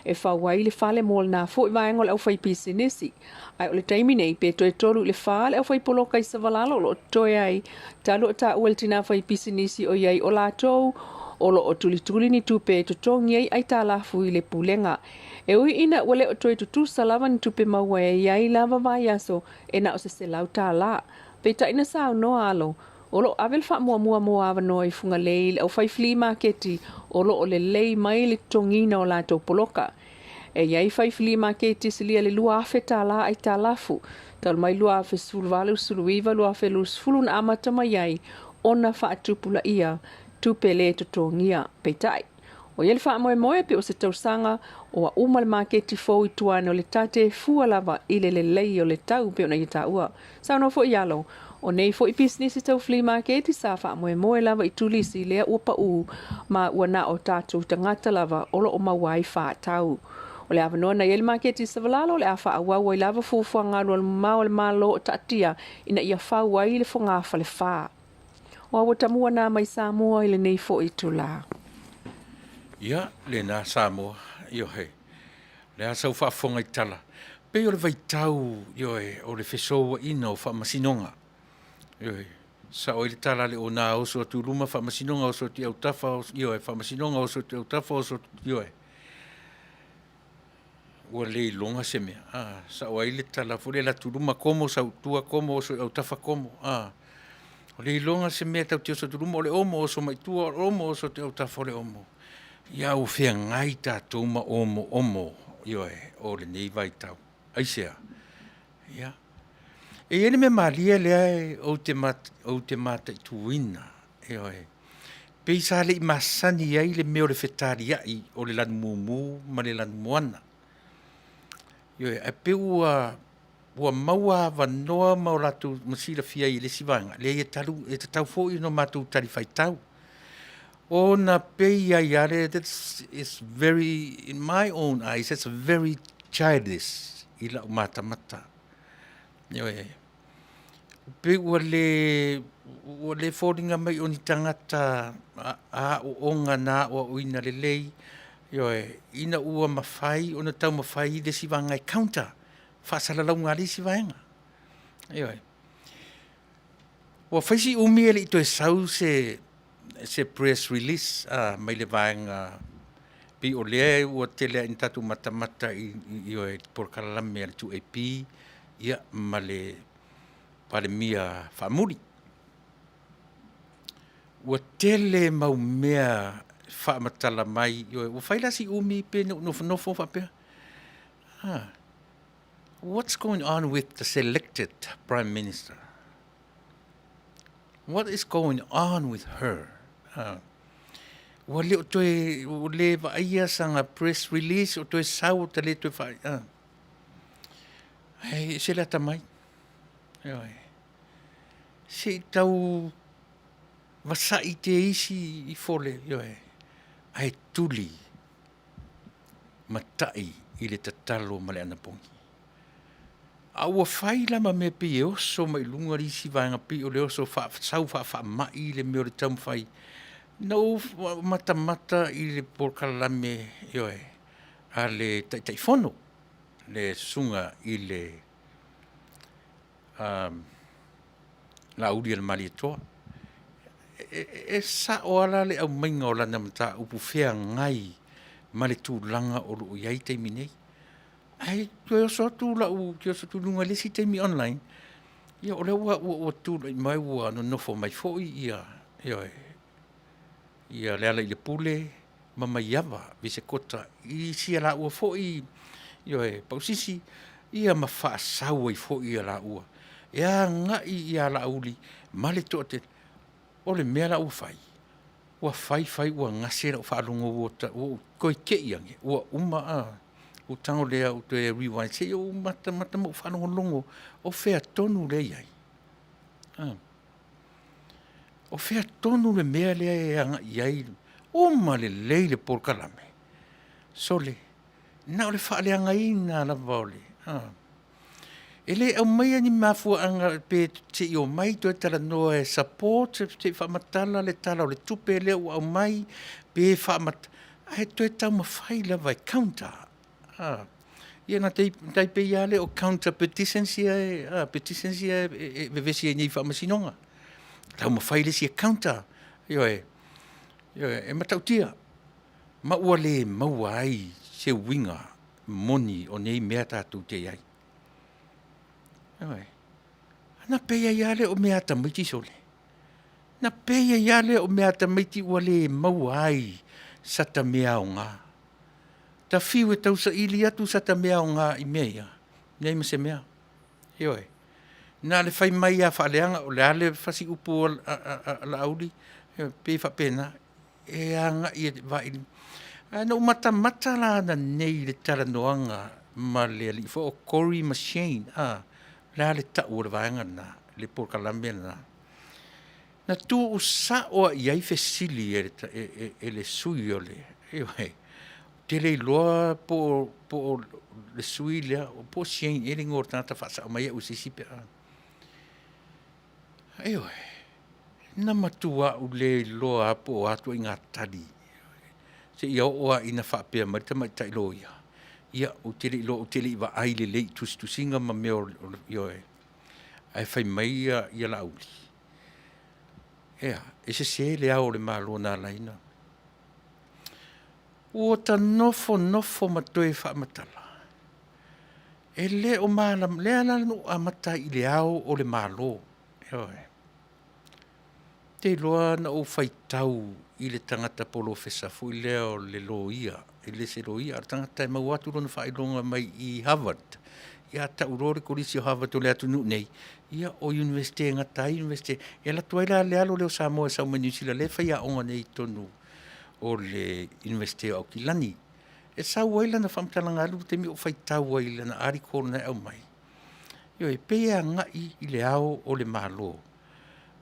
E fau ai le fale mo lena foi vaega o le aufaipisinisi. Ae o le taimi nei, pe toe tolu i le whā le aufaipoloka i Savalalo o lo o totoe ai, talu o taua le tinā faipisinisi o i ai o latou o lo o tulituli ni tupe e totogi ai aitalafu i le pulega. E ui ina ua le o toe tutusa lava ni tupe maua e i ai lava vaiaso e na o se $100. Peitai na saunoa Alo, o lo o ave le faamuamua mo avanoa i Fugalei i le aufai flea maketi o lo o lelei mai le totogiina o latou poloka. E i ai fai flea maketi silia le $2,000 aitalafu, talu mai 2018, 19, 2020 na amata mai ai ona faatupulaia tupe le totogia. Peitai, o ia le faamoemoe pe o se tausaga ua uma le maketi fou i tua ane o le tate e fua lava i le lelei o le tau pei ona ia taua. Saunoa foi Alo, o nei foi pisinisi tau flea maketi sa faamoemoe lava i tulisi lea ua pau ma ua na o tatou tagata lava o lo o maua ai faatau. O le avanoa na i ai le maketi i Savalalo o le a faaauau ai lava fuafuaga alualumamao a le Malo o taatia ina ia fau ai le fogafale fa. O a ua tamua nā mai Samoa i lenei foi itulā. Ia, lena Samoa, ioe. Le a sau faafofoga i tala. Pei o le vaitau, ioe, o le fesouaina o faamasinoga. Ioe, sao ai le tala a le ona oso atu i luma faamasinoga, oso atu i autafa, ioe, faamasinoga, oso atu i autafa, oso atu, ioe. Ua le iloga se mea. A, sao ai le tala foi lea, alu atu i luma komo, sau i tua komo, oso i autafa komo. A, ua le iloga se mea tatou te oso atu i luma o le omo, oso mai tua o le omo, oso atu i autafa o le omo. Ia ua feagai tatou ma omoomo, ioe, o lenei vaitau. Aisea? Ia, e i ai le mea malie lea ou te mataituina, ioe, pei sa le i masani ai le mea o le fetaliai o le lanu mumu ma le lanu moana. Ioe, ae pei ua ua maua avanoa ma o latou ma silafia ai e le isi vaega, leai e talu, e tatau foi ona matou talifuaitau. Ona pei ai lava le, that's is very, in my own eyes, that's very childish i lau matamata. Ioe, pei ua le, ua le foliga mai o ni tagata aooga na aoaoina lelei, ioe, ina ua mafai ona taumafai le isi vaega e counter faasalalauga a le isi vaega. Ioe. Ua fai si umi e le i toe sau se se press release a, mai le vaega pei o lea ua tele lava ina tatou matamata i, ioe, polokalame a le 2AP ia ma le Palemia faamuli. Ua tele mau mea faamatala mai, ioe, ua fai la si umi pe na ou nofonofo faapea, ah, what's going on with the selected Prime Minister? What is going on with her? Ah, ua le o toe, ua le vaaia sana press release o toe sau o ta le toe faa, ah. Ai, e ese le atamai. Ioe. Se i tau vasa'i te isi i fole, ioe, ae tuli ma ta'i i le tatalo ma le anapogi. A ua fai la ma mea pei e oso mai luga le isi vaega pei o le oso sau faafaamai le mea o le taumafai. Na ou matamata i le polokalame, ioe, a le Taitaifono, le susuga i le Laauli a le Malietoa. E sao lava la le aumaiga o lana mataupu feagai ma le tulaga o lo o i ai taimi nei. Ae toe oso atu lau, te oso atu i luga i le isi taimi online, ia o lea ua, ua, ua tulai mai ua nonofo mai foi ia, ioe, ia Lealailepule ma Maiava Visekota i sia laua foi, ioe, Pausisi, ia ma faasau ai foi ia laua e agai ia Laauli ma le toatele. O le mea la ua fai, ua fai fai ua gase lau faalogo ua ou toe te i ane ua uma a ua tago lea ou toe rewind se i ou matamata ma ou faalogologo o fea tonu lea e i ai. O fea tonu le mea lea e agai i ai, uma lelei le polokalame, sole, na o le faaleagaina lava o le, E le aumaia ni mafuaaga pe se i omai toe talanoa e support, se i faamatala le Tala o le Tupe lea ua aumai, pe faamatala, ae toe taumafai lava e counter. Ia na tai pei lava lea o counter petitions ia e, petitions ia e vevesi ai nei i faamasinoga. Taumafai le isi e counter, ioe, ioe, e matautia. Ma ua le maua ai se uiga moni o nei mea tatou te i ai. Ioe. Na pei ai lava lea o mea a tamaiti sole. Na pei ai lava lea o mea a tamaiti ua le maua ai sata mea aoga. Ta fiu e tausaili atu sata mea aoga i mea ia, leai ma se mea. Ioe. Na o le fai mai lava faaleaga, o le a le fasi upu a Laauli, e pei e faapena, e agai e vaili. Ae na ou matamata la ananei i le talanoaga ma le alii foi o Corey ma Shane, a, o le a le tau o le vaega lena, le polokalame lena. Na tuusao lava i ai fesili e le sui usufono o le, ioe, ou te le iloa po o le sui lea po o Shane ea le igoa o le tagata, faasao mai au e se isi pe a… Ioe, na matua ou le iloa lava po o a ituaiga tali seia oo lava ina faapea mai le tamaitai loia, ia ou te le iloa ou te le i vaai lelei i tusitusiga ma mea o le… ioe. Ae fai mai Laauli, e a? E sese Le Ao o le Malo na ala ai ona… Ua ta nofonofo ma toe faamatala, e le o malamalama, lea la na ou amata ai i Le Ao o le Malo, ioe. Ou te iloa na ou faitau i le tagata polofesa foi lea o le loia, e le o se loia a o le tagata e maua atu lona faailoga mai i Harvard. Ia a tau loa le Kolisi o Harvard o le atunuu nei, ia o Iunivesite e gata ai Iunivesite. E alu atu ai la le alo lea o Samoa e sau mai Niu Sila lea e faiaoga nei i totonu o le Iunivesite o Aukilani. E sau ai lana faamatalaga e alu le taimi o ou faitau ai i lana article na e aumai, ioe, e pei e agai i Le Ao o le Malo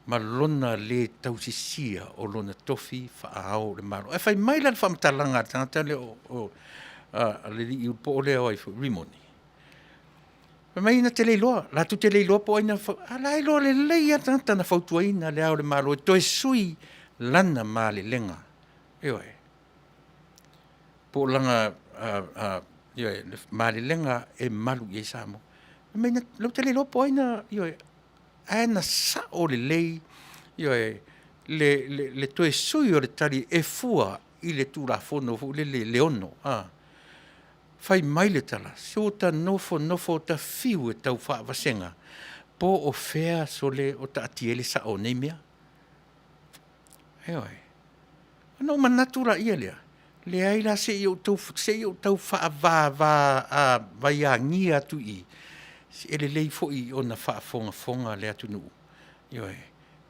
ma lona le tausisia o lona tofi faa-Ao o le Malo. Ae fai mai la le faamatalaga a le tagata lea o le alii po o ai foi o Rimoni, fai mai na te le iloa, latou te le iloa po o ai na… a o la e iloa lelei lava le tagata na fautuaina Le Ao o le Malo e toe sui lana malelega, ioe, po o lana malelega e malu i ai Samoa. Fai mai latou te le iloa po o ai na… ioe, ae na sao lelei, ioe, le toe sui o le tali e fua i le Tulafono foi lele i le 6. Fai mai le tala, se ua ta nofonofo ta fiu e tau faavasega po o fea sole o taatia ai le sao o nei mea. Ioe. Ona ou manatu laia lea, leai la se i ou tau faavavaiagia atu i i, e lelei foi ona faafogafoga le atunuu, ioe,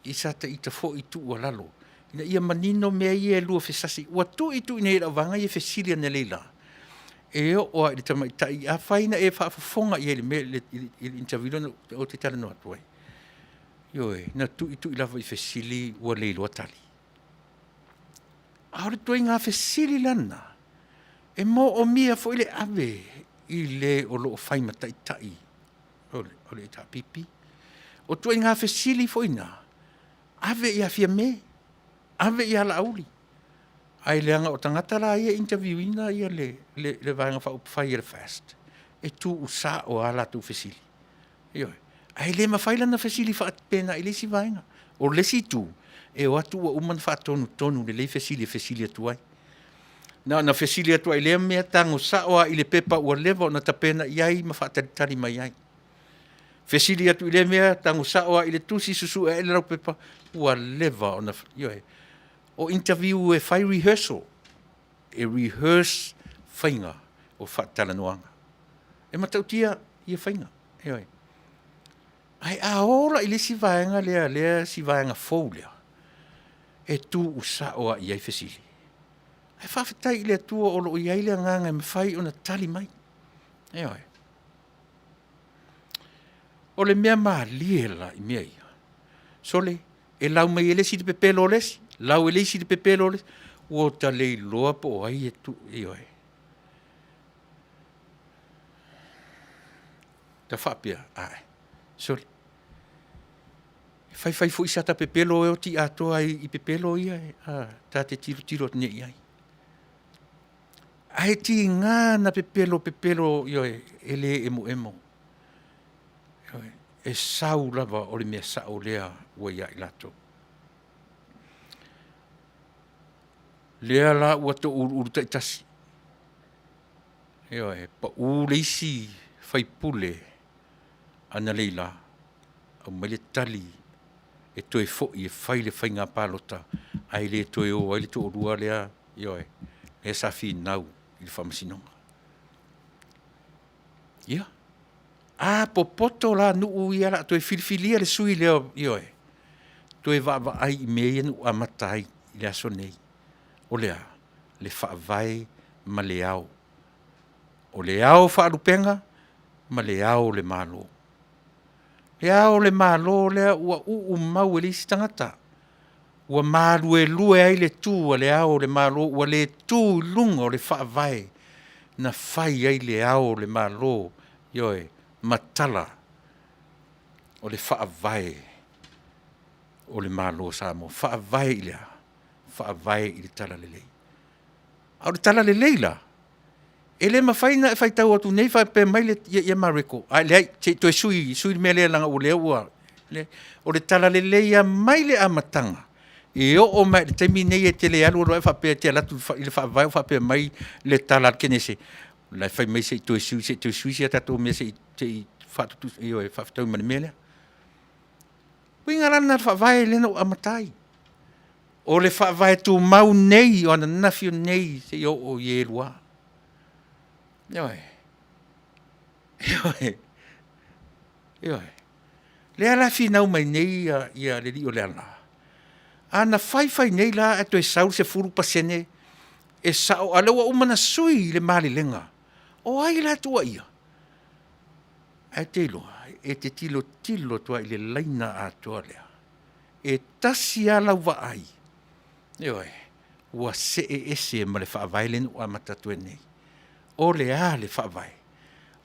i sata ita foi tuualalo ina ia manino mea ia e lua fesasi. Ua tui tui nei e le auvaega ia fesili analeila, e oo lava i le tamaitai, afai na e faafofoga i ai i le mea i le interview lea ou te talanoa atu ai, ioe, na tuitui lava i fesili ua le iloa tali. A o le ituaiga fesili la lena, e moomia foi le ave i le o lo o fai ma taitai o le HRPP. O ituaiga fesili foi na, ave ia Fiame, ave ia Laauli, ae leaga o tagata la ia e interview ina le Vaega Faaupufai a le FAST, e tuusao lava a latou fesili. Ioe. Ae le mafai la ona fesili faapena i le isi vaega. O le isi itu, e o atu ua uma ona faatonutonu lelei fesili e fesili atu ai. Na ona fesili atu lava i lea mea, tago sao lava i le pepa ua leva ona tapena i ai ma faatalitali mai ai. Fesili atu i lea mea, tago sao lava i le tusi, susue ae le laupepa, ua leva ona, ioe. O interview e fai rehearsal, e rehearse faiga o faatalanoaga. E matautia ia faiga, ioe. Ae a o la i le isi vaega lea, si vaega fou lea, e tuusao lava i ai fesili. Ae faafetai i le Atua o lo o i ai le agaga e mafai ona tali mai. Ioe. O le mea malie la i mea ia, sole, e lau mai e le isi le pepelo o le isi, lau e le isi le pepelo o le isi, ua ta le iloa po o ai e tuu, ioe. Ta faapea, ae, sole, e fai fai foi sata pepelo e oti atoa ai i pepelo ia ta te tilotilo atu nei i ai. Ae tiga na pepelo pepelo, ioe, e le emoemo. Ioe, e sau lava o le mea sao lea ua ia i latou. Lea la ua touluulu taitasi, ioe, pau le isi sui usufono analeila. Aumai le tali e toe foi e fai le faiga palota ae le toe o ai le toalua lea, ioe, lea sa finau i le faamasinoga. Ia, a popoto la nuu ia o le a toe filifilia le sui lea, ioe, toe vaavaai i mea ia na ou amata ai i le aso lenei. O le a? Le Faavae ma le Ao. O le ao faalupega ma le Ao o le Malo. Le Ao o le Malo lea ua uumau e le isi tagata, ua maluelue ai le tu a le Ao o le Malo, ua le tu i luga o le Faavae na fai ai le Ao o le Malo, ioe, ma tala o le Faavae o le Malo o Samoa. Faavae i le a? Faavae i le Talalelei. A o le Talalelei la, e le mafai ona e faitau atu nei faapea mai ia Mareko, ae leai, se i toe sui, sui le mea lea leaga o lea ua... O le Talalelei lava mai le amataga e oo mai lava i le taimi lenei e te le alu alu ae faapea e te alu atu i le Faavae o faapea mai le tala a le Kenese, o la e fai mai se i toe sui, se i toe sui sia tatou mea se i faatutusa, ioe, faafetaui ma le mea lea. O uiga la na o le Faavae lea na ou amata ai. O le Faavae tumau nei o ananafi o nei seia oo i e lua. Ioe, ioe, ioe. Lea la e finau mai nei le alii o Leala, a na fai fai nei la ae toe sau le 10% e sao a o lea ua uma ona sui le malelega, o ai la e tuuaia? Ae e te iloa, e te tilotilo atu lava i le laina atoa lea, e tasi lava lau vaai, ioe, ua see ese ma le Faavae lea na ou amata atu ai nei. O le a le Faavae?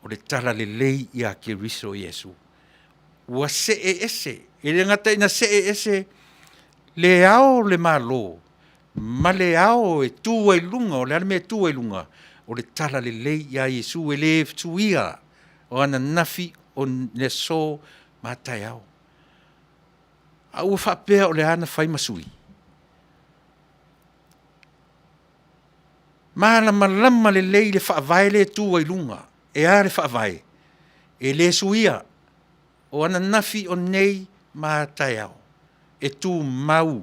O le Talalelei ia Keriso Iesu. Ua see ese, e le gata ina see ese le Ao o le Malo ma le Ao e tu ai i luga, o le a le mea e tu ai i luga? O le Talalelei ia Iesu e le suia, o ananafi, o le aso ma a taeao. A ua faapea o le a na fai ma sui? Malamalama lelei le Faavae lea e tu ai i luga. E a le Faavae? E le suia. O ananafi, o nei ma a taeao. E tumau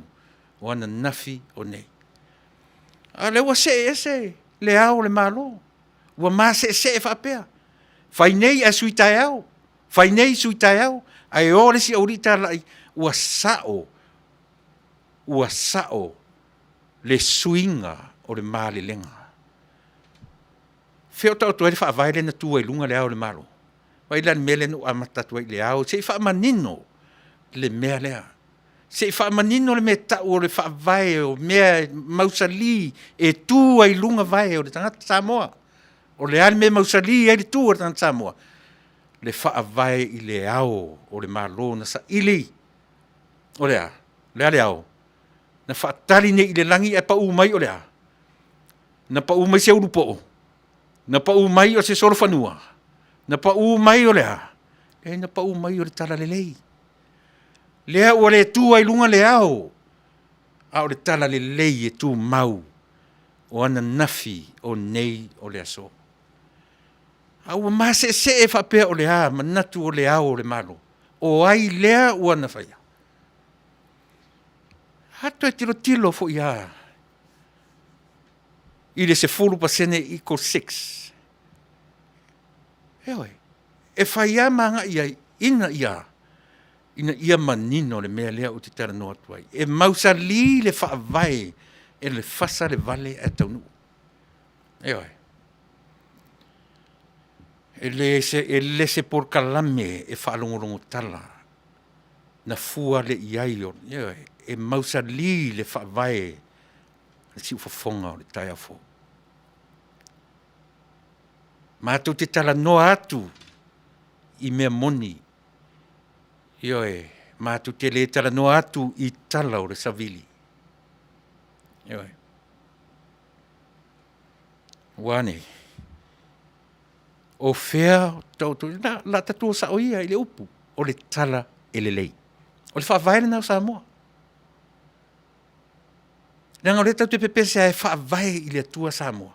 o ananafi o nei. A o lea ua see ese le Ao o le Malo, ua maseesee faapea, fai nei ae sui taeao, fai nei sui taeao, ae o le isi aualii talai, ua sao, ua sao le suiga o le malelega. Fea o taoto ai le Faavae lea na tu ai i luga le Ao o le Malo? Vaai la i le mea lea na ou amata atu ai i le ao, se i faamanino le mea lea. Se i faamanino le mea e tau o le Faavae o mea mausali e tu ai i luga vae o le tagata Samoa. O le a le mea e mausali ai le tu a le tagata Samoa? Le Faavae i le Ao o le Malo na saili. O le a? O le a le ao? Na faatali nei i le lagi ae pau mai o le a? Na pau mai se ulupoo? Na pau mai o se solofanua? Na pau mai o le a? Leai, na pau mai o le Talalelei. Lea ua le tu ai i luga le ao, a o le Talalelei e tumau o ananafi, o nei, o le aso. A ua maseesee faapea o le a manatu o le Ao o le Malo? O ai lea ua na faia? A toe tilotilo foi lava i le 10% equal 6. Ioe, e fai lava ma agai i ai ina ia ina ia manino le mea lea ou te talanoa atu ai. E mausali le faavae e le fasa le vale ae taunuu. Ioe. E le se, e le se polokalame e faalogologo tala na fua le i ai, ioe, e mausali le faavae le siufofoga o le taeao fou. Matou te talanoa atu i mea moni, ioe, matou te le talanoa atu i tala o le savili. Ioe. Ua a nei? O fea taoto, la, la tatua sao ia i le upu, o le tala e lelei. O le faavae lena o Samoa. Leaga o lea tatou te pepese lava e faavae i le Atua Samoa.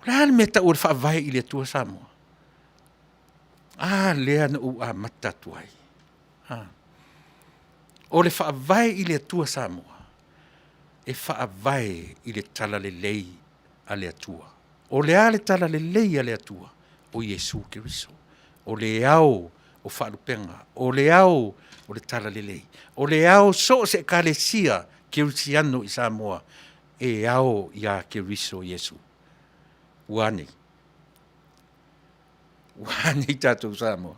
O le a le mea e tau o le faavae i le Atua Samoa? A lea na ou amata atu ai. Ha. O le faavae i le Atua Samoa, e faavae i le talalelei a le Atua. O le a le talalelei a le Atua? O Iesu Keriso. O le ao o faalupega, o le ao o le talalelei, o le ao so o se Ekalesia Kerisiano i Samoa e ao iā Keriso Iesu. Ua a nei? Ua a nei tatou Samoa?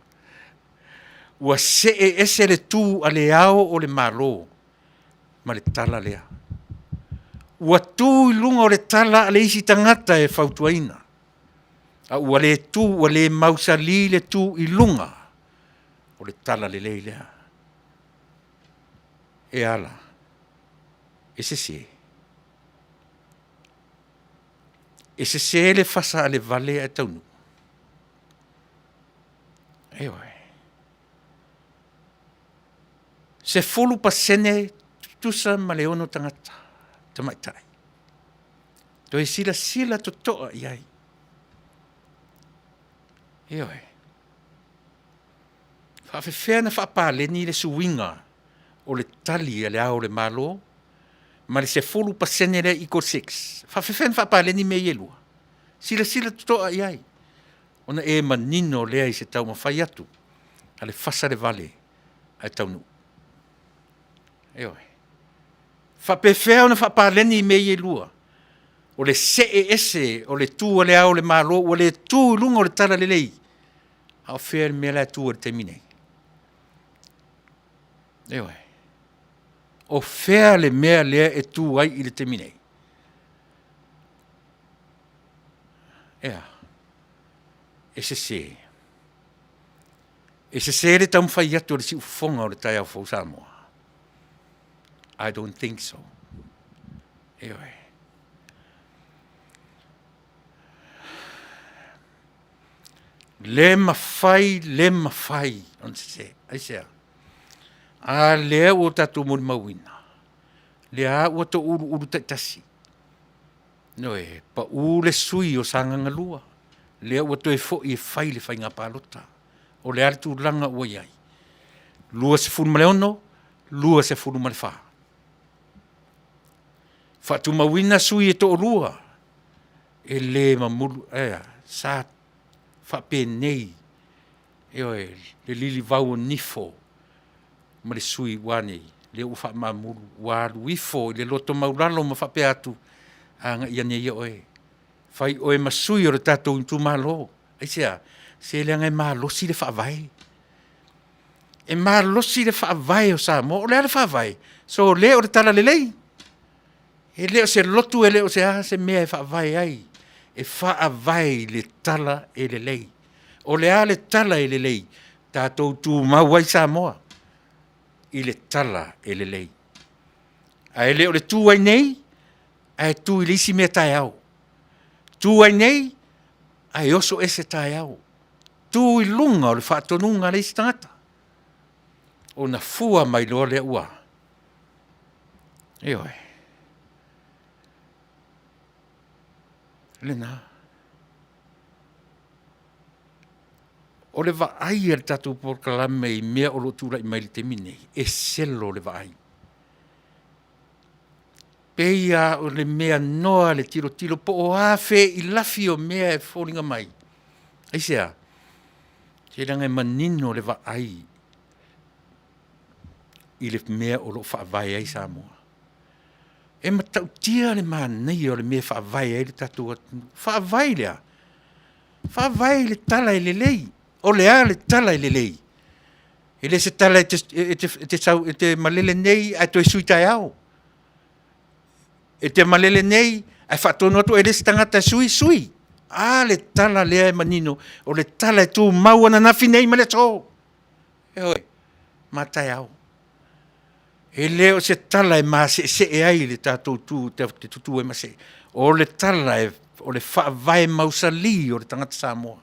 Ua see ese le tu a le ao o le Malo ma le tala lea. Ua tu i luga o le tala a le isi tagata e fautuaina, a ua le tu, ua le mausali le tu i luga o le tala lelei lea. E ala, e sese. E sese le fasa a le vale ae taunuu. Ioe. 10% tutusa ma le 6 tagata tamaitai. Toe silasila totoa i ai. Ioe. Faafefea na faapaleni le suiga o le tali a le Ao o le Malo ma le 10% lea equal 6? Faafefea na faapaleni mea ia e lua? Silasila totoa i ai, ona e manino lea i se taumafai atu a le fasa le vale ae taunuu. Ioe. Faapefea ona faapaleni mea ia e lua? O le see ese o le tu a le Ao o le Malo ua le tu i luga o le talalelei, a o fea le mea la e tu ai i le taimi nei? Ioe. O fea le mea lea e tu ai i le taimi nei? Ea, e sese. E sese le taumafai atu o le siufofoga o le taeao fou Samoa. I don't think so. Ioe. Le mafai, le mafai ona sese. Aisea? A lea ua tatou molimauina, lea ua touluulu taitasi. Ioe, pau le sui o Sagaga 2, lea ua toe foi e fai le faiga palota. O le a le tulaga ua i ai? 26, 24. Faatumauina sui e toalua, e le mamulu, ea, sa faapenei, ioe, le lilivau o nifo ma le sui ua nei, lea ua faamamulu, ua alu ifo i le loto maulalo ma faapea atu, agai ane ia oe, fai oe ma sui o le tatou itumalo. Aisea? Se leaga e malosi le faavae. E malosi le faavae o Samoa. O le a le faavae? So le o le talalelei. E le o se lotu, e le o se a se mea e faavae ai. E faavae i le tala e lelei. O le a le tala e lelei? Tatou tumau ai Samoa i le tala e lelei. Ae le o le tu ai nei, ae tu i le isi mea taeao. Tu ai nei, ae oso ese taeao. Tu i luga o le faatonuga a le isi tagata. Ona fua mai loa lea ua. Ioe. Lena. O le vaai a le tatou polokalame i mea o lo o tulai mai i le taimi nei, e selo le vaai. Pei lava o le mea noa le tilotilo po o a feilafi o mea e foliga mai. Aisea? Se leaga e manino le vaai i le mea o lo o faavae ai Samoa. E matautia le manaia o le mea e faavae ai le tatou atunuu. Faavae lea. Faavae i le tala e lelei. O le a le tala e lelei? E le se tala e te, e te, e te, sau, e te malele nei ae toe sui taeao. E te malele nei ae faatonu atu e le isi tagata e sui, sui. A le tala lea e manino, o le tala e tumau ananafi nei ma le aso. Ioe, ma taeao. E le o se tala e maseesee ai le tatou tu te tutū ai ma see. O le tala e, o le faavae mausali o le tagata Samoa.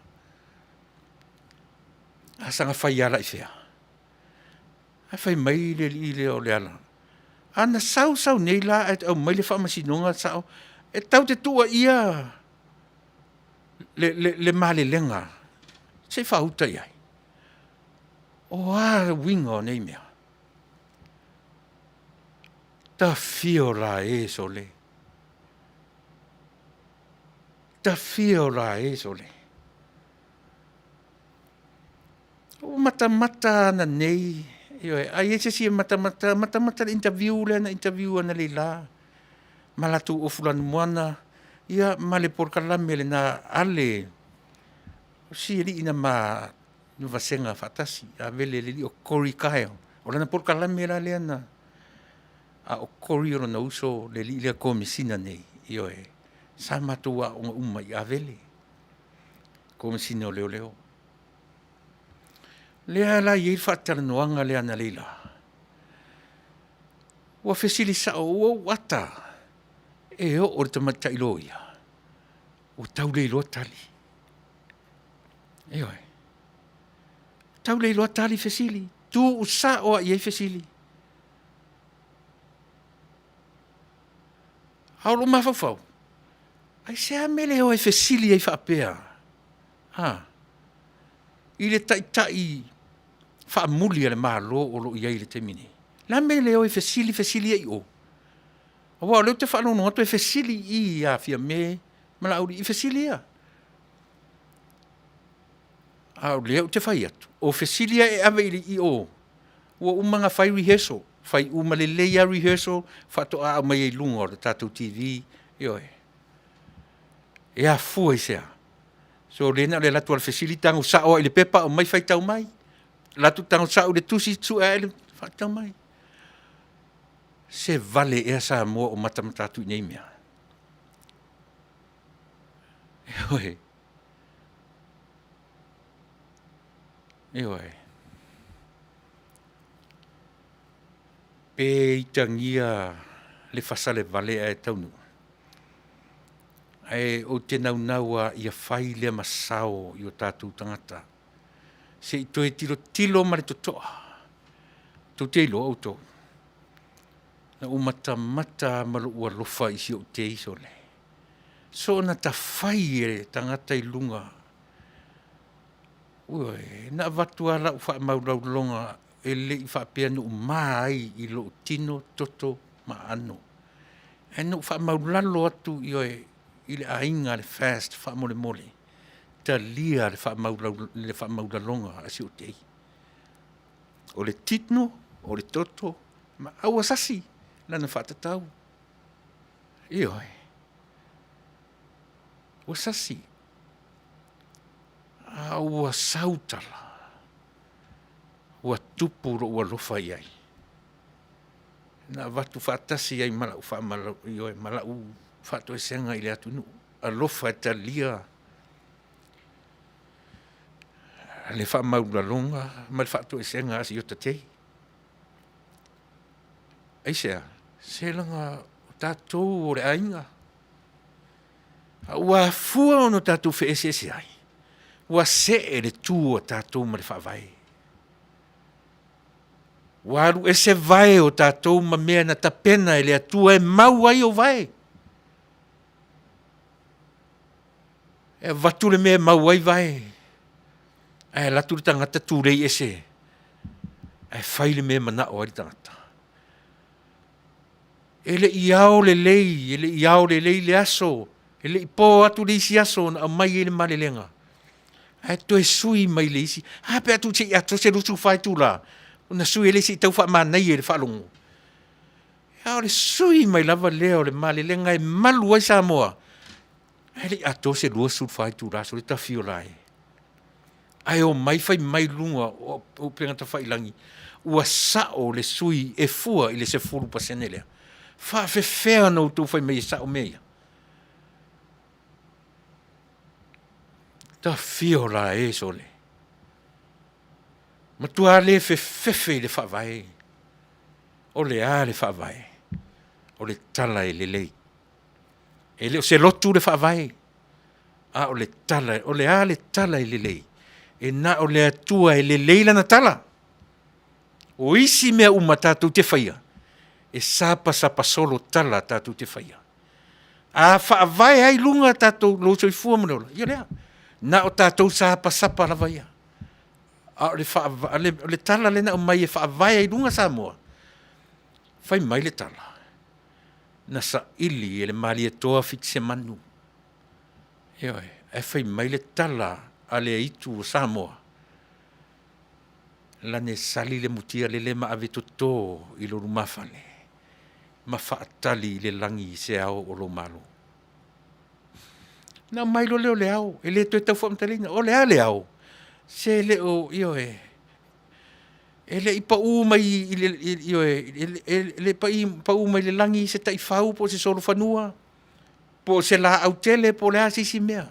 A saga fai ala i fea? Ae fai mai le alii lea o Leala, a na sau sau nei la ae aumai le faamasinoga sao, e tau te tuuaia le, le, le malelega se i faauta i ai. O a uiga o nei mea? Tafia o la e sole. Tafia o la e sole. Ua matamata ana nei, ioe, ai e se isi e matamata, matamata le interview lea na interview ana le la, ma latou ofu lanumoana, ia ma le polokalame lena a le, o si alii na ma vasega faatasi, a vele le alii o Cory Kyle. O lana polokalame la lea na, a o Cory o lona uso le alii lea Komesina nei, ioe, sa matou aooga uma i Avele, Komesina o Leoleo. Lea la e i ai le faatalanoaga lea analeila. Ua fesili sao, ua ou ata e oo le tamaitai loia, ua tau le iloa tali. Ioe. Tau le iloa tali fesili, tuu sao lava i ai fesili. A o lou mafaufau, aisea mea le o e fesili ai faapea? A. I le taitai faamuli a le Malo o lo o i ai i le taimi nei. O le a le mea e le o e fesili fesili ai i o? Aua o lea ou te faalogologo atu e fesili i i ia Fiame ma Laauli i fesili ia. A o lea ou te fai atu, o fesili ia e ave i o, ua uma ona fai rehearsal, fai uma lelei lava rehearsal faatoa aumai ai i luga o le tatou TV, ioe. E afua i se a? So lea na o le alu atu lava o le fesili tago sao lava i le pepa aumai faitau mai. Alu atu tago sao i le tusi sue ae le faitau mai. Se vale ea Samoa o matamata atu i nei mea? Ioe. Ioe. Pe itagia le fasalevale ae taunuu. Ae ou te naunau lava ia fai lea ma sao i o tatou tagata, se i toe tilotilo ma le totoa. Tou te iloa outou, na ou matamata lava ma lou alofa i si ou teiso lea, soona tafai e le tagata i luga, ioe, na avatu lava lau faamaulauloga e le i faapea na ou ma ai i lou tino, toto ma aano. Ae na ou faamaulalo atu ioe i le aiga a le FAST faamolemole, talia le faamaulaloga a si ou tei. O le tino, o le toto, ma aua sasi lana faatatau. Ioe, ua sasi, a ua sau tala, ua tupu lou alofa i ai. Na avatu faatasi ai ma lau ioe, ma lau faatoesega i le atunuu, alofa e talia le faamaulaloga ma le faatoesega a si ota tei. Aisea? Se leaga o tatou o le aiga, a ua afua ona tatou feeseeseai, ua see le tu a tatou ma le Faavae. Ua alu ese vae o tatou ma mea na tapena e le Atua e mau ai ou vae. E avatu le mea e mau ai vae, ae alu atu le tagata tulei ese, ae fai le mea e manao ai le tagata. E le i ao lelei, e le i ao lelei le aso, e le i po atu le isi aso na aumai ai le malelega. Ae toe sui mai le isi, a pe a tuu se i atoa se 24 itula, ona sui ai lea se i tau faamanaia i le faalogo. A o le sui mai lava lea o le malelega e malu ai Samoa, ae le i atoa se 24 itula sole tafiola ai. Ae omai fai mai luga o upega tafailagi, ua sao le sui e fua i le 10% lea. Faafefea ona outou fai mai e sao mea ia? Tafiola e sole. Matua le fefefe i le faavae. O le a le faavae? O le tala e lelei. E le o se lotu le faavae, a o le tala, o le a le tala e lelei? E na o le Atua e lelei lana tala. O isi mea uma tatou te faia, e sapasapa solo tala tatou te faia. A faavae ai luga tatou lou soifua ma le ola, ia lea, na o tatou sapasapa lava ia. A o le, faava, le, o le tala lea na aumai e faavae ai luga Samoa, fai mai le tala, na saili e le Malietoa Fitisemanu. Ioe, ae fai mai le tala a le aitu o Samoa, lane sali le mutia lele ma ave toto i lo lumafale ma faatali i le lagi i se ao o lou Malo. Na aumai loa lea o le ao, e le toe tau faamatalaina, o le a le ao? Se le o, ioe, e le i pau mai i le, ioe, e le i pau mai le lagi se taifau po o se solofanua, po o se laau tele po o le a se isi mea.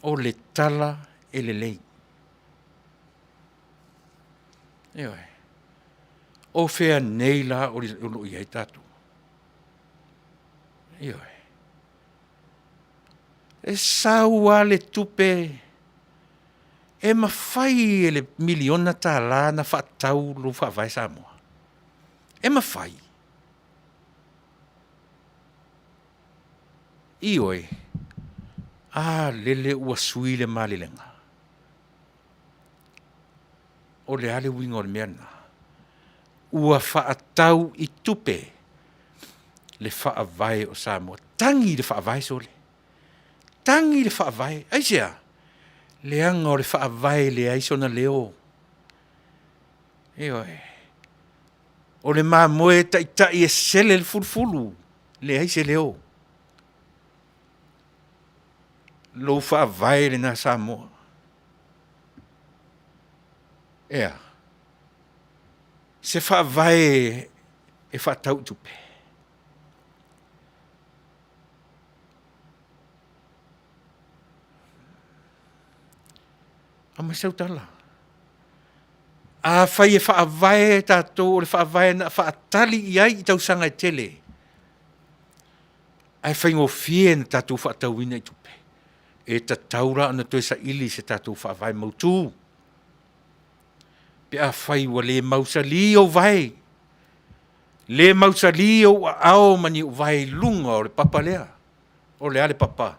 O le tala e lelei. Ioe. O fea nei la o lo o i ai tatou? Ioe. E sau lava le tupe e mafai e le miliona tala ona faatau lou faavae Samoa. E mafai. Ioe. A lele ua sui le malelega. O le a le uiga o le mea lena? Ua faatau i tupe le faavae o Samoa. Tagi i le faavae sole. Tagi i le faavae. Aisea? Leaga o le faavae e leai sona leo. Ioe. O le mamoe e taitai e sele le fulufulu, leai se leo. Lou faavae lena Samoa. Ea, se faavae e faatau i tupe. Aumai sau tala. Afai e faavae tatou o le faavae na faatali i ai i tausaga e tele, ae faigofie ona tatou faatauina i tupe, e tatau la ona toe saili se tatou faavae mautu pe afai ua le mausali ou vae, le mausali ou aao ma ni ou vae i luga o le papa lea. O le a le papa?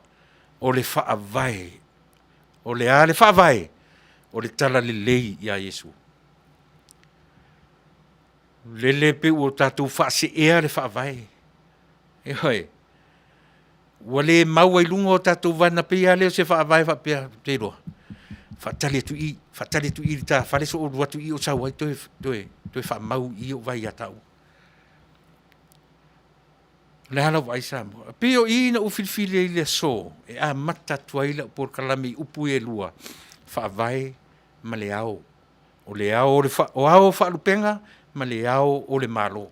O le faavae. O le a le faavae? O le talalelei ia Iesu. Lele pei ua tatou faaseea le faavae. Ioe. Ua le mau ai luga o tatou vae, na pei lava lea o se faavae faapea, ou te iloa, faatali atu i i, faatali atu i i le ta fale sou alu atu i i ou sau ai toe, toe, toe faamau i i ou vae ia taua. O le a lau vaai Samoa? E pei o i na ou filifili ai i le aso e amata atu ai lau polokalame i upu ia e lua, faavae ma le ao. O le ao o le o ao o faalupega ma le ao o le Malo.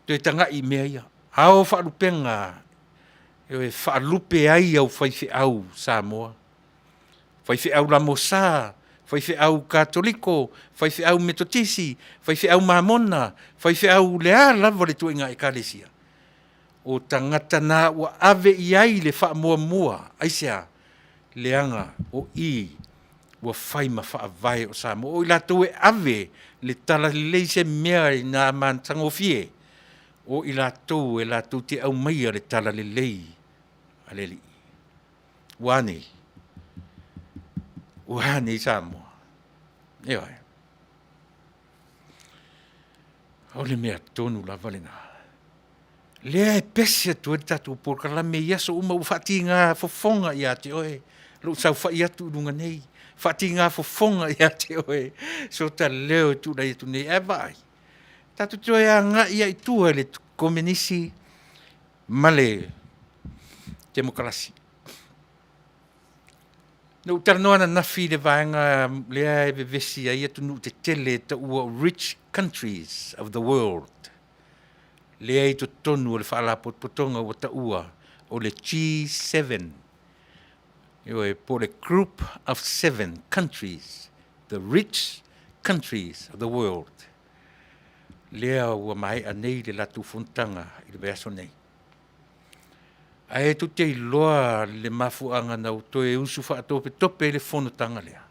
Toe tagai i mea ia, ao faalupega e faalupe ai au faifeau Samoa, faifeau LMS, faifeau Katoliko, faifeau Metotisi, faifeau Mamona, faifeau le a lava le ituaiga Ekalesia, o tagata na ua ave i ai le faamuamua. Aisea? Leaga o i ua fai ma faavae o Samoa. O i latou e ave le talalelei i se mea ina matagofie, o i latou e latou te aumaia le talalelei a le Alii. Ua a nei? Ua a nei Samoa? Ioe. O le mea tonu lava lena. Lea e pese atu ai le tatou polokalame i aso uma ua faatiga fofoga ia te oe lou saofai atu i luga nei, faatiga fofoga ia te oe so ta leo e tulai atu nei. Ae vaai, tatou toe agai lava i tua i le Komenisi ma le Temokarasi. Na ou talanoa ananafi i le vaega lea e vevesi ai atunuu tetele e taua o rich countries of the world, lea i totonu o le Faalapotopotoga ua taua o le G7, ioe, po o le Group of Seven Countries, the rich countries of the world, lea ua maea nei le latou fonotaga i le vaiaso nei. Ae tou te iloa le mafuaaga na ua toe usu faatopetope ai le fonotaga lea,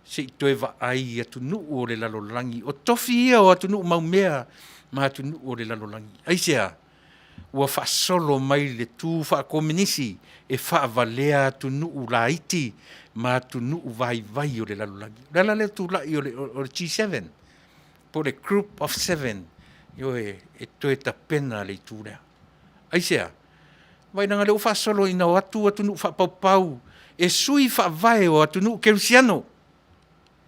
se i toe vaai i atunuu o le lalolagi, o tofi ia o atunuu maumea ma atunuu o le lalolagi. Aisea? Ua faasolo mai le tu faakomenisi e faavalea atunuu laiti ma atunuu vaivai o le lalolagi. O le ala lea tulai o le, o le G7 po o le Group of Seven, ioe, e toe tapena le itu lea. Aisea? Vaai leaga o lea ua faasolo ina o atu atunuu faapaupau e sui faavae o atunuu kerisiano.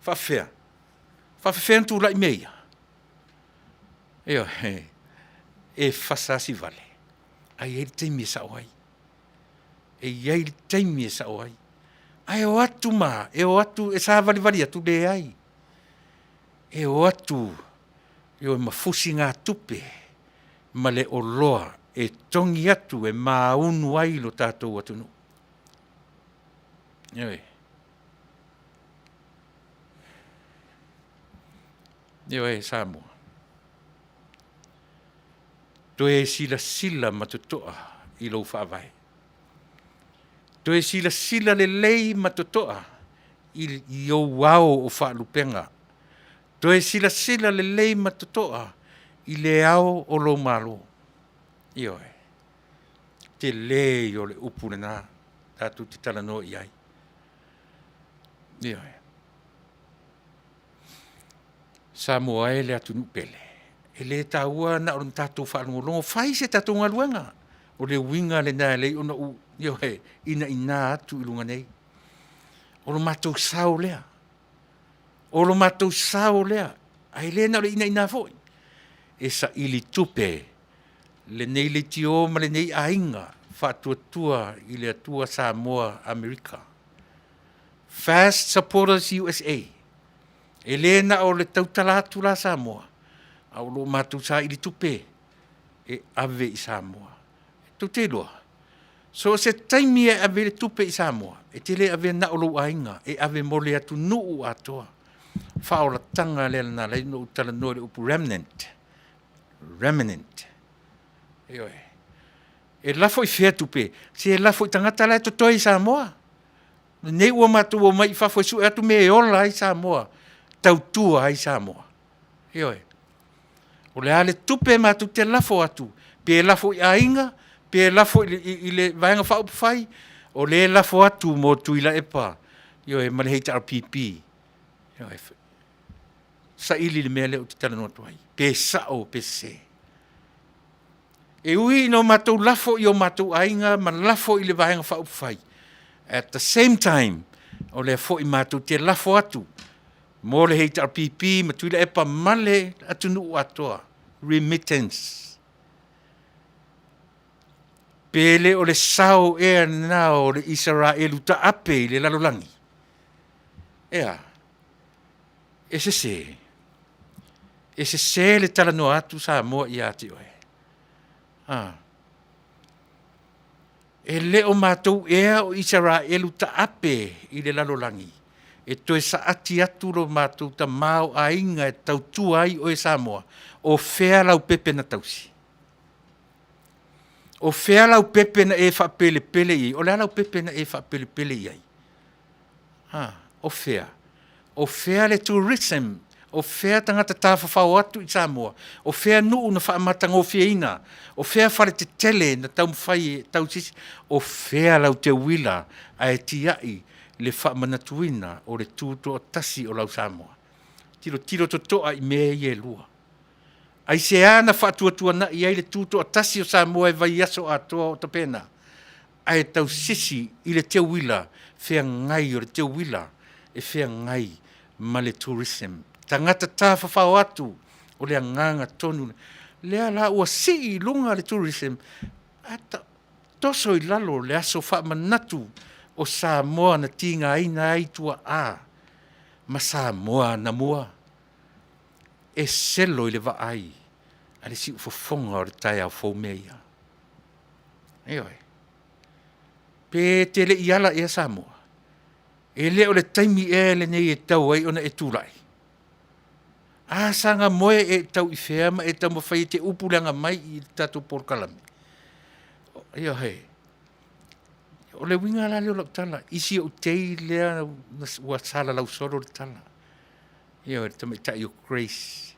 Faafefea? Faafefea ona tulai mea ia? Ioe, e fasa lava si vale, ae i ai le taimi e sao ai. E i ai le taimi e sao ai. Ae o atu ma, e o atu e savalivali atu, leai. E o atu ioe ma fusigatupe ma le oloa e togi atu e maunu ai lo tatou atunuu. Ioe. Ioe Samoa. Toe silasila ma totoa i lou faavae. Toe silasila lelei ma totoa i, i ou ao o faalupega. Toe silasila lelei ma totoa i le ao o lou Malo. Ioe. Tele ia o le upu lena tatou te talanoa i ai. Ioe. Samoa e le atunuu pele, e le taua na o le tatou faalogologo, fai se tatou galuega. O le uiga lena e alai ona ou, ioe, inaina atu i luga nei. O lo matou sao lea. O lo matou sao lea, ae le na o le inaina foi, e saili tupe lenei leitio ma lenei aiga Faatuatua i le Atua Samoa Amerika. Fast Supporters USA. E le na o le tautala atu la Samoa, a o lo o matou saili tupe e ave i Samoa. Tou te iloa, so o se taimi e ave ai le tupe i Samoa, e te le avea na o lou aiga, e ave mo le atunuu atoa. Faaolataga lea na ala ai ona ou talanoa i le upu remnant. Remnant. Ioe. E lafo i fea tupe? Se e lafo i tagata la e totoe i Samoa. Lenei ua matou omai i fafo e sue atu mea e ola ai Samoa, tautua ai Samoa. Ioe. O le a le tupe matou te lafo atu, pe lafo i aiga, pe lafo i le, i, i le Vaega Faaupufai, o lea e lafo atu mo Tuilaepa, ioe, ma le HRPP. Ioe. Saili le mea lea ou te talanoa atu ai, pe sao pe sese. E ui ina o matou lafo i o matou aiga ma lafo i le Vaega Faaupufai, at the same time, o lea foi matou te lafo atu mo le HRPP ma Tuilaepa ma le atunuu atoa, remittance. Pe le o le sao ea lena o le Isaraelu taape i le lalolagi? Ea, e sese. E sese le talanoa atu Samoa ia te oe. Ah. E le o matou ea o Isaraelu taape i le lalolagi e toe saati atu lo matou tamaoaiga e tautua ai oe Samoa, o fea lau pepe na tausi? O fea lau pepe na e faapelepele i ai? O le a lau pepe na e faapelepele i ai? Ha, o fea? O fea le tourism? O fea tagata tafafao atu i Samoa? O fea nuu na faamatagofieina? O fea fale tetele na taumafai e tausisi? O fea lau teuila ae tiai le faamanatuina o le tutoatasi o lau Samoa? Tilotilo totoa i mea ia e lua. Aisea na faatuatuanai ai le tutoatasi o Samoa e vaiaso atoa o tapena, ae tausisi i le teuila feagai o le teuila e feagai ma le tourism. Tagata tafafao atu o le agaga tonu lea la ua sii i luga le tourism ae toso i lalo le aso faamanatu o Samoa na tigaina ai tuaa ma Samoa anamua. E selo i le vaai a le siufofoga o le taeao fou mea ia. Ioe. Pe te le i ala ea Samoa, e le o le taimi ea lenei e tau ai ona e tulai. A saga moe e tau i fea ma e taumafai e te upu leaga mai i le tatou polokalame. Ioe. O le uiga la lea o lau tala, i si ou tei lea ua salalau solo le tala. Ioe, le tamaitai o Grace.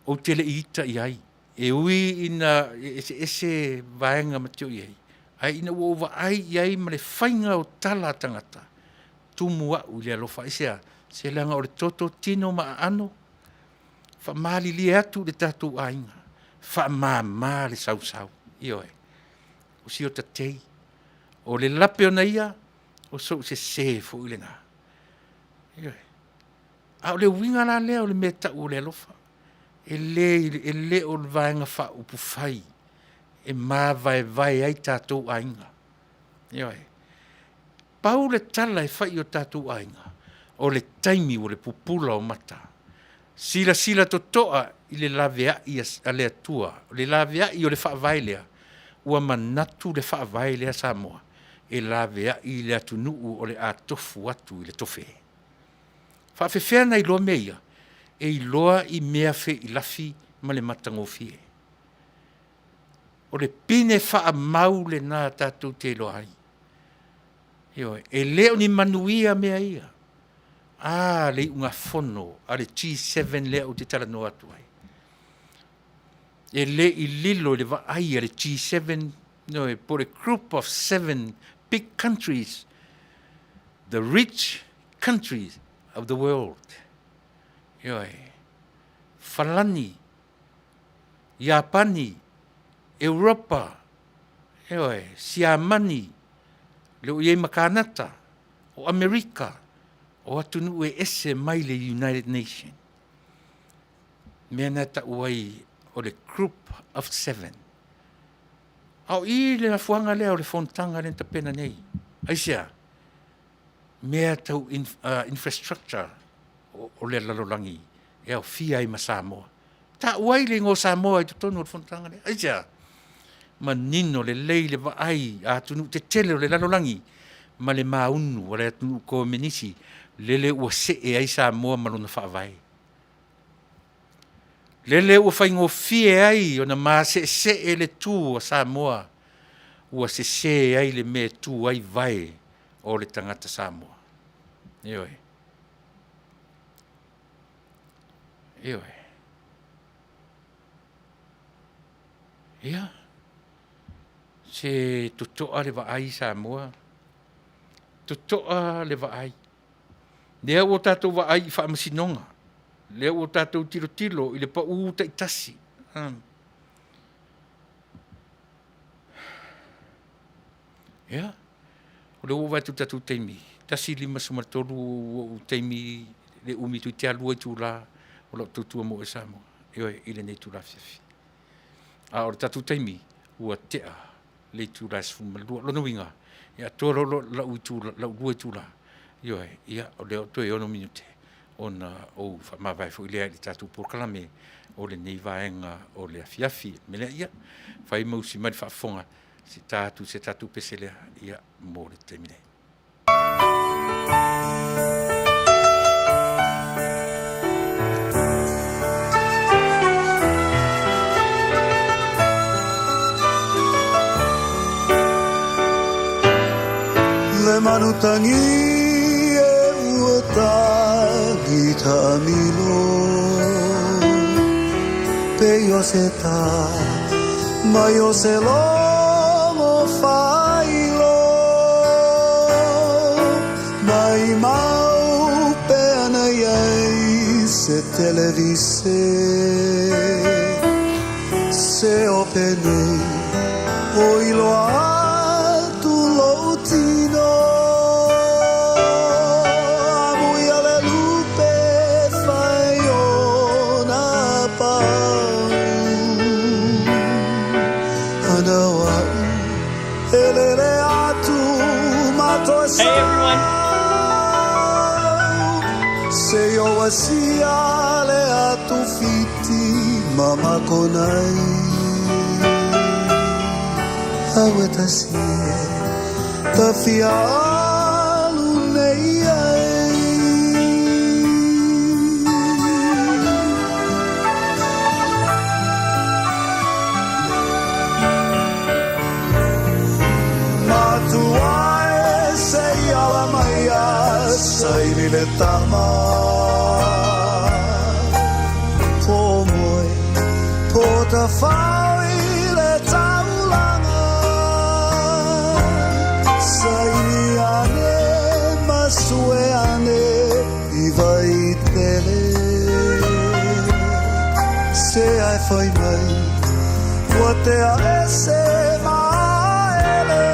Ou te le i ita i ai. E ui ina eseese vaega ma te o i ai, ae ina ua ou vaai i ai ma le faiga o tala a tagata, tumu a'u i le alofa. Aisea? Se leaga o le toto tino ma aano, faamalilie atu i le tatou aiga, faamama le sausau. Ioe. O si ota tei, o le lape ona ia, o sou sese foi lena. Ioe. A o le uiga la lea o le mea e tau o le alofa, e le, e le o le vaega faaupufai e mavaevae ai tatou aiga. Ioe. Pau le tala e fai i o tatou aiga, o le taimi ua le pupula o mata. Silasila totoa i le laveai a le Atua, o le laveai o le Faavae lea, ua manatu le Faavae lea Samoa e laveai i le atunuu o le a tofu atu i le tofe. Faafefea ona iloa mea ia? E iloa i mea feilafi ma le matagofie. O le pine faamau lena tatou te iloa ai. Ioe, e le o ni manuia mea ia. A, le iugafono a le G7 lea ou te talanoa atu ai. E le i lilo i le vaai a le G7, ioe, po o le Group of Seven Big Countries, the rich countries of the world. Ioe, Falani, Iapani, Europa, ioe, Siamani, le o i ai ma Kanata, o Amerika, o atunuu e ese mai le United Nation. Mea na tau ai o le Group of Seven. A o i le afuaga lea o le fonotaga lea na tapena nei. Aisea? Mea tau infrastructure o le lalolagi e aofia ai ma Samoa. Taua ai le igoa o Samoa i totonu o le fonotaga lea. Aisea? Manino lelei le vaai a atunuu tetele o le lalolagi ma le maunu a le atunuu komenisi lele ua see ai Samoa ma lona faavae. Lele ua faigofie ai ona maseesee le tu a Samoa ua sese ai le mea e tu ai vae o le tagata Samoa. Ioe. Ioe. Ia, se totoa le vaai Samoa, totoa le vaai. Lea ua tatou vaai i faamasinoga, lea ua tatou tilotilo i le pau taitasi. Ia, o lea ua ou vaai atu i le tatou taimi, 1:53 ua ou taimi le umi toeitiiti lava 2 itula o lau tautua mo oe Samoa, ioe, i lenei itula afiafi. A o le tatou taimi, ua tea le itula e 12. Lona uiga, e atoa loa lau itula, lau 2 itula, ioe, ia, o lea o toe 6 minute ona ou faamavae foi lea i le tatou polokalame o lenei vaega o le afiafi. O le mea lea, ia, fai ma usi mai le faafofoga, se i ta atu i se tatou pese lea, ia, mo le taimi nei. Le manutagi e ua tagi taamilo Pe o se tā mai o se logo failo Mai mau pe ana iai se televise Se o penei o iloa atu lou tino Amuia le lupe fai ona pau Ana o a'u e lele atu ma toe Hey everyone. Se o asia le atu fiti ma makonai Aue tasi e tafia alu nei ai. Matua e se i ala mai a saili le tama. Po moe, po tafao i le taulaga Saini ane ma sue ane i Vaitele Se ai fai mai ua tea ese maele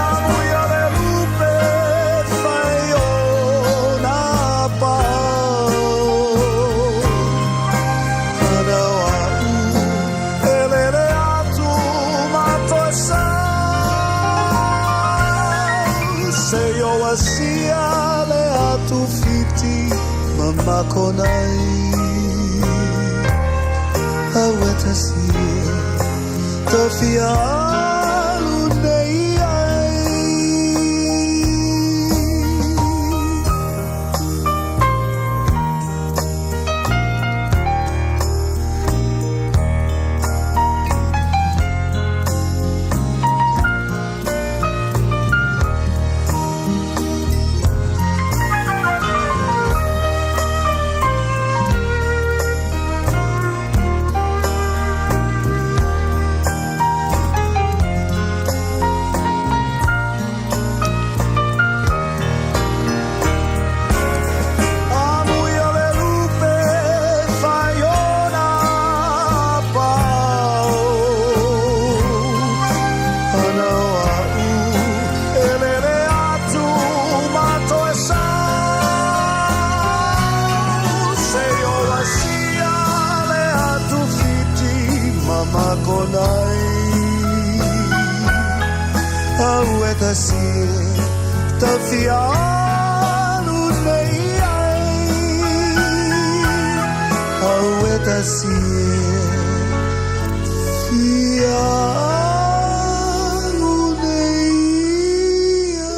Amuia le lupe fai o nā pao Ana o a'u e lele atu ma toe sau Se o asia le atu fiti ma makonai Aua tasi e te fia alu nei ai. Amuia le lupe fai ona pao Ana o a'u e lele atu ma toe sau Se o asia le atu fiti ma makonai Au e tasi e tafia alu nei ai Au e tasi e fia alu nei ai.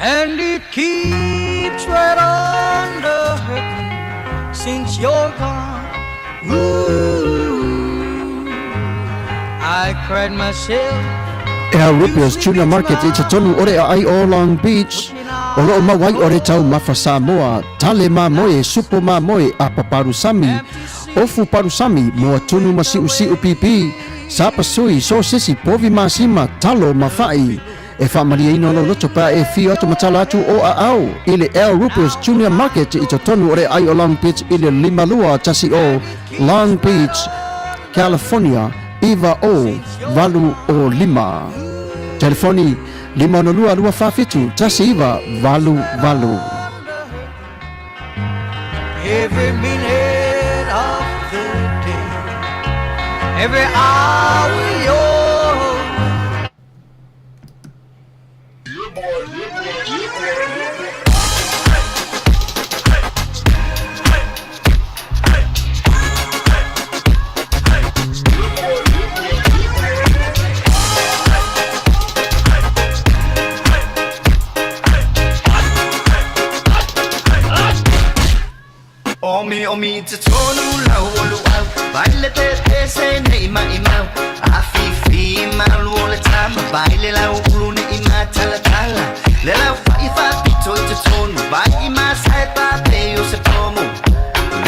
And it keeps right on the hurting since you're gone. Ooh, I cried myself. Al Rupio's Junior Market i totonu o le aai o Long Beach, o loo maua ai o le taumafa Samoa, tale mamoe, supo mamoe, apa palusami, ofu palusami, moa tunu ma siusiu pipi, sapasui, sosesi, povi masima, talo ma fa'i. E faamalieina lou loto pe a e afio atu ma tala atu o aao i le Al Rupio's Junior Market i totonu o le aai o Long Beach i le 5210 Long Beach, California 90805. Telefoni 562 247 1988. Every minute of the day, every hour you're away. Omi omi te tonu lau o luau Baile te te se nei mai mau Afifi malu o le tama Baile lau ulu nei ma tala tala Le lau fai fa pito i te tonu Vai i ma sai pa pe o se pomu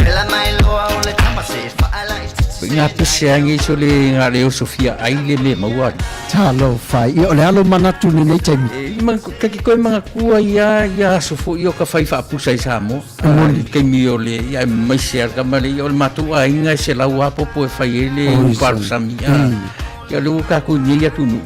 Le la mai loa o le tama se faala i te Nga pese angi so le nga le oso fia ai le le maua ali. Talofa, ia o le alo manatu i lenei taimi. E ma ka ki koe manga kua ia ia aso fo i o ka whai whaapusa i Samoa. I taimi o le ia e maise a ka male ia o le matou aiga e se lau apopo e fai ai le upalusami a. Ia le ua kākou nei atunuu.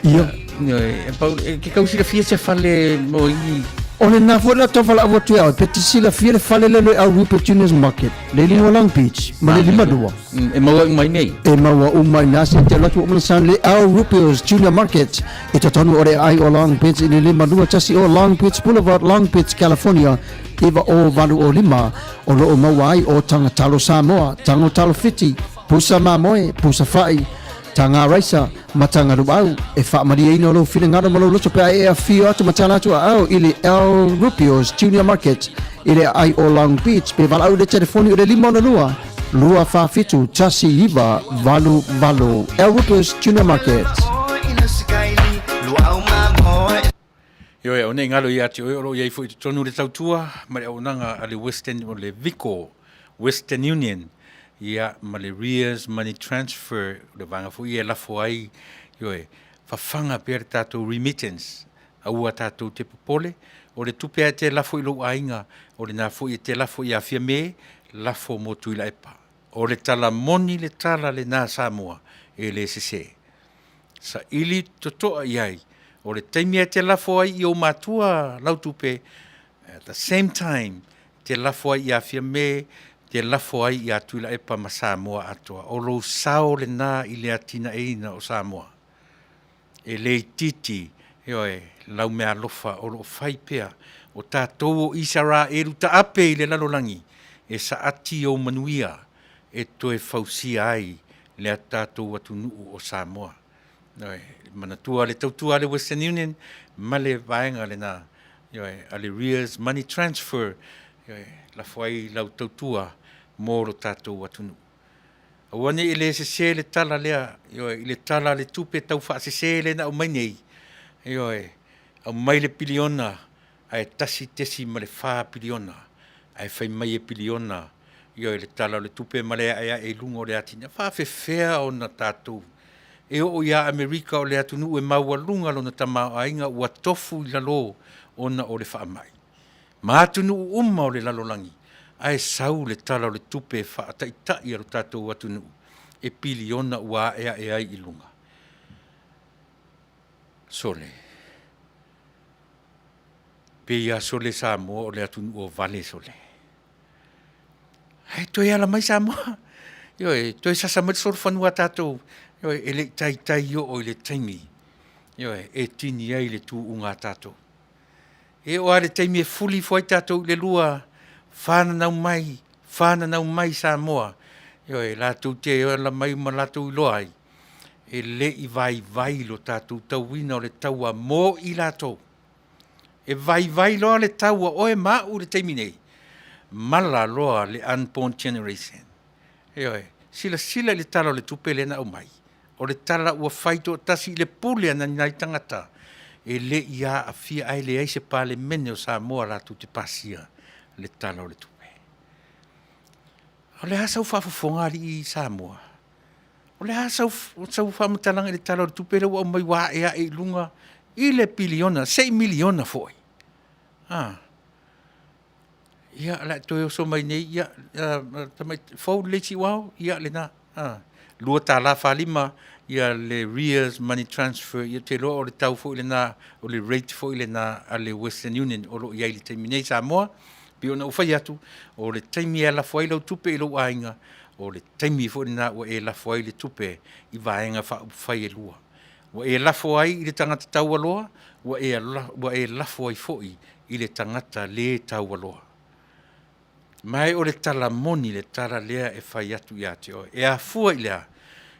Ia. E pau e ke kau silafia se fale mo i. O lena foi la tau valaau atu ia oe, pe te silafia le fale lea le au Rupert Junior's Market, le lima Long Beach, ma le 52. E maua uma i nei. E maua uma i nā se te alu atu o mana san le Al Rupio's Junior Market i totonu o le aai o Long Beach i le 52 o Long Beach Boulevard, Long Beach, California 90805 o loo maua ai o Tagatalo Samoa, Tagotalo Fiti, Pusa Mamoe, Pusa Fa'i, Taga raisa ma taga luau e faamalieina lou finagalo ma lou loto pe a e afio atu ma tala atu aao i le El Rupio's Junior Market i le aai o Long Beach pe valaau i le telefoni o le 562 247 1988. El Rupio's Junior Market. Ioe, o nei galo ia te oe o lo o i ai foi i totonu le tautua ma le auaunaga a le Western o le Vico Western Union ia ma le Rears Money Transfer o le vaega foi ia e lafo ai ioe fafaga pea le tatou remittance aua tatou te popole o le tupe lava e te lafo i lou aiga o lena foi e te lafo ia Fiame lafo mo Tuilaepa. O le tala moni le tala lena Samoa e le sese. Saili totoa i ai, o le taimi e te lafo ai i ou matua lau tupe, at the same time, te lafo ai ia Fiame, te lafo ai ia Tuilaepa ma Samoa atoa. O lou sao lena i le atinaeina o Samoa. E le itiiti, ioe, lau meaalofa o lo o fai pea. O tatou o Isaraelu taape i le lalolagi, e saati ou manuia e toe fausia ai le a tatou atunuu o Samoa. Ioe, manatua le tautua a le Western Union ma le vaega lena, ioe, a le Rears Money Transfer, ioe, lafo ai lau tautua mo lo tatou atunuu. Aua ne i le sese le tala lea, ioe, i le tala a le tupe tau faasese lea na aumai nei, ioe, aumai le piliona ae 1.4 piliona, ae fai mai e piliona, ioe, le tala o le tupe ma le aeae i luga o le atinae. E faafefea ona tatou e oo ia Amerika o le atunuu e maualuga lona tamaoaiga ua tofu i lalo ona o le faamai. Ma atunuu uma o le lalolagi, ae sau le Tala o le Tupe e faataitai a lo tatou atunuu e piliona ua aeae ai i luga. Sole, pei lava sole Samoa o le atunuu o vale sole. Ae toe ala mai Samoa, ioe, toe sasa mai le solofanua a tatou, ioe, e le i taitai oo i le taimi, ioe, e tini ai le tuuga a tatou. E oo lava i le taimi e fuli ifo ai tatou i le lua, fananau mai, fananau mai Samoa, ioe, latou te ola mai ma latou iloa ai, e le i vaivai lo tatou tauina o le taua mo i latou. E vaivai loa le taua oe ma au i le taimi nei, mala loa le unborn generation. Ioe, silasila i le Tala o le Tupe lea na aumai, o le tala ua fai toatasi i le pule a nai tagata e le i aafia ae leai se Palemene o Samoa latou te pasia le Tala o le Tupe. O le a sau faafofoga alii Samoa? O le a sau, sau faamatalaga i le Tala o le Tupe lea ua aumai ua ae ae i luga i le piliona, se i miliona foi? Ah. Ia, o le a toe oso mai nei, ia, tamai, fou lelei Siuao, ia lena, a, $2.45 ia le Rears Money Transfer, ia ou te iloa o le tau foi lena, o le rate foi lena a le Western Union o lo o i ai i le taimi nei Samoa. Pei ona ou fai atu, o le taimi e lafo ai lau tupe i lou aiga, o le taimi foi lena ua e lafo ai le tupe i vaega faaupufai e lua. Ua e lafo ai i le tagata taualoa, ua e, ua e lafo ai foi i le tagata lē taualoa. Ma e o le tala moni le tala lea e fai atu ia te oe. E afua i le a?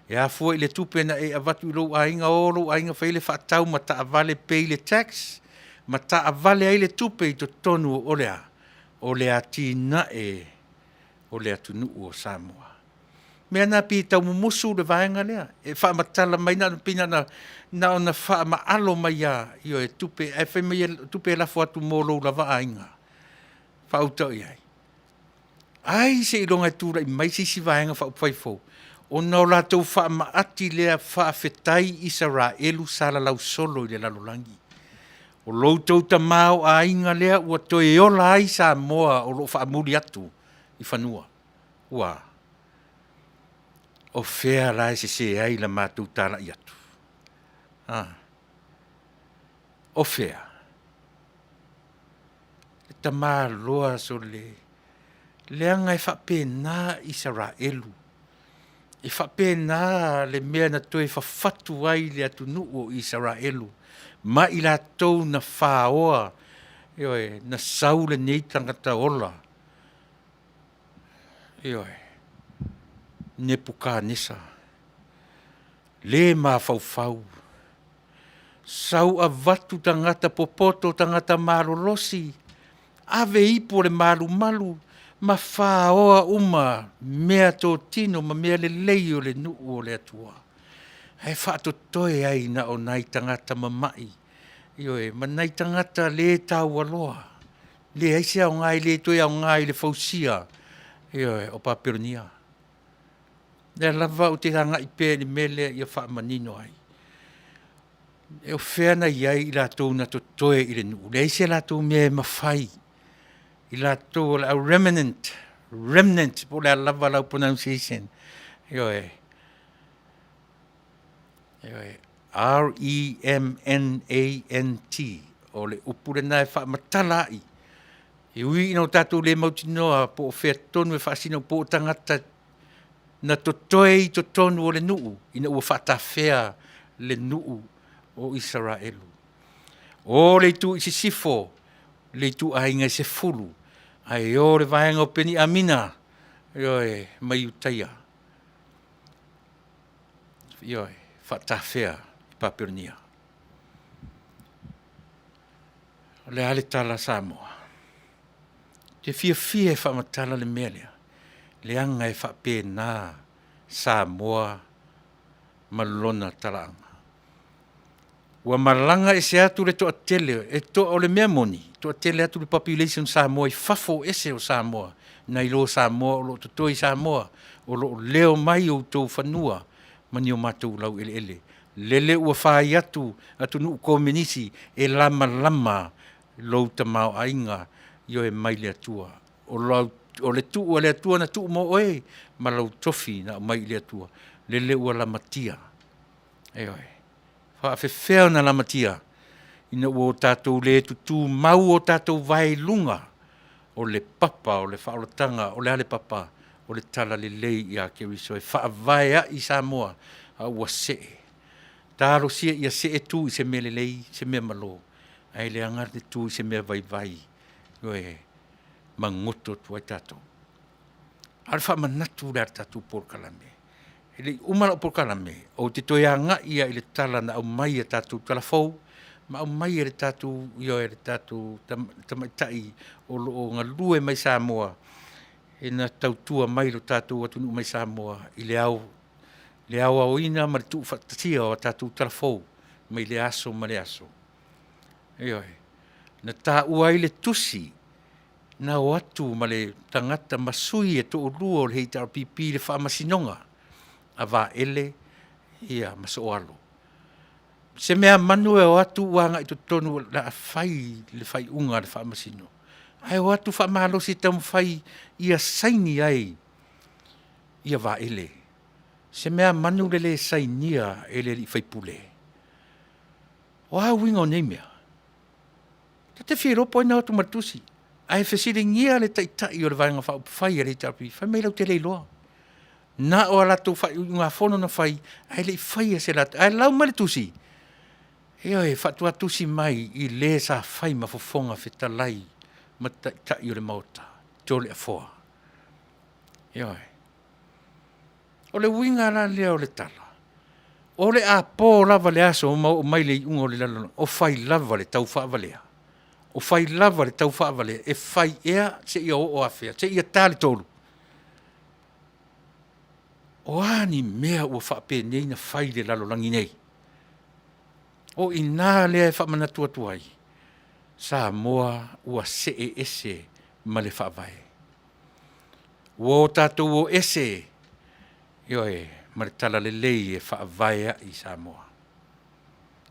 E afua i le tupe na e avatu i lou aiga, o lou aiga fai le faatau ma taavale pay le tax, ma taavale ai le tupe i totonu o le a? O le atinae o le atunuu o Samoa. Mea na pei e tau mumusu le vaega lea, e faamatala mai na pei na ona na ona faamaalo mai lava, ioe, tupe ae fai mai o tupe e lafo atu mo lou lava aiga. Faauta i ai. Ai seiloga e tulai mai se isi vaega faaupufai fou, ona o latou faamaati lea faafetai Isaraelu salalau solo i le lalolagi. O lo outou tamaoaiga lea ua toe ola ai Samoa o lo o faamuli atu i fanua. Ua O fea la e sese ai la matou talai atu? A O fea? Le tamaloa sole, leaga e faapena Isaraelu, e faapena le mea na toe fafatu ai le atunuu o Isaraelu ma i latou na faoa, ioe, na sau lenei tagata ola. Ioe. Nepukanesa. Lē mafaufau. Sau avatu tagata popoto, tagata malolosi, ave ipu o le malumalu ma faoa uma mea totino ma mea lelei o le nuu o le Atua, ae faatotoe ai na o nai tagata mama'i, ioe, ma nai tagata le taualoa, leai se aoga, e le toe aoga i le fausia, ioe, o Papelonia. O lea lava ou te agai pea i le mea lea ia faamanino ai. O fea na i ai i latou na totoe i le nuu? Leai se latou mea e mafai. I latou o le au remnant, remnant po o le a lava lau pronunciation. Ioe, ioe, R E M N A N T, o le upu lena e faamatala ai. E ui ina o tatou le mautinoa po o fea tonu e faasino po o tagata na totoe i totonu o le nuu ina ua faatafea le nuu o Isaraelu. O le itu i sisifo, le ituaiga e 10, ae o le vaega o Peniamina, ioe, ma Iutaia, ioe, faatafea i Papelonia. O le a le tala a Samoa? Ou te fiafia e faamatala le mea lea, leaga e faapena Samoa ma lona talaaga. Ua malaga ese atu le toatele, o le mea moni, e toatele atu le population Samoa i fafo ese o Samoa nai lo Samoa o lo o totoe i Samoa, o lo o leo mai outou fanua ma ni o matou laueleele. Lele ua fai atu atunuu komenisi e lamalama lou tamaoaiga, ioe, mai le Atua. O le tuu a le Atua na tuu mo oe ma lou tofi na aumai i le Atua, lele ua lamatia. Ioe. E faapefea ona lamatia? Ina ua o tatou le tutumau o tatou vae i luga o le papa o le faaolataga. O le a le papa? O le Talalelei ia Keriso e faavae ai Samoa, a ua see. Talosia ia see tu i se mea lelei, se mea malo, ae leaga le tu i se mea vaivai, ioe, magoto atu ai tatou. A o le faamanatu lea a le tatou polokalame. E le i uma lau polokalame, ou te toe agai lava i le tala na aumai i a tatou tala fou, ma aumai e le tatou, ioe, le tatou tamaitai o lo o galue mai Samoa, na tautua mai i lo tatou atunuu mai Samoa i le aoaoina ma le tuufaatasia o tatou talafou mai lea aso ma lea aso. Ioe. Na taua ai le tusi na o atu ma le tagata ma sui e toalua o le HRPP i le Faamasinoga a Vaele ma Sooalo. Se meamanu e o atu ua agai i totonu o le a fai le faaiuga a le Faamasino, ae o atu faamalosi e taumafai ia saini ai ia Vaele. Se meamanu le le sainia e le sui usufono. O a uiga o nei mea? Ta te fia iloa po o ai na o atu ma le tusi, ae fesiligia le Taitai o le Vaega Faaupufai a le HRPP, fai mai latou te le iloa. Na o a latou faaiugafono na fai ae le i faia se latou… ae lau mai le tusi, ioe, faatoa tusi mai i le sa fai ma fofoga fetalai ma Taitai o le Maota, Toleafoa. Ioe. O le uiga la lea o le tala, o le a po lava le aso ma oo mai le iuga o le lalolagi, o fai lava le taufaavalea, o fai lava le taufaavalea, e fai ea seia oo afea? Seia ta le 3? O a ni mea ua faapenei ona fai i le lalolagi nei? O i ina lea e faamanatu atu ai, Samoa ua see ese ma le Faavae. Ua o tatou o ese, ioe, ma le talalelei e faavae ai Samoa.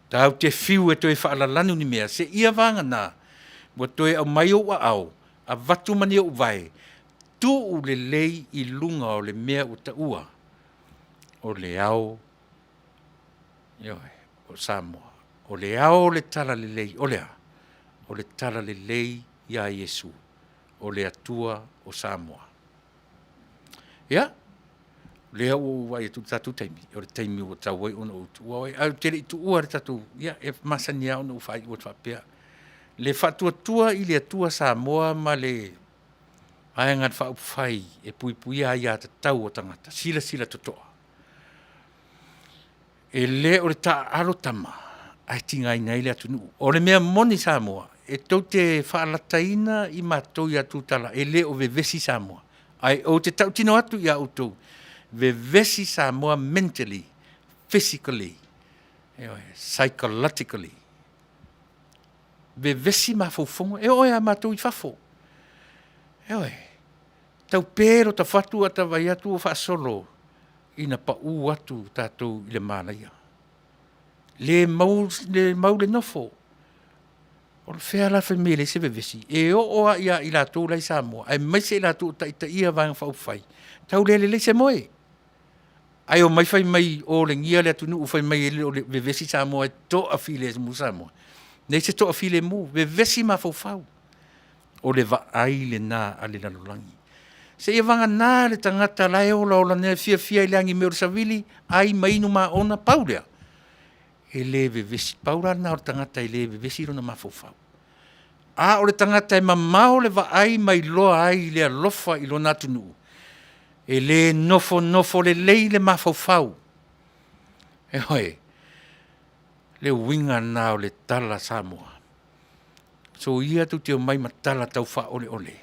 Tatou te fiu e toe faalalanu ni mea, seia vagana ua toe aumai ou aao, avatu ma ni ou vae, tuu lelei i luga o le mea ua taua o le ao, ioe, o Samoa. O le ao o le talalelei, o le a? O le talalelei ia Iesu, o le Atua o Samoa. Ia, o lea ua ou vaai atu i le tatou taimi, o le taimi ua tatau ai ona ou tuua oe, ae ou te le i tuua le tatou, ia e masani lava ona ou faaiu atu faapea, le Faatuatua i le Atua Samoa ma le Vaega Faaupufai e Puipuia Aia Tatau a Tagata, silasila totoa. E le o le taaalo tama ae tigaina ai le atunuu. O le mea moni Samoa, e tou te faalataina i matou ia Tutala, e le o vevesi Samoa. Ae ou te tautino atu ia outou, vevesi Samoa mentally, physically, ioe, psychologically. Vevesi mafaufauga, e oo ia matou i fafo. Ioe, tau pe lo ta fatu a ta vai atu ua faasolo ina pau atu tatou i le manaia. Le mau le mau le nofo. O le fea la fai mai e leai se vevesi? E oo lava ia i latou la i Samoa, aemaise i latou o taitaia Vaega Faaupufai, tau le lelei se moe. Ae omai fai mai olegia le atunuu fai mai e le o vevesi Samoa e toafilemu Samoa. Leai se toafilemu, vevesi mafaufau. O le vaai lena a le lalolagi. Seiavagana le tagata la e olaola nei e fiafia i le agimea o le savili, ai ma inu maona, pau lea, e le vevesi. Pau la lena o le tagata e le vevesi lona mafaufau. A o le tagata e mamao le vaai ma iloa ai le alofa i lona atunuu, e le nofonofo lelei le mafaufau. Ioe, le uiga lena o le tala Samoa. Soia tou te omai ma tala taufaaoleole,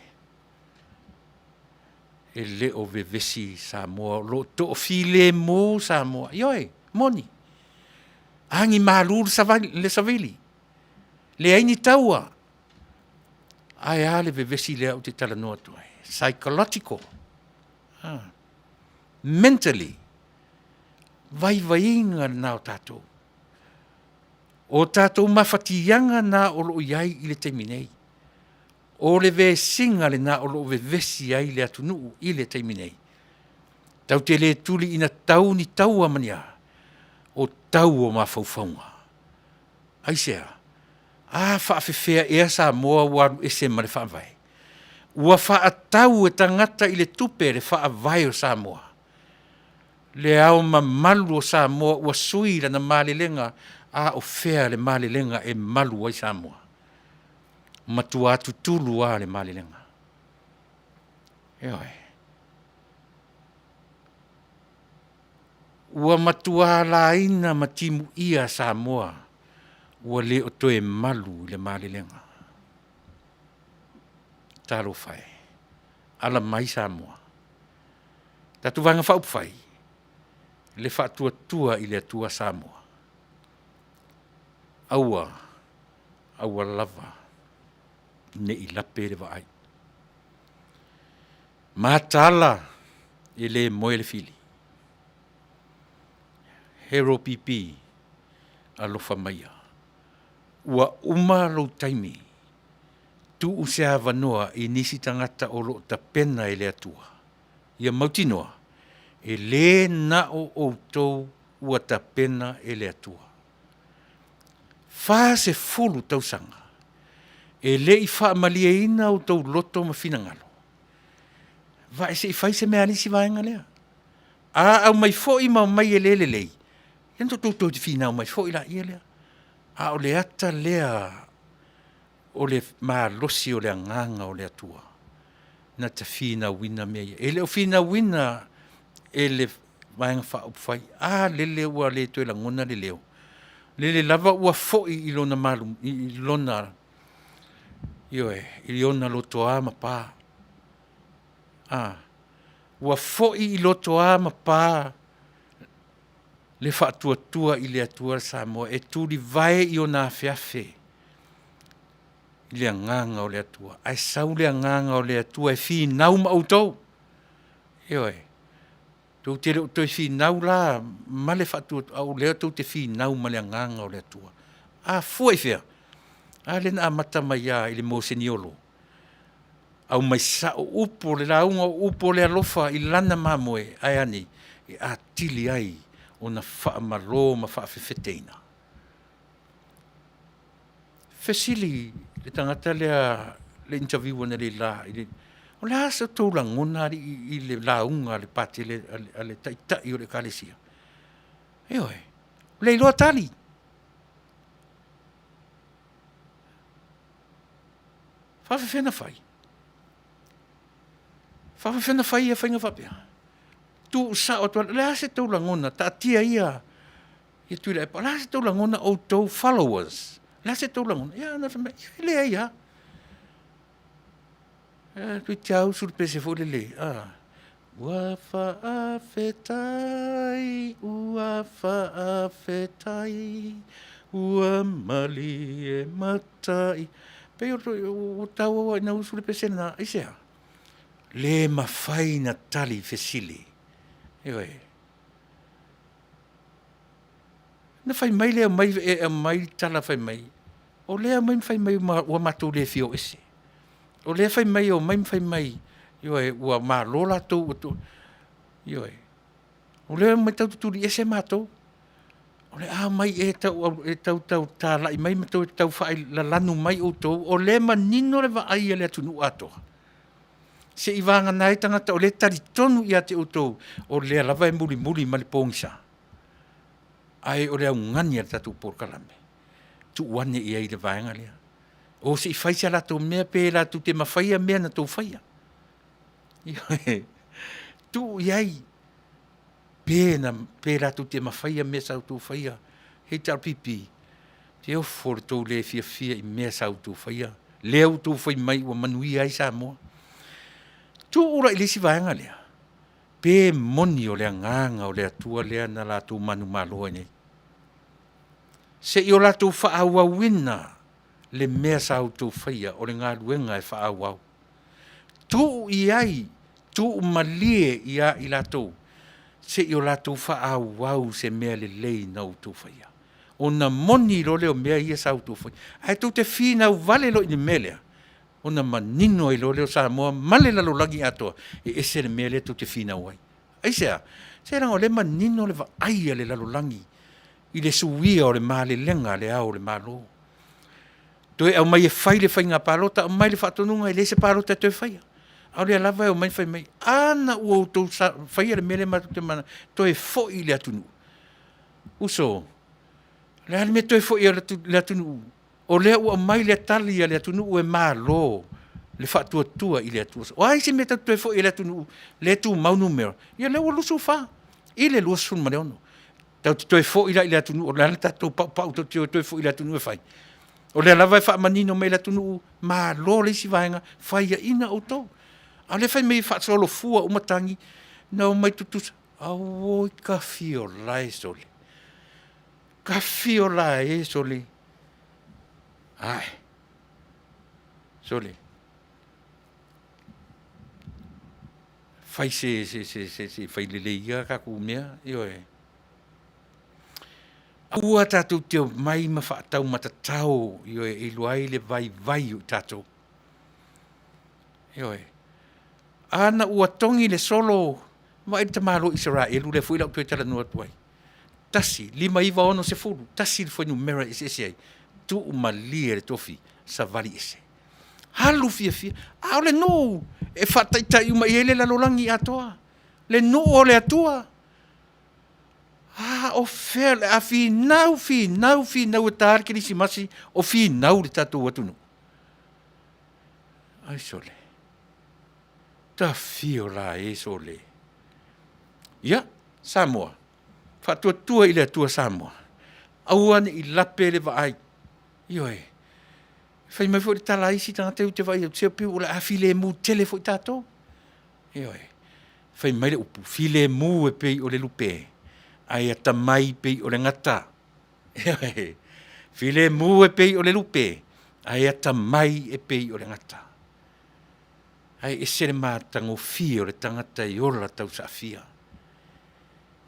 e le o vevesi Samoa, o lo o toafilemu Samoa. Ioe, e moni, agi malu le savili, leai ni taua. Ae a le vevesi lea ou te talanoa atu ai? Psychological, mentally, vaivaiga lena o tatou. O tatou mafatiaga na o lo o i ai i le taimi nei. O le vesiga lena o lo o vevesi ai le atunuu i le taimi nei. Tatou te le tuli ina tau ni taua ma ni a, o tau o mafaufauga. Aisea? A faapefea ea Samoa ua alu ese ma le Faavae? Ua faatau e tagata i le tupe le Faavae o Samoa. Le Ao Mamalu o Samoa ua sui lana malelega, a o fea le malelega e malu ai Samoa? Matua tutulu lava le malelega. Ioe. Ua matua laina ma timuia Samoa ua le o toe malu i le malelega. Talofa e, ala mai Samoa. Tatou Vaega Faaupufai, le Faatuatua i le Atua Samoa. Aua, aua lava ne i lape le vaai. Mataala e le moe le fili. Harold PP, alofa maia, ua uma lou taimi, tuu se avanoa i nisi tagata o lo o tapena e le Atua. Ia mautinoa, e le na o outou ua tapena e le Atua. 40 tausaga e le i faamalieina outou loto ma finagalo, vae se i fai se mea a le isi vaega lea. A aumai foi ma aumai e le lelei, ia ona outou toe finau mai foi laia lea. A o le ata lea o le malosi o le Agaga o le Atua na te finauina mea ia. E le o finauina e le Vaega Faaupufai. A lele ua le toe lagona le leo, lele lava ua foi i lona malu, i lona, ioe, i ona lotoa ma pa. A, ua foi i lotoa ma pa le faatuatua i le Atua Samoa e tulivae i ona afeafe i le Agaga o le Atua, ae sau le Agaga o le Atua e finau ma outou. Ioe. Tou te le o toe finau la ma le faatuatua, a o lea tou te finau ma le Agaga o le Atua. A fua i fea? A lea na amata mai lava i le moseniolo, aumai sao upu o le lauga o upu o le alofa i lana mamoe, ae a nei? E atili ai ona faamalo ma faafefeteina. Fesili le tagata lea le interview analeila i le, o le a so outou lagona alii i le lauga a le Pati a le Taitai o le Ekalesia? Ioe, ua le iloa tali. Faafefea ona fai? Faafefea ona fai ia faiga faapea? Tuusao atu, o le a se tou lagona? Taatia ia. Ia Tuilaepa, o le a se tou lagona outou followers? O le a se tou lagona? Ia, na fai mai, e leai lava. Eh, toeitiiti lava usu le pese foi lele. Ah. Ua faafetai, ua faafetai, ua malie matai. Pei o ua tauau lava ina usu le pese lena. Aisea? Le mafai ona tali fesili. Ioe. Na fai mai lea mai e aumai le tala fai mai, o lea aumai ma fai mai ua matou le fia o ese. O lea fai mai e omai ma fai mai, ioe, ua malo latou ua tu, ioe. O lea omai tau tutuli ese matou. O le a omai ea e tau tau talai mai ma toe tau faalalanu mai outou, o lea e manino le vaai a le atunuu atoa. Seivagana ai tagata o lea e talitonu ia te outou, o lea lava e mulimuli ma le pogisa. Ae o le augani a le tatou polokalame, tuu ane i ai i le vaega lea. O se i fai se latou mea pe latou te mafaia mea na tou faia. Ioe, tuu i ai pe, na, pe latou te mafaia mea sa outou faia. HRPP, te ofo le tou le fiafia i mea sa outou faia, lea ua outou fai mai ua manuia ai Samoa. Tuu la i le isi vaega lea, pe moni o le agaga o le Atua lea na latou manumalo ai nei. Se i o latou faaauauina le mea sa outou faia o le galuega e faaauau. Tuu i ai, tuu malie ia i latou, se i o latou faaauau se mea lelei na outou faia. Ona moni loa lea o mea ia sa outou faia. Ae tou te finau vale loa i le mea lea, ona manino ai loa lea o Samoa ma le lalolagi atoa, e ese le mea lea tou te finau ai. Aisea? Se leaga o lea e manino le vaai a le lalolagi i le suia o le malelega a Le Ao o le Malo. Toe aumai e fai le faiga palota, aumai le faatonuga e leai se palota e toe faia. A o lea lava e omai fai mai, a na ua outou faia le mea lea matou te manao, toe foi i le atunuu. Uso, o le a le mea e toe foi ai le atunuu? O lea ua aumai le tali a le atunuu e malo le faatuatua i le Atua. O ai se mea tatou te toe foi ai i le atunuu lea e tumau numera? Ia lea ua 24 i le 26. Tatou te toe foi la i le atunuu, o le a le tatou paupau tatou te o e toe foi i le atunuu e fai? O lea lava e faamanino mai e le atunuu, malo le isi vaega, faiaina outou. A o lea e fai mai e faasolofua uma tagi na omai tutusa. Auoi kafiola e sole, kafiola e sole. Ae, sole, fai se, se, se, se, se fai lelei ia tatou mea, ioe. Aua tatou te omai ma faataumatatao, ioe, e iloa ai le vaivai o i tatou. Ioe. A na ua togi le solo, vaai le tamaloa Isaraelu lea foi la ou toe talanoa atu ai. 1, 5, 9, 6, 10, tasi le fuainumera e eseese ai, tuu malie le tofi, savali ese. Alu fiafia, a o le nuu e faataitai uma i ai le lalolagi atoa, le nuu o le Atua. A o fea le a finau, finau, finau e ta le Kerisimasi o finau le tatou atunuu. Ai sole, tafio la e sole. Ia, Samoa, faatuatua i le Atua Samoa, aua ne i lape le vaai. Ioe, fai mai foi le tala a isi tagata ou te vaai atu, se pei o le a filemu tele foi tatou. Ioe, fai mai le upu, filemu e pei o le lupe, ae atamai pei o le gata. Ioe, filemu e pei o le lupe, ae atamai e pei o le gata. Ae ese le matagofie o le tagata e ola tausaafia.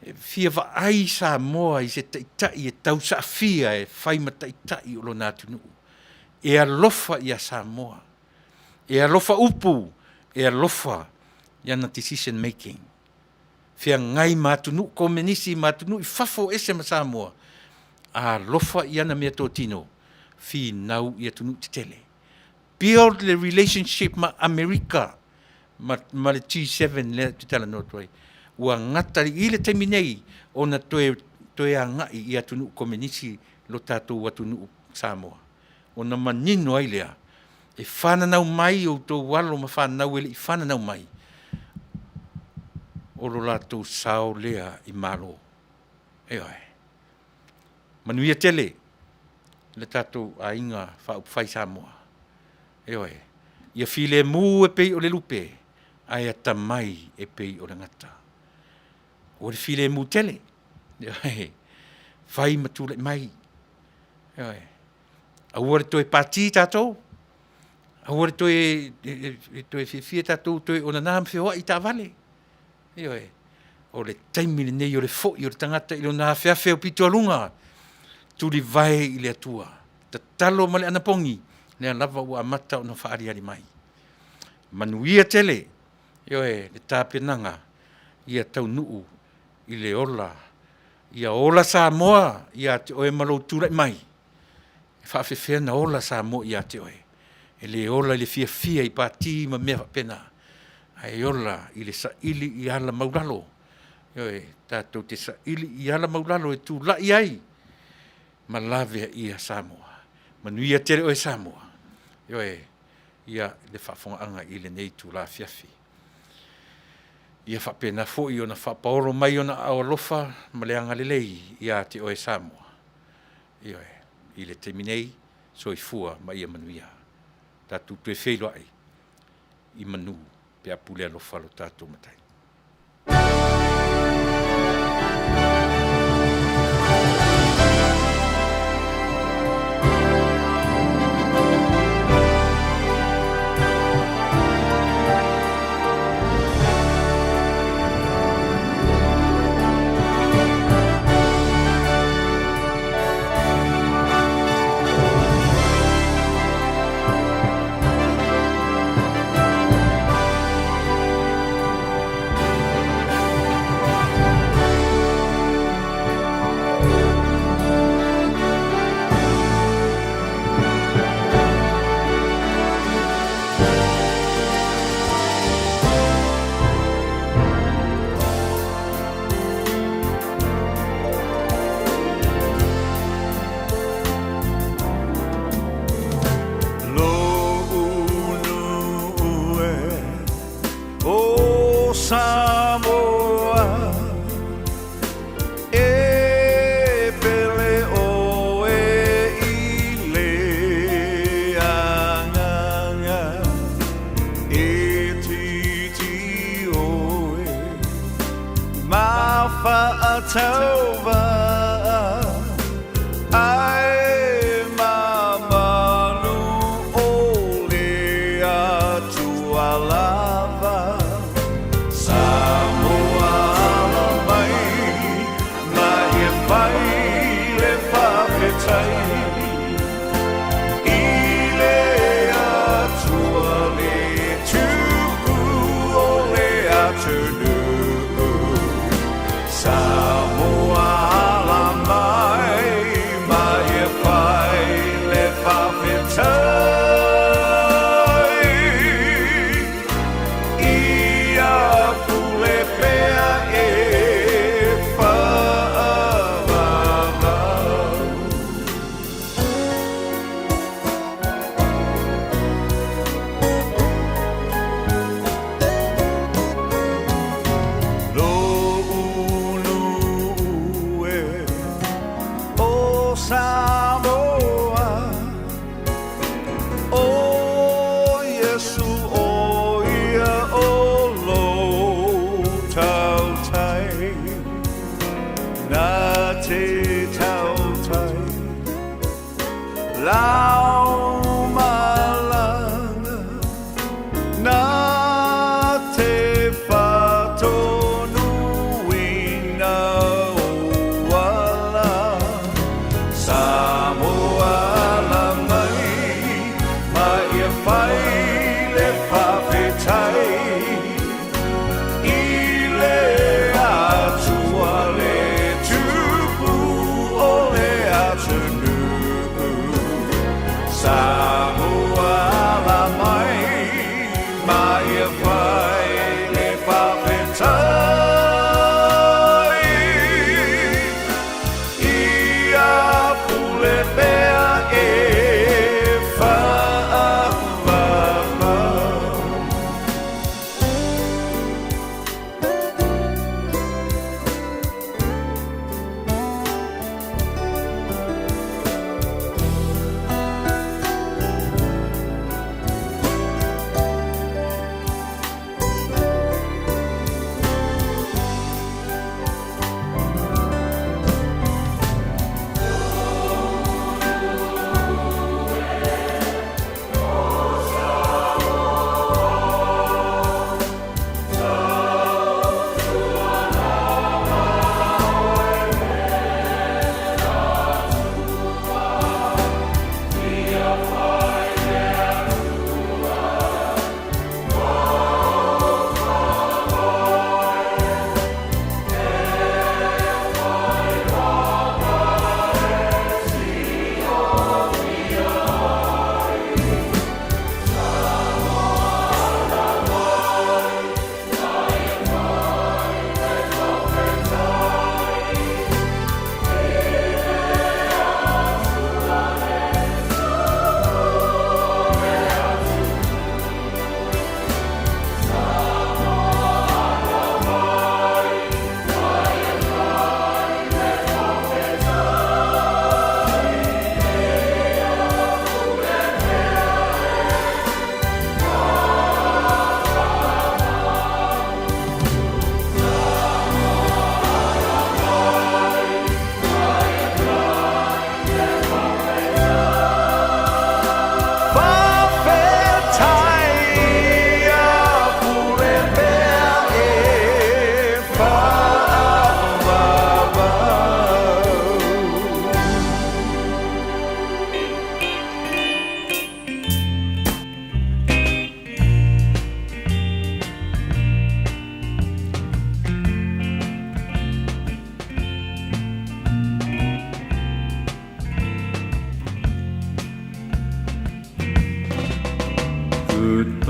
E fia vaai Samoa i se taitai e tausaafia e fai ma taitai o lona atunuu. E alofa ia Samoa, e alofa upu, e alofa i ana decision making. Feagai ma atunuu komenisi ma atunuu i fafo ese ma Samoa, a alofa i ana meatotino, finau i atunuu tetele. Build le relationship ma Amerika ma, ma le G7 lea ou te talanoa atu ai. Ua gata i le taimi nei ona toe, toe agai i atunuu komenisi lo tatou atunuu Samoa. Ona manino ai lea, e fananau mai outou alo ma fanau e le i fananau mai, o lo latou sao lea i Malo. Ioe. Manuia tele le tatou aiga faaupufai Samoa. Ioe, ia filemu e pei o le lupe, ae atamai e pei o le gata. Ua le filemu tele, ioe, fai ma tulai mai, ioe. Aua le toe pati tatou, aua le toe toe fiafia tatou toe onana ma feoai i taavale. Ioe, o le taimi lenei o le foi o le tagata i lona afeafe aupito aluga, tulivae i le Atua, tatalo ma le anapogi, lea lava ua amata ona faaaliali mai. Manuia tele, ioe, le tapenaga ia taunuu i le ola, ia ola Samoa ia te oe ma lou tulai mai. E faapefea ona ola Samoa ia te oe? E le ola i le fiafia i pati ma mea faapena, ae ola i le saili i ala maulalo. Ioe, tatou te saili i ala maulalo e tulai ai ma laveaia Samoa. Manuia tele oe Samoa, ioe, ia le faafofogaaga i lenei itula afiafi. Ia faapena foi ona faapaolo mai Ona aao alofa ma le agalelei ia te oe Samoa. Ioe, i le taimi nei, soifua ma ia manuia. Tatou toe feiloai i manu pe a pule alofa lo tatou Matai.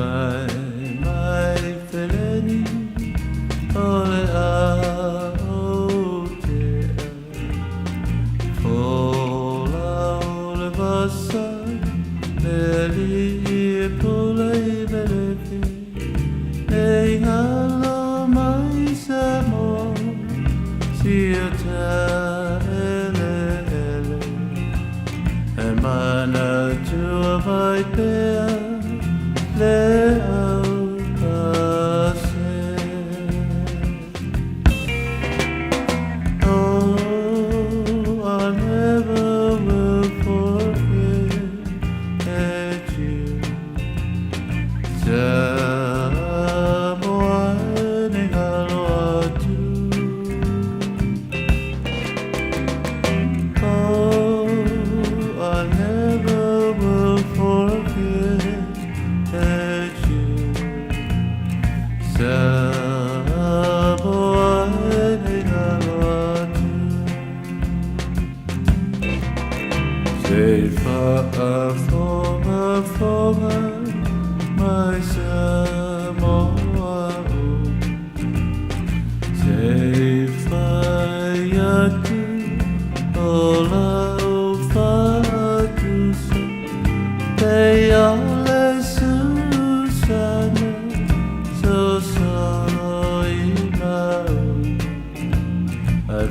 Fai mai feleni o le aotea. Folau le vasa le alii e pule i Melefi. E galo mai Samoa si o taeleele. E manatua mai pea le aupase. Oh, I never will forget you. Samoa ne galo atu. Oh, I never will forget you. Samoa ne galo atu. Se faafogafoga mai Samoa o. Se fai atu o lau faatusa. Pe o le susana sosolo i mau. Ai.